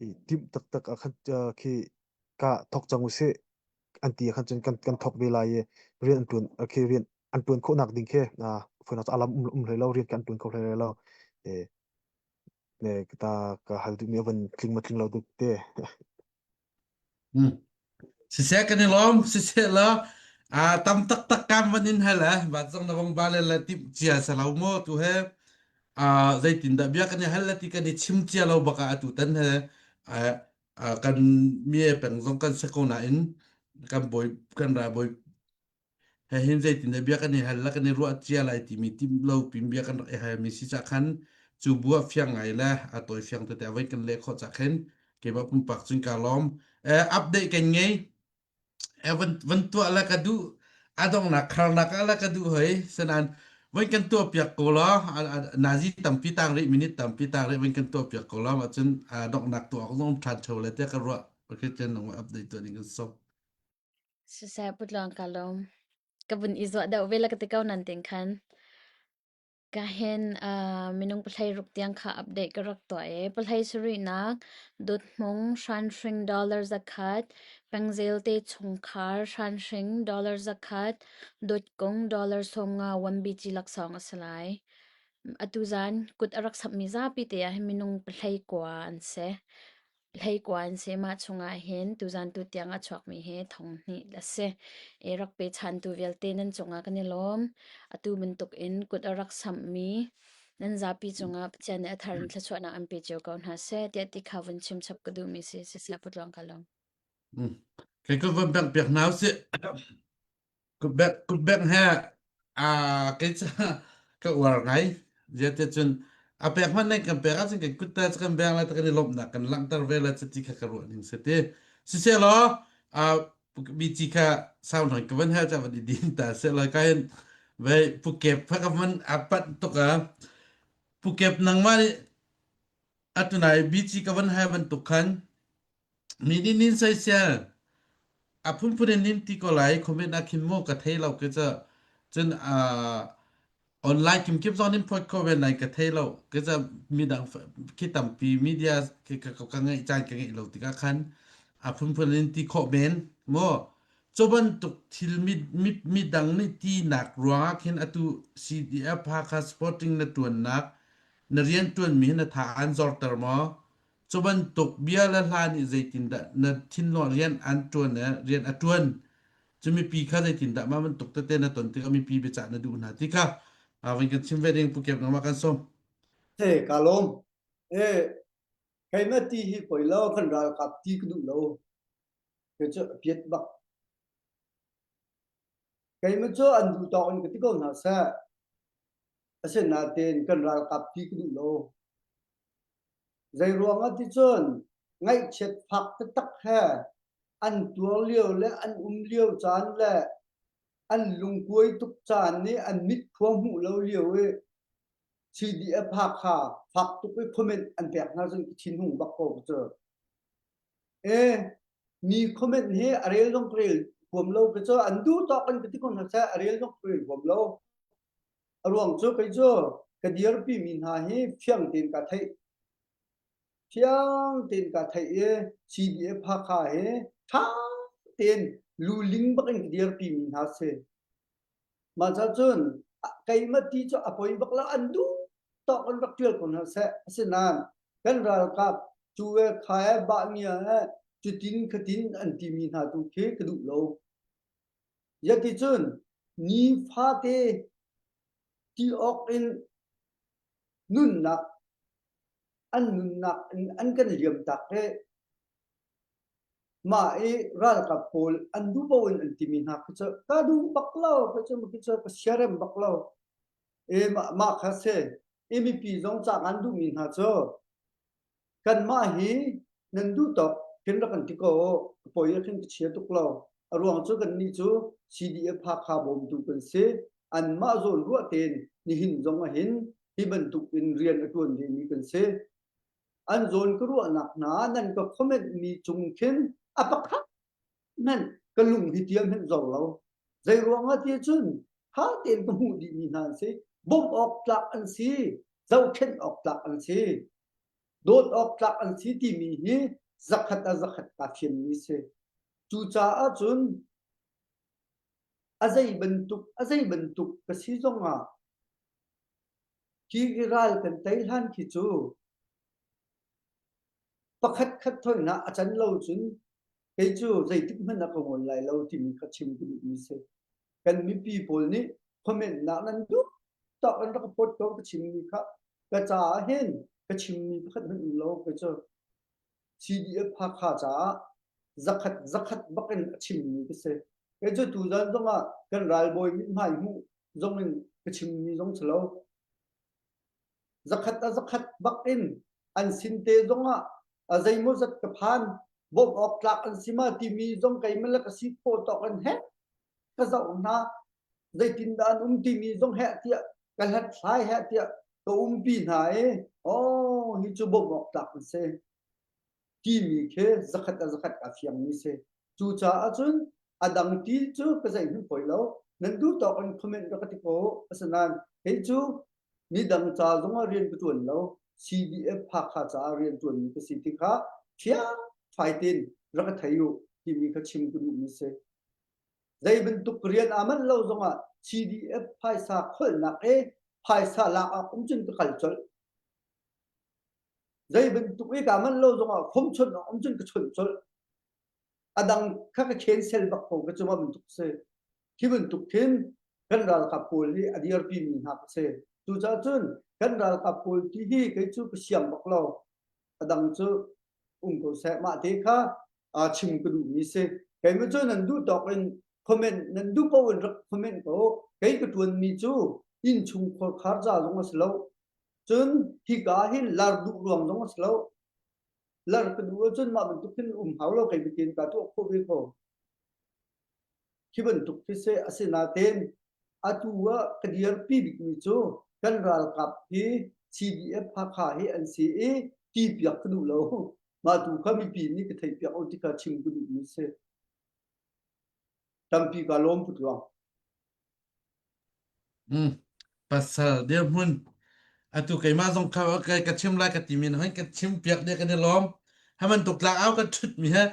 i timh taktak ah khan khi ka thok cang usih an ti ah khan cun kan kan thok ve lai i rian an tuan khi rian an tuan khawhnak ding khi phun ah alam um um hlei lo rian kan tuan kho hlei lo e ne ta ka hal duhmi a van tling ma tling lo duk te. Hmm. Siseh kan i lawm siseh la a tam taktak kam van in hal eh bat zong na vong ba le la tim cia sa lo mo tu he a zeitin dah bia kan i hal la ti kan i chim cia lo baka atu tan he kan mi peng zong kan se ko nain kan bawi kan ra bawi He hin zeitin dah bia kan i hal la kan i ruah cia lai timi tim lo pin bia kan rak i halmi si cah khan cu bu ah fiang ngai le a tawi fiang tete a voi kan leh khawh cah khin keimah pumpak cun ka lawm. Eh, update kan ngei. Eh, van, van tuah la ka duh. A donghnak kharnak ah la ka duh hoi. Sanan voi kan tuah piak ko la nazi tampi tang rih minute tampi tang rih voi kan tuah piak ko la ma cun a donghnak tuah zong ṭhan ṭheo le te ka ruah. Okay, chen nong update tuah ning kan sok. Siseh putluang ka lawm. Ka vun i zuah deuh ve la ka ti ko nan tin khan. Ka hin uh, minung pahlei ruk tiang kha update ka rak tuah i pahlei sarihnak Dawthmung hranhring dollar zakhat, Pengzel te chungkhar hranhring dollar zakhat, Dawtkung dollar 50 1BG laksawng a si lai. Atu zan kut a rak sammi zapi te ah hin minung pahlei kua an si. Hleikua an si. Mah chungah hin tuzan tu tiang a chuakmi hi thong hnih a si. I rak pechantu vialte nan cungah kan i lawm. Atu bantuk in kut a rak samhmi nan zapi cungah Pathian nih a thar in thluachuahnak an pe cio ko hna seh tiah ti kha vun chim chap ka duhmi si. Siseh putluang ka lawm. Mm. Kei ka van bek piak hna usih. Kutbek kutbek he a kei ca ka uar ngai. Ziate cun a pek hmanh nei kan pek ahcun kan kut ta kan beng lai ta kan i lawmhnak kan langhter ve lai cuti kha ka ruah ning si ti. Siselaw a bici kha sau hna ka van hel ca van i din ta selaw ka hin vei pukep kha ka van a panh tuk a pukep nangmah nih atunai bici ka van hel bantuk khan Mi nih nin soisel. A phunphun in nin ti ko lai. Comment ah khin maw ka thei lo ke ca. Cun uh, online kimkip zong nin phot ko ve nai ka thei lo. Ke ca midang khi tampi media ka ka ka ngeih caan ka ngeih lo tikah khan a phunphun in ti khawh men maw. Cu bantuk thil mi mi midang nih ti nak ruangah khin atu CDF Hakha Sporting na tuannak na rian tuanmi hi na tha an zorter maw? Cu bantuk bia le hla nih zeitindah na thinlung rian an ṭuan i rian a ṭuan cu mipi kha zeitindah mah bantuk tete na ton tikah mipi biacah na duh hna ti kha van kan chim ve ding Pu Kep nangmah kan sawm. He ka lawm. E keimah ti hi poi lo kan ralkap ti ka duh lo. Ke cu a piat bak. Keimah cu an duh tawk in ka ti ko hna seh. Asinain kan ralkap ti ka duh lo. Zeiruangah ticun ngaihchiat fak taktak he an tuar lio le an um lio caan le. An lungkuai tuk caan nih an mit khua hmuh lo lio i CDF Hakha fak tuk i comment an pek hna cun ka thinhung bak ko cu. E mi comment hi a rel zong ka rel huam lo ka cu an duh tawk an ka ti ko hna seh a rel zong ka rel huam lo. A ruang cu kei cu ka dirpi mi hna hi fiang tein ka theih. Fiang tein ka theih i CDF Hakha hi ṭha tein luling bak in ka dirpi mi hna si. Mah ca cun keimah ti cu a poi bak lo an duh tawk in rak ṭial ko hna seh. Asinain kan ralkap cu e kha e bah ngia e cutin khatin an timi hna tu khi ka duh lo. Yaticun nifate ti awk in nunnak an nunnak in an kan liam tak i mah i ralkap pawl an duh paoh in an timi hna khi cu ka duh bak lo ka cu khi cu ka siarem bak lo e mah mah kha si i mipi zong ca an duhmi hna cu kanmah hi nan duh tawk khin rak kan ti ko a poi ah khin ka chia tuk lo a ruang cu kannih cu CDF Hakha bawmtu kan si anmah zawn ruah tein nihin zong ah hin hi bantuk in rian a ṭuan ve mi kan si an zawn ka ruahnak hna nan ka comment mi cung khin a pakhat hmanh ka lung hi tiam hmanh zor lo zei ruangah ti cun tha tein ka hmuh dih mi hna an si bawmh awk tlak an si zohkhenh awk tlak an si dawt awk tlak an si timi hi zakhat a zakhat kaa fianmi si. Cucaah cun a zei bantuk a zei bantuk ka si zongah khi ral kan tei hlan khi cu pakhat khat thoihnak a can lo cun kei cu zeitik hmanh ah ka ngol lai lo timi kha chim ka duhmi si. Kan mipi pawl nih comment nak nan duh tawk an rak pot ko ka chimmi kha ka caah hin ka chimmi pakhat hmanh um lo kei cu CDF Hakha caah zakhat zakhat bak in a chimmi ka si. Kei cu tuzan zongah kan ralbawi mithmai hmuh zong in ka chimmi zong si lo. Zakhat a zakhat bak in an sin te zongah a zeimaw zat ka phan bawmh awk tlak an si ma timi zong keimah le ka si khawh tawk in heh ka zoh hna zeitindah an um timi zong heh tiah ka hlathlai heh tiah ka umpi hna i oh hi cu bawmh awk tlak an si timi khi zakhat a zakhat kaa fiangmi si cucaah cun a dang ti cu ka zeihmanh poi lo nan duh tawk in comment rak ka ti ko asinain hei cu midang ca zongah rian ka ṭuan lo CDF Hakha caah rian ṭuanmi ka si ti kha fiang fai tein rak ka thei u timi kha chim ka duhmi si Zei bantuk rian aa manh lo zongah CDF phaisa kholhnak i phaisa lak awk um cun ka kal colh. Zei bantuk i kaa manh lo zongah khom chawnh awk um cun ka chawnh colh. A dang kha ka cancel bak ko ka cungah bantuk si. Khi bantuk khin kan ralkap pawl nih a dirpi mi hna ka si. Cucaah cun kan ralkap pawl ti hi kei cu ka siang bak lo. A dang cu um ko seh. Mah te kha chim ka duhmi si. Keimah cu nan duh tawk in comment nan duh paoh in rak comment ko. Kei ka ṭuanmi cu innchung khorkhar ca zong a si lo. Cun hika hin lar duh ruang zong a si lo. Lar ka duh ahcun mah bantuk hin um hau lo kei bikin ka tuah khawh ve ko. Khi bantuk khi si asinain atu ah ka dirpi bikmi cu kan ralkap hi CDF Hakha hi an si i ti piak ka duh lo. Mah tu kha mipi nih ka theih piak o ti kha chim ka duhmi si. Tampi ka lawm put luang. Mm. Pasal dirhmun atu keimah zong kha ka ka chim lai ka ti mi hoi ka chim piak de kan i lawm ha man tuk tlang au ka thut mi he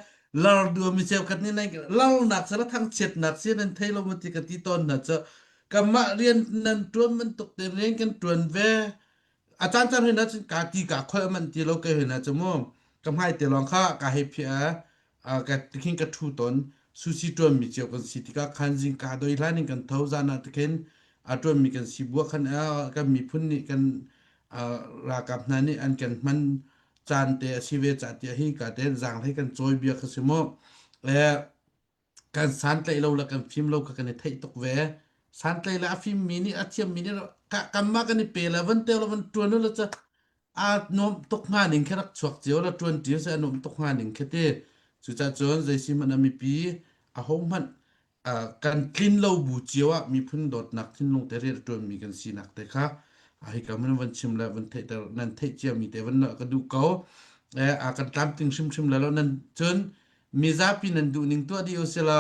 lar du mi cheu khat ni nai lar nak sala thang chiat nak si nan thei lo ma ti ka ti ton na cha kamah rian nan tuan man tuk te rian kan tuan ve a caan caan hoi na cun ka ti ka khoi man ti lo ke hoi na chu mu ka hmai te lawng kha ka hei phia ka tikhin ka thu ton sushi tuan mi cio kan si tikah khan zing ka doi hlan in kan tho zan ah tikhin a tuan mi kan si bua khan kan miphun nih kan ralkap hna nih an kan hman caan te a si ve ca tiah hi ka te zang hlei kan cawi bia kha si mu kan santlaih lo le kan fim lo kha kan i theih tuk ve. Santlaih le a fimmi nih a thiammi nih kanmah kan i pe le van teu le van ṭuan le cu aa nuam tuk hnga ning khi rak chuak cio le ṭuan ṭi se a nuam tuk hnga ning khi ti. Cucaah cun zei si hmanh ah mipi aho hmanh kan tlin lo bu cio ah miphun dawtnak thinlung te rian a ṭuanmi kan sinak te kha hika hmun van chim le van theihter nan theih ciami te van ka duh ko. Eh, a kan tlamtling hrimhrim le lo nan cun mizapi nan duh ning tuah dih usila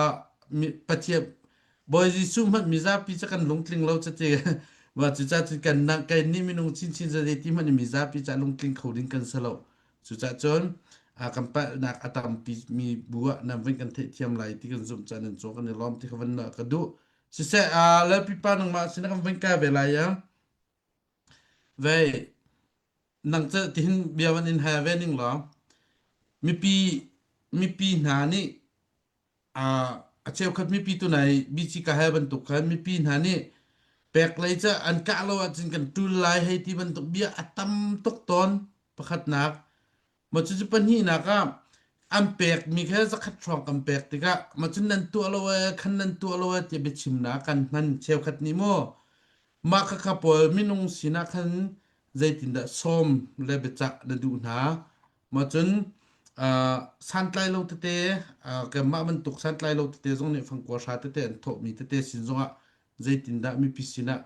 Pathian Bawi Jesuh hmanh mizapi ca kan lungtling lo cati wa cuca cun kan nang kai ni minung chinchin za ti hmanh mizapi ca lungtling kho ding kan si lo. Cucah cun kan palhnak a tampi mi bu ah nan van kan theihthiam lai ti kan zumh caah nan cung kan i lawm ti kha van ka duh. Siseh, Lalpipa nangmah sin kan van kai ve lai ya. Vei, nang cu tihin bia van in hal ve ning law, mipi mipi hna nih a cheukhat mipi tunai bici ka hal bantuk khan mipi hna nih pek lei ca an kah lo ahcun kan ṭul lai hei ti bantuk bia a tam tuk tawn pakhatnak ma cucu pahnihnak ah an pekmi kha zakhat hrawng kan pek tikah ma cun nan tuah lo ee khan nan tuah lo ee tiah biachimnak kan hman cheukhat nih maw mah khakha pawl minung sinah khan zeitindah sawm le biacah na duh hna Mah cun uh, santlai lo tete uh, kanmah bantuk santlai lo tete zong nih fangkua hra tete an thawhmi tete sin zongah zeitindah mipi sinah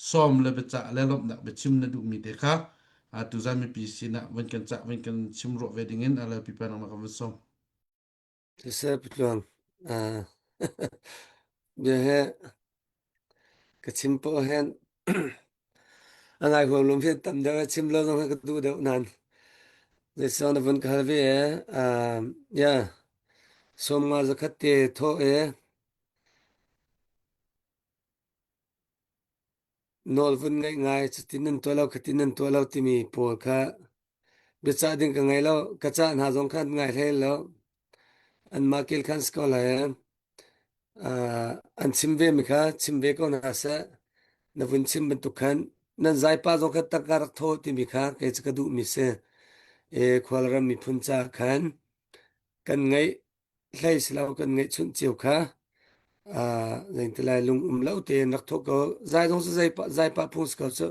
sawm le biacah le lawmhnak biachim na duhmi te kha uh, tuzan mipi sinah van kan cah van kan chim ruah ve dingin ala pipa nangmah kan van sawm. Siseh Putluang, uh, bia he ka chim poh hen a ngai huam lum hi tam deuh chim lo zong ka duh deuh nan zeisong na vun ka hal ve e uh, ya som nga zakhat te tho e nawl vun ngaih ngai cutin nan tuah lo khatin nan tuah lo timi pawl kha biacah ding ka ngei lo ka cah hna zong kha an ngai hlei lo anmah kel khan si ko lai uh, an chim ve mi kha chim ve ko hna seh na vun chim bantuk khan nan zaipa zong kha tangka rak thaw timi kha kei cu ka duh mi si e khualram miphun ca khan kan ngeih hlei si lo kan ngeihchunh cio kha uh, zeitilai lung um lo tein rak thawk ko zai zong cu zai zai pah phung si ko cu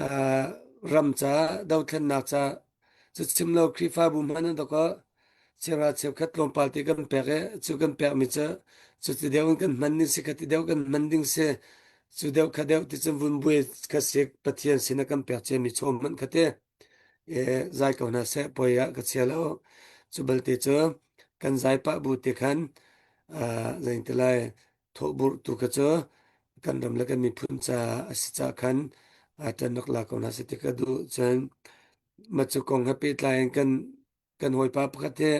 uh, ram ca dothlennak ca cu chim lo Khrihfabu hmanh an ko chera cheukhat tlawmpal te kan pek i cu kan pek mi cu cu ti deuh in kan hman ding si kha ti deuh kan hman ding si cu deuh kha deuh ti cun vun buai kha si Pathian sin a kan pek cia mi chawm hmanh kha te zai ko hna seh poi ah ka chia lo cu balte cu kan zai pah bu te khan zeiti lai thawhburh tu kha cu kan ram le kan miphun ca a si ca khan ṭan rak la ko hna seh ti ka duh cun mah cu kong he pehtlai in kan kan hawipa pakhat he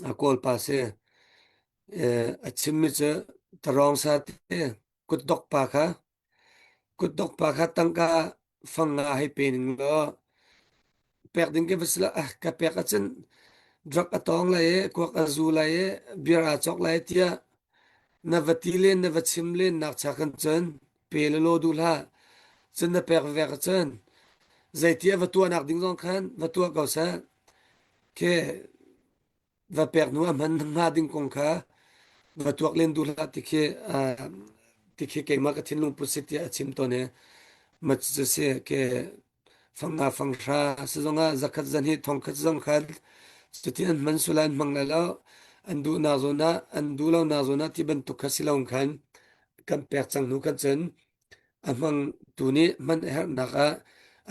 A Kawlpa si. A chimmi cu tarawng sa te kutdok pa kha kutdok pa kha tangka fang nga hei pe ning law pek ding ka va si lo ah ka pek ahcun drug a tawng lai i kuak a zu lai i beer aa cawk lai tiah na va ti len na va chim len nak cha khan cun pe le law duh hlah cun na pek vek ahcun zeiti a va tuahnak ding zong khan va tuah ko seh Khi va pek hnu a hman hnga ding kong kha va tuak len duh hlah ti khi ti khi keimah ka thinlung put si tiah a chim tawn i ma cu si ke fang nga fang hra si zongah zakhat zan hi thongkhat zong khan cuti an hman sul an hmang lai lo an duh nak zawn ah an duh lo nak zawn ah ti bantuk kha si lo khan kan pek cang hnu kan cun A hmangtu nih hman a herhnak ah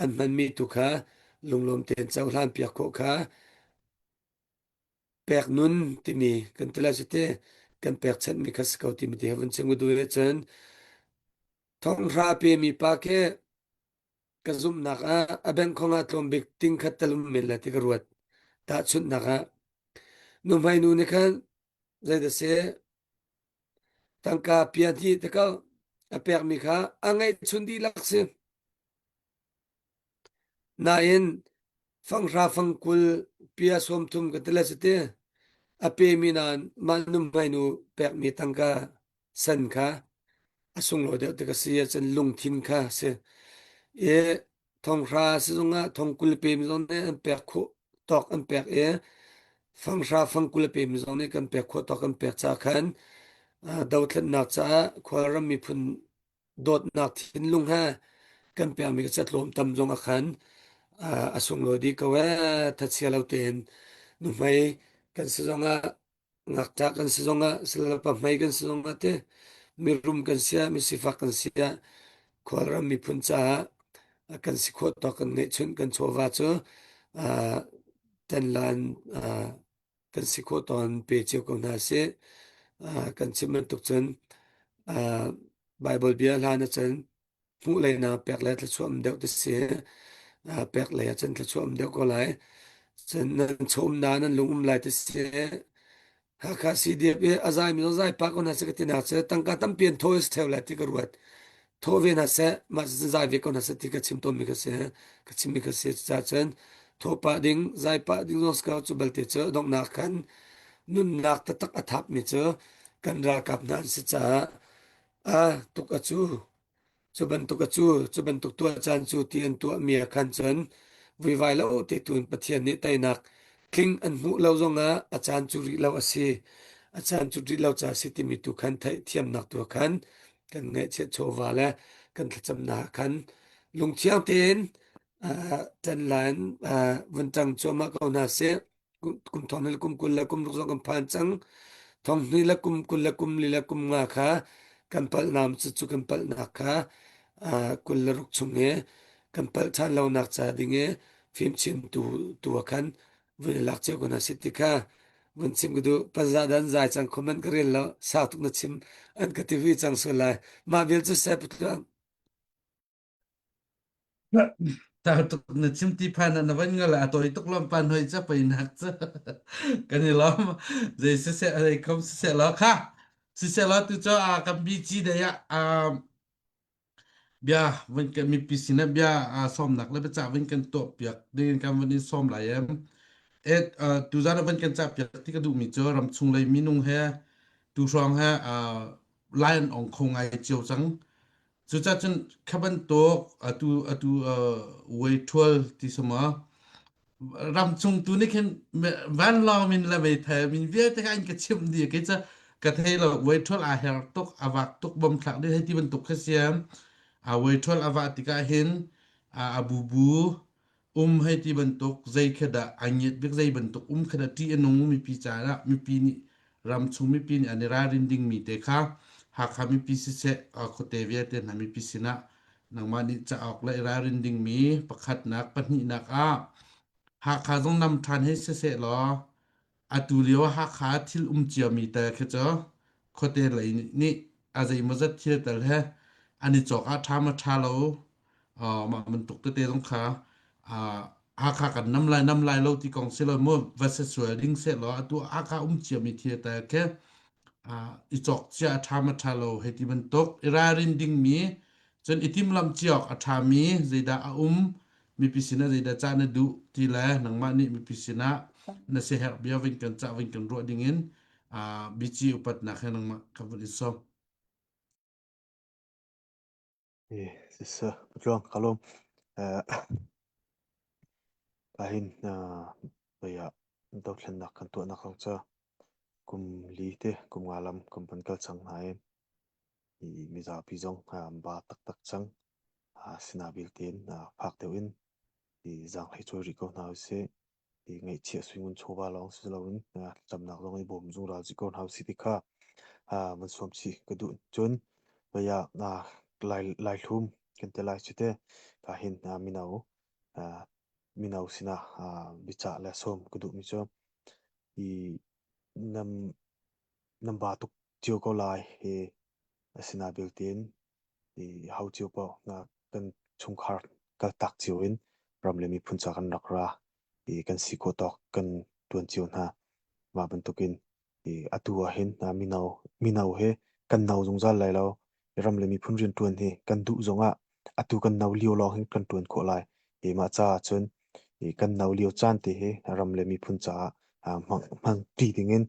an hmanmi tu kha lunglawm tein cohlan piak khawh kha pek nun timi kan ti lai cu ti kan pekchanhmi kha si ko timi ti he vun chim ka duh ahcun thonghra pemi pa khi ka zumhnak ah a bank khong ah tlawm bik ting khat tal um men lai ti ka ruat. Tahchunhnak ah nuhmei nu nih khan zeidah si Tangka pia hnih te ko a pekmi kha a ngeihchun dihlak si. Nain fanghra fangkul pia 30 ka ti le cuti a pemi nain mah nuhmei nu pekmi tangka san kha a sunglawi deuh tik a si ahcun lungthin kha si. I thonghra sizung ah thongkul pemi zong nih an pek khawh tawk an pek i fanghra fangkul pemi zong nih kan pek khawh tawk an pek ca khan dothlennak caah khualram miphun dawtnak thinlung he kan pekmi ka tlawm tam zong a khan a sunglawi dih ko ee thachia lo tein nuhmei kan si zong ah. Ngakṭah kan si zongah silole pahmei kan si zongah te mirum kan si ah misifak kan si ah khualram miphun caah kan si khawh tawk kan ngeihchunh kan chawva cu uh, ṭanlan uh, kan si khawh tawn pe cio ko hna sih. Uh, kan chim bantuk cun uh, Bible bia hlan ahcun hmuh lei na pek le thluachuah um deuh ti si. Uh, pek lei ahcun thluachuah um deuh ko lai. Cun nan chawm na nan lung um lai ti si. Hakha CDF i a zai mi zong zai pah ko hna seh ka ti nak cu tangka tampi an thaw si theu lai ti ka ruat. Thaw ve hna seh, mah cu zai ve ko hna seh ti ka chim tawnmi ka si. Ka chimmi ka si. Cucaah cun thaw pah ding, zai pah ding zong si ko cu balte cu donghnak khan nunnak taktak a thapmi cu kan ralkap hna an si caah a tuk a cu. Cu bantuk a cu, cu bantuk tuah caan cu ti an tuahmi ah khan cun vuivai lo te tu in Pathian nih teinak tling an hmuh lo zongah a caan cu rih lo a si. A caan cu rih lo ca a si timi tu khan theihthiamnak tu khan kan ngaihchiat chawva le kan thlacamnak ah khan lungthiang tein uh, ṭan la in uh, vun ṭang cuahmah ko hna sih. Kum thong le kum 20 le kum ruk zong kan phan cang. Thong hnih le kum 20 le kum li le kum nga kha kan palh cu cu kan palhnak kha 26 chung i kan palh ṭhan lonak ca ding i fimchim tu tu ah khan vun i lak cio ko hna sih ti kha vun chim ka duh. Paza dan zai cang comment ka rel lo sau tuk na chim an ka ti vi cang sual lai. Mah vial cu seh putluang. Tar tuk na chim ti phan na van ngala a tawi tuk lom pan hoi cha pei nak cha kan i lom zei si se zei kom si se lo kha si se lo tu cho a kan bi chi dei a bia van kan mipi sin ah bia sawmnak le biacah van kan tuah piak ding kan van in sawm lai em et tu zan van kan cah piak ti ka duh mi cu ramchung lei minung he tu hrawng he lai an ong kho ngai cio cang Cucacun kha bantuk atu atu weithual ti sama ramchung tu nih khin vanlawng min le meithal min vialte kha an ka chimh dih kei cu ka thei lo weithual aa her tuk a vak tuk bom thlak dih hei ti bantuk kha siam a weithual a vah tikah hin a bubu um hei ti bantuk zei khi dah ai ngiat bik zei bantuk um khi dah ṭih a nung mipi caah mipi nih ramchung mipi nih an i ralrin dingmi te kha Hakha mipi siseh khuate vialte hna mipi sinah nangmah nih cauk le i ralrin dingmi pakhatnak pahnihnak ah Hakha zong nam ṭhan hei siseh law Atu lio Hakha thil um ciami tal khi cu khuate lei nih a zeimawzat thil tal he an i cawk ah ṭha ma ṭha lo mah bantuk tete zong kha Hakha kan nam lai nam lai lo ti kong si lo mu va se sual ding seh law atu Hakha um ciami thil tal khi i cawk cia a ṭha ma ṭha lo hei ti bantuk i ralrin dingmi cun i timhlamh cia awk a ṭhami zeidah a um mipi sinah zeidah cah na duh ti le nangmah nih mipi sinah na siaherh bia vin kan cah vin kan ruah dingin bici upatnak he nangmah ka vun in sawm. Eh, sisa patluang kalom eh kahin baya dothlennak kan tuahnak rong cha kum li te kum nga lam kum pan kal chang hna i mizapi zong ba taktak cang sinabil tein phak deuh in zaanghlei cawi rih ko hna usih. Ngaihchia suingun chawva lawng si loin thlacamnak zong i bawm zungzal rih ko hna usih ti kha van sawm chih ka duh. Cun vei ah Laihlum kan ti lai cu te ka hin mino mino sinah biacah le sawm ka duhmi cu nam nan ba tuk cio ko lai hi asinain tein i ho cio paoh kan chungkhar kaltak cio in ram le miphun ca kan rak ra i kan si khawh tawk kan tuan cio hna. Mah bantukin i atu ah hin mino mino he kan no zungzal lai lo. Ram le miphun rianṭuan hi kan duh zongah atu kan no lio lawng hin kan ṭuan khawh lai. I mah caah cun i kan no lio caan te hi ram le miphun caah hmang hmangṭi dingin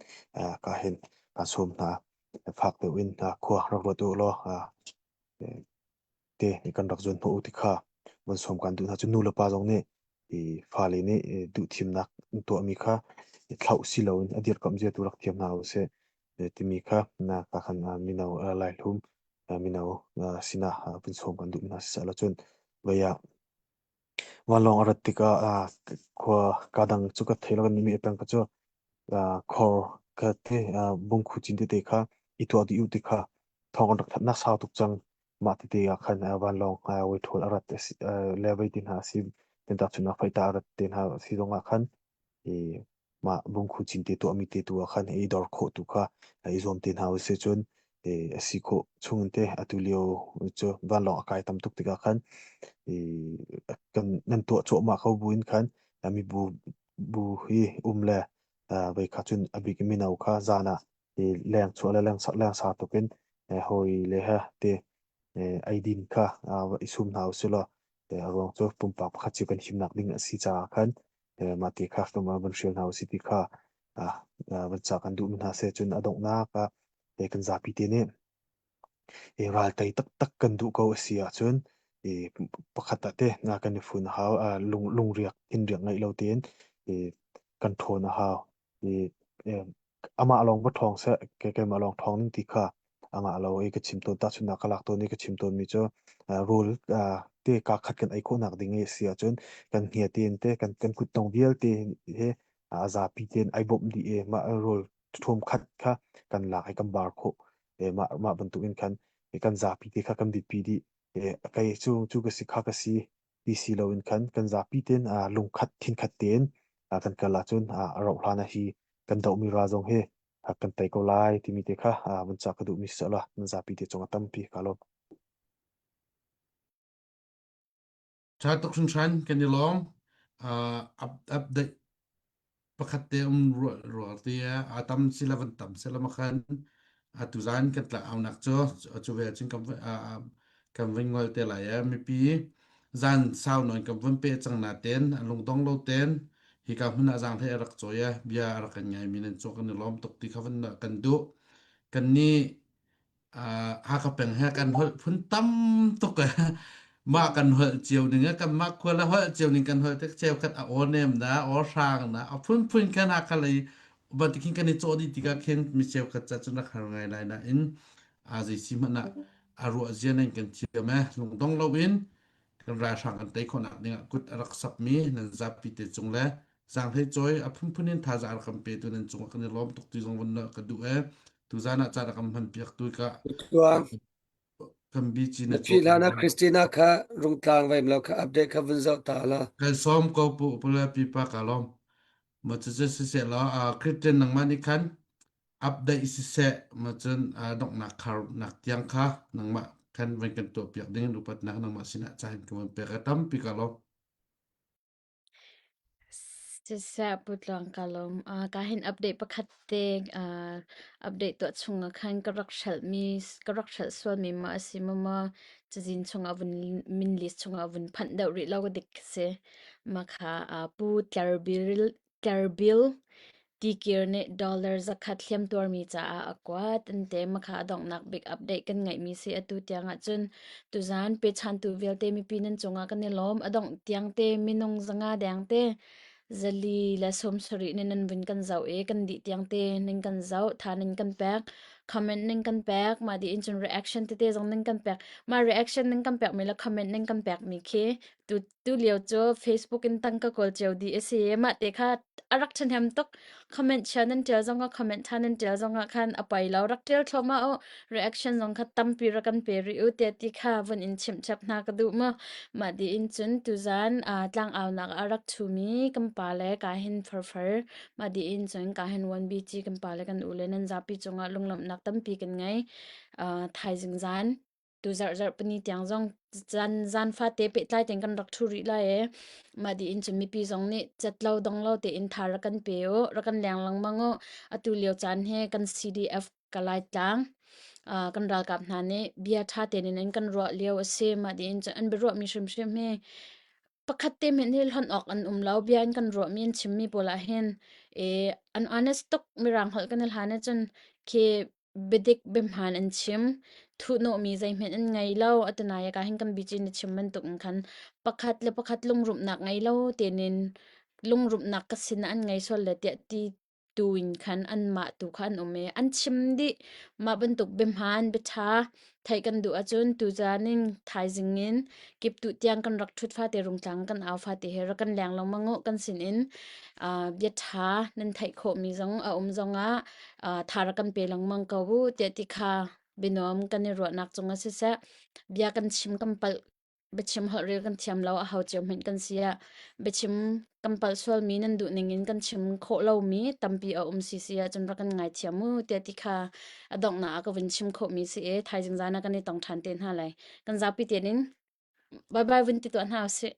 ka hin kaan sawm hna. Fak deuh in khua rak ruat u law te kan rak zuan hnawh u ti kha van sawm kan duh hna. Cun nu le pa zong nih i fale nih duhthimnak an tuahmi kha thlauh si loin a dirkamh zia tu rak thiam hna usih timi kha na ka khan mino laihlum mino sinah vun sawm kan duh hna siseh cun vei ah vanlawng a rat tikah khua ka dang cu ka thei lo kan mi peng ka cu khor Ka te bungkhu cin tete kha i tuah dih u ti kha thawng an rak thanh nak sau tuk cang. Mah tete ah khan vanlawng weithol a rat le vei ti hna a si. Tentak chun ah faita a rat te hna si zong ah khan i mah bungkhu cin te tuahmi te tu ah khan i dor khawh tu kha i zuam te hna usih cun a si khawh chung in te atu lio cu vanlawng a kai tam tuk tikah khan i kan nan tuah cuahmah ko buin khan mibu bu hi um le vei kha cun a bik in mino kha zan ah i leng chuah le leng leng sa tuk in hawi le he te eidin kha i sum hna usih law a ruang cu pumpak pakhat cio kan himnak ding a si caah khan mah ti kha van hrial hna usih ti kha van ca kan duhmi hna seh cun a donghnak ah kan zapi te nih ral tei taktak kan duh ko a si ahcun pakhat ah te nga kan i fun a hau lung lungriak thinriak ngeih lo tein kan ṭhawn a hau. Amah lawng va ṭhawng seh, kei keimah lawng ṭhawng ning ti kha a ngah lo i ka chim tawn. Tahchunhnak ka lak tawn i ka chim tawnmi cu rawl te kaa khat kan ei khawhnak ding i a si ahcun kan hngia tein te kan kan kutdong vialte he a zapi tein ai bawmh dih i mah rawl ṭhawm khat kha kan lak i kan bar khawh. Mah mah bantuk in khan kan zapi te kha kan biapi dih. Kei cu cu ka si kha ka si ti si loin khan kan zapi tein lungkhat thinkhat tein kan kal ahcun a rauh hlan ah hi kan dohmi ral zong hi kan tei ko lai timi te kha vun ca ka duhmi si la nan zapi te cung a tampi ka lawm. Ṭha tuk hringhran kan i lawm. Uh, update pakhat te um rual te a tam sila van tam sila ma khan atu zan kan tla aunak cu cu ve cun kan kan vun ngol te lai mipi zan sau non kan vun pe cang na ten lungdong lo ten hika hmun ah zang hlei rak choi bia rak kan ngai mi nan chu kan i lawm tuk ti kha van kan duh kan ni Hakha peng he kan holh phun tam tuk eh. Mah kan holh cio ning eh kan mah khua le holh cio ning kan holh tik cheukhat a aw nem na aw hrang na a phunphun khan Hakha lei bantukin kan i cawh dih tikah khin mi cheukhat ca cun rak har ngai lai nain a zei si hmanh ah a ruah zia nan kan thiam eh lungdong loin kan ralhrang kan tei khawhnak dingah kut a rak sapmi nan zapi te cung le zaanghlei cawi a phunphun in thazaang rak kan petu nan cungah kan i lawm tuk ti zong von ka duh e tuzan ah caan a kan hman piak tu ka kan bi chi na phi hlan ah Christina kha rungtlang vaim lo kha update kha vun zoh ta la kan sawm ko pu pula pipa ka lawm ma chu chu si se lo Christian nangmah nih khan update siseh ma cun donghnak khar nak tiang kha nangmah khan van kan tuah piak ding in upatnak nangmah sinah caan ka van pek a tampi ka lawm Siseh Pu Tluang ka lawm. Ka hin update pakhat te update tuah chung ah khan ka rak hrelhmi ka rak hrelh sualmi maw a si maw maw cazin chungah vun min list chungah vun phanh deuh rih lo ka dik si. Mah kha Pu Tler Bil Tler Bil Tikir nih dollar 100 hliamtuarmi caah a kuat. Ante makha a donghnak bik update kan ngeihmi si atu tiang ahcun tuzaan pechantu vialte mipi nan cungah kan i lawm. A dongh tiang te minung zanga deng te zali le 70 nih nan vun kan zoh i kan dih tiang te ning kan zoh, tha ning kan pek, comment ning kan pek, mah dih in cun reaction tete zong ning kan pek. Mah reaction ning kan pekmi le comment ning kan pekmi khi tu Tulio cu Facebook in tangka kawl cio dih a si. Mah te kha a rak ṭhahnem tuk. Comment chia nan ṭial zongah comment ṭha nan ṭial zongah khan a poi lo. Rak ṭial thluahmah u. Reaction zong kha tampi rak kan pe rih u tiah ti kha vun in chimh chap hna ka duh mu. Mah dih in cun tuzan uh, tlangaunak ah rak ṭhumi kan pa le ka hin farfar mah dih in cun ka hin 1BG kan pa le kan u le nan zapi cungah lunglawmhnak tampi kan ngei. Uh, thaizing zan tu zarh zarh pani tiang zong zan zan fate pehtlai tein kan rak thu rih lai e mah di in cun mipi zong nih chat lo dong lo tein tha rak kan pe u rak kan leng lengmang u atu lio caan he kan CDF kalai tlang uh, kan ralkap hna nih bia tha tein in kan ruah lio a si mah di in cun an biaruah mi hrimhrim hi pakhat te men hi hlonh awk an um lo bia in kan ruah mi an chim mi pawl ah hin e an honest tuk mirang holh kan i hlan ahcun khi biadik biahmaan an chim. Thuhnawhmi zeihmanh an ngei lo. Atunai ah hin kan bici na chim bantuk in khan pakhat le pakhat lungrumhnak ngei lo tein lungrumhnak ka sin ah an ngei sual le tiah ti tu in khan anmah tu kha an um i an chim dih. Mah bantuk biahmaan biaṭha theih kan duh ahcun tuzaan in thaizing in kiptuh tiang kan rak ṭhut fate rungtlang kan au fate he rak kan leng lengmang u kan sin in uh, biaṭha nan theih khawhmi zong a um zongah uh, tha rak kan pe lengmang ko u tiah ti kha bianuam kan i ruahnak cungah siseh bia kan chim kan palh biachim holhrel kan thiam lo a hau cio hmanh kan si ah biachim kan palh sualmi nan duh ning in kan chim khawh lomi tampi a um si si ahcun rak kan ngaithiam mu tiah ti kha a donghnak ah ka vun chim khawhmi si i thaizing zan ah kan i tong ṭhan te hna lai. Kan zapi tein in bye bye vun ti tuah hna usih.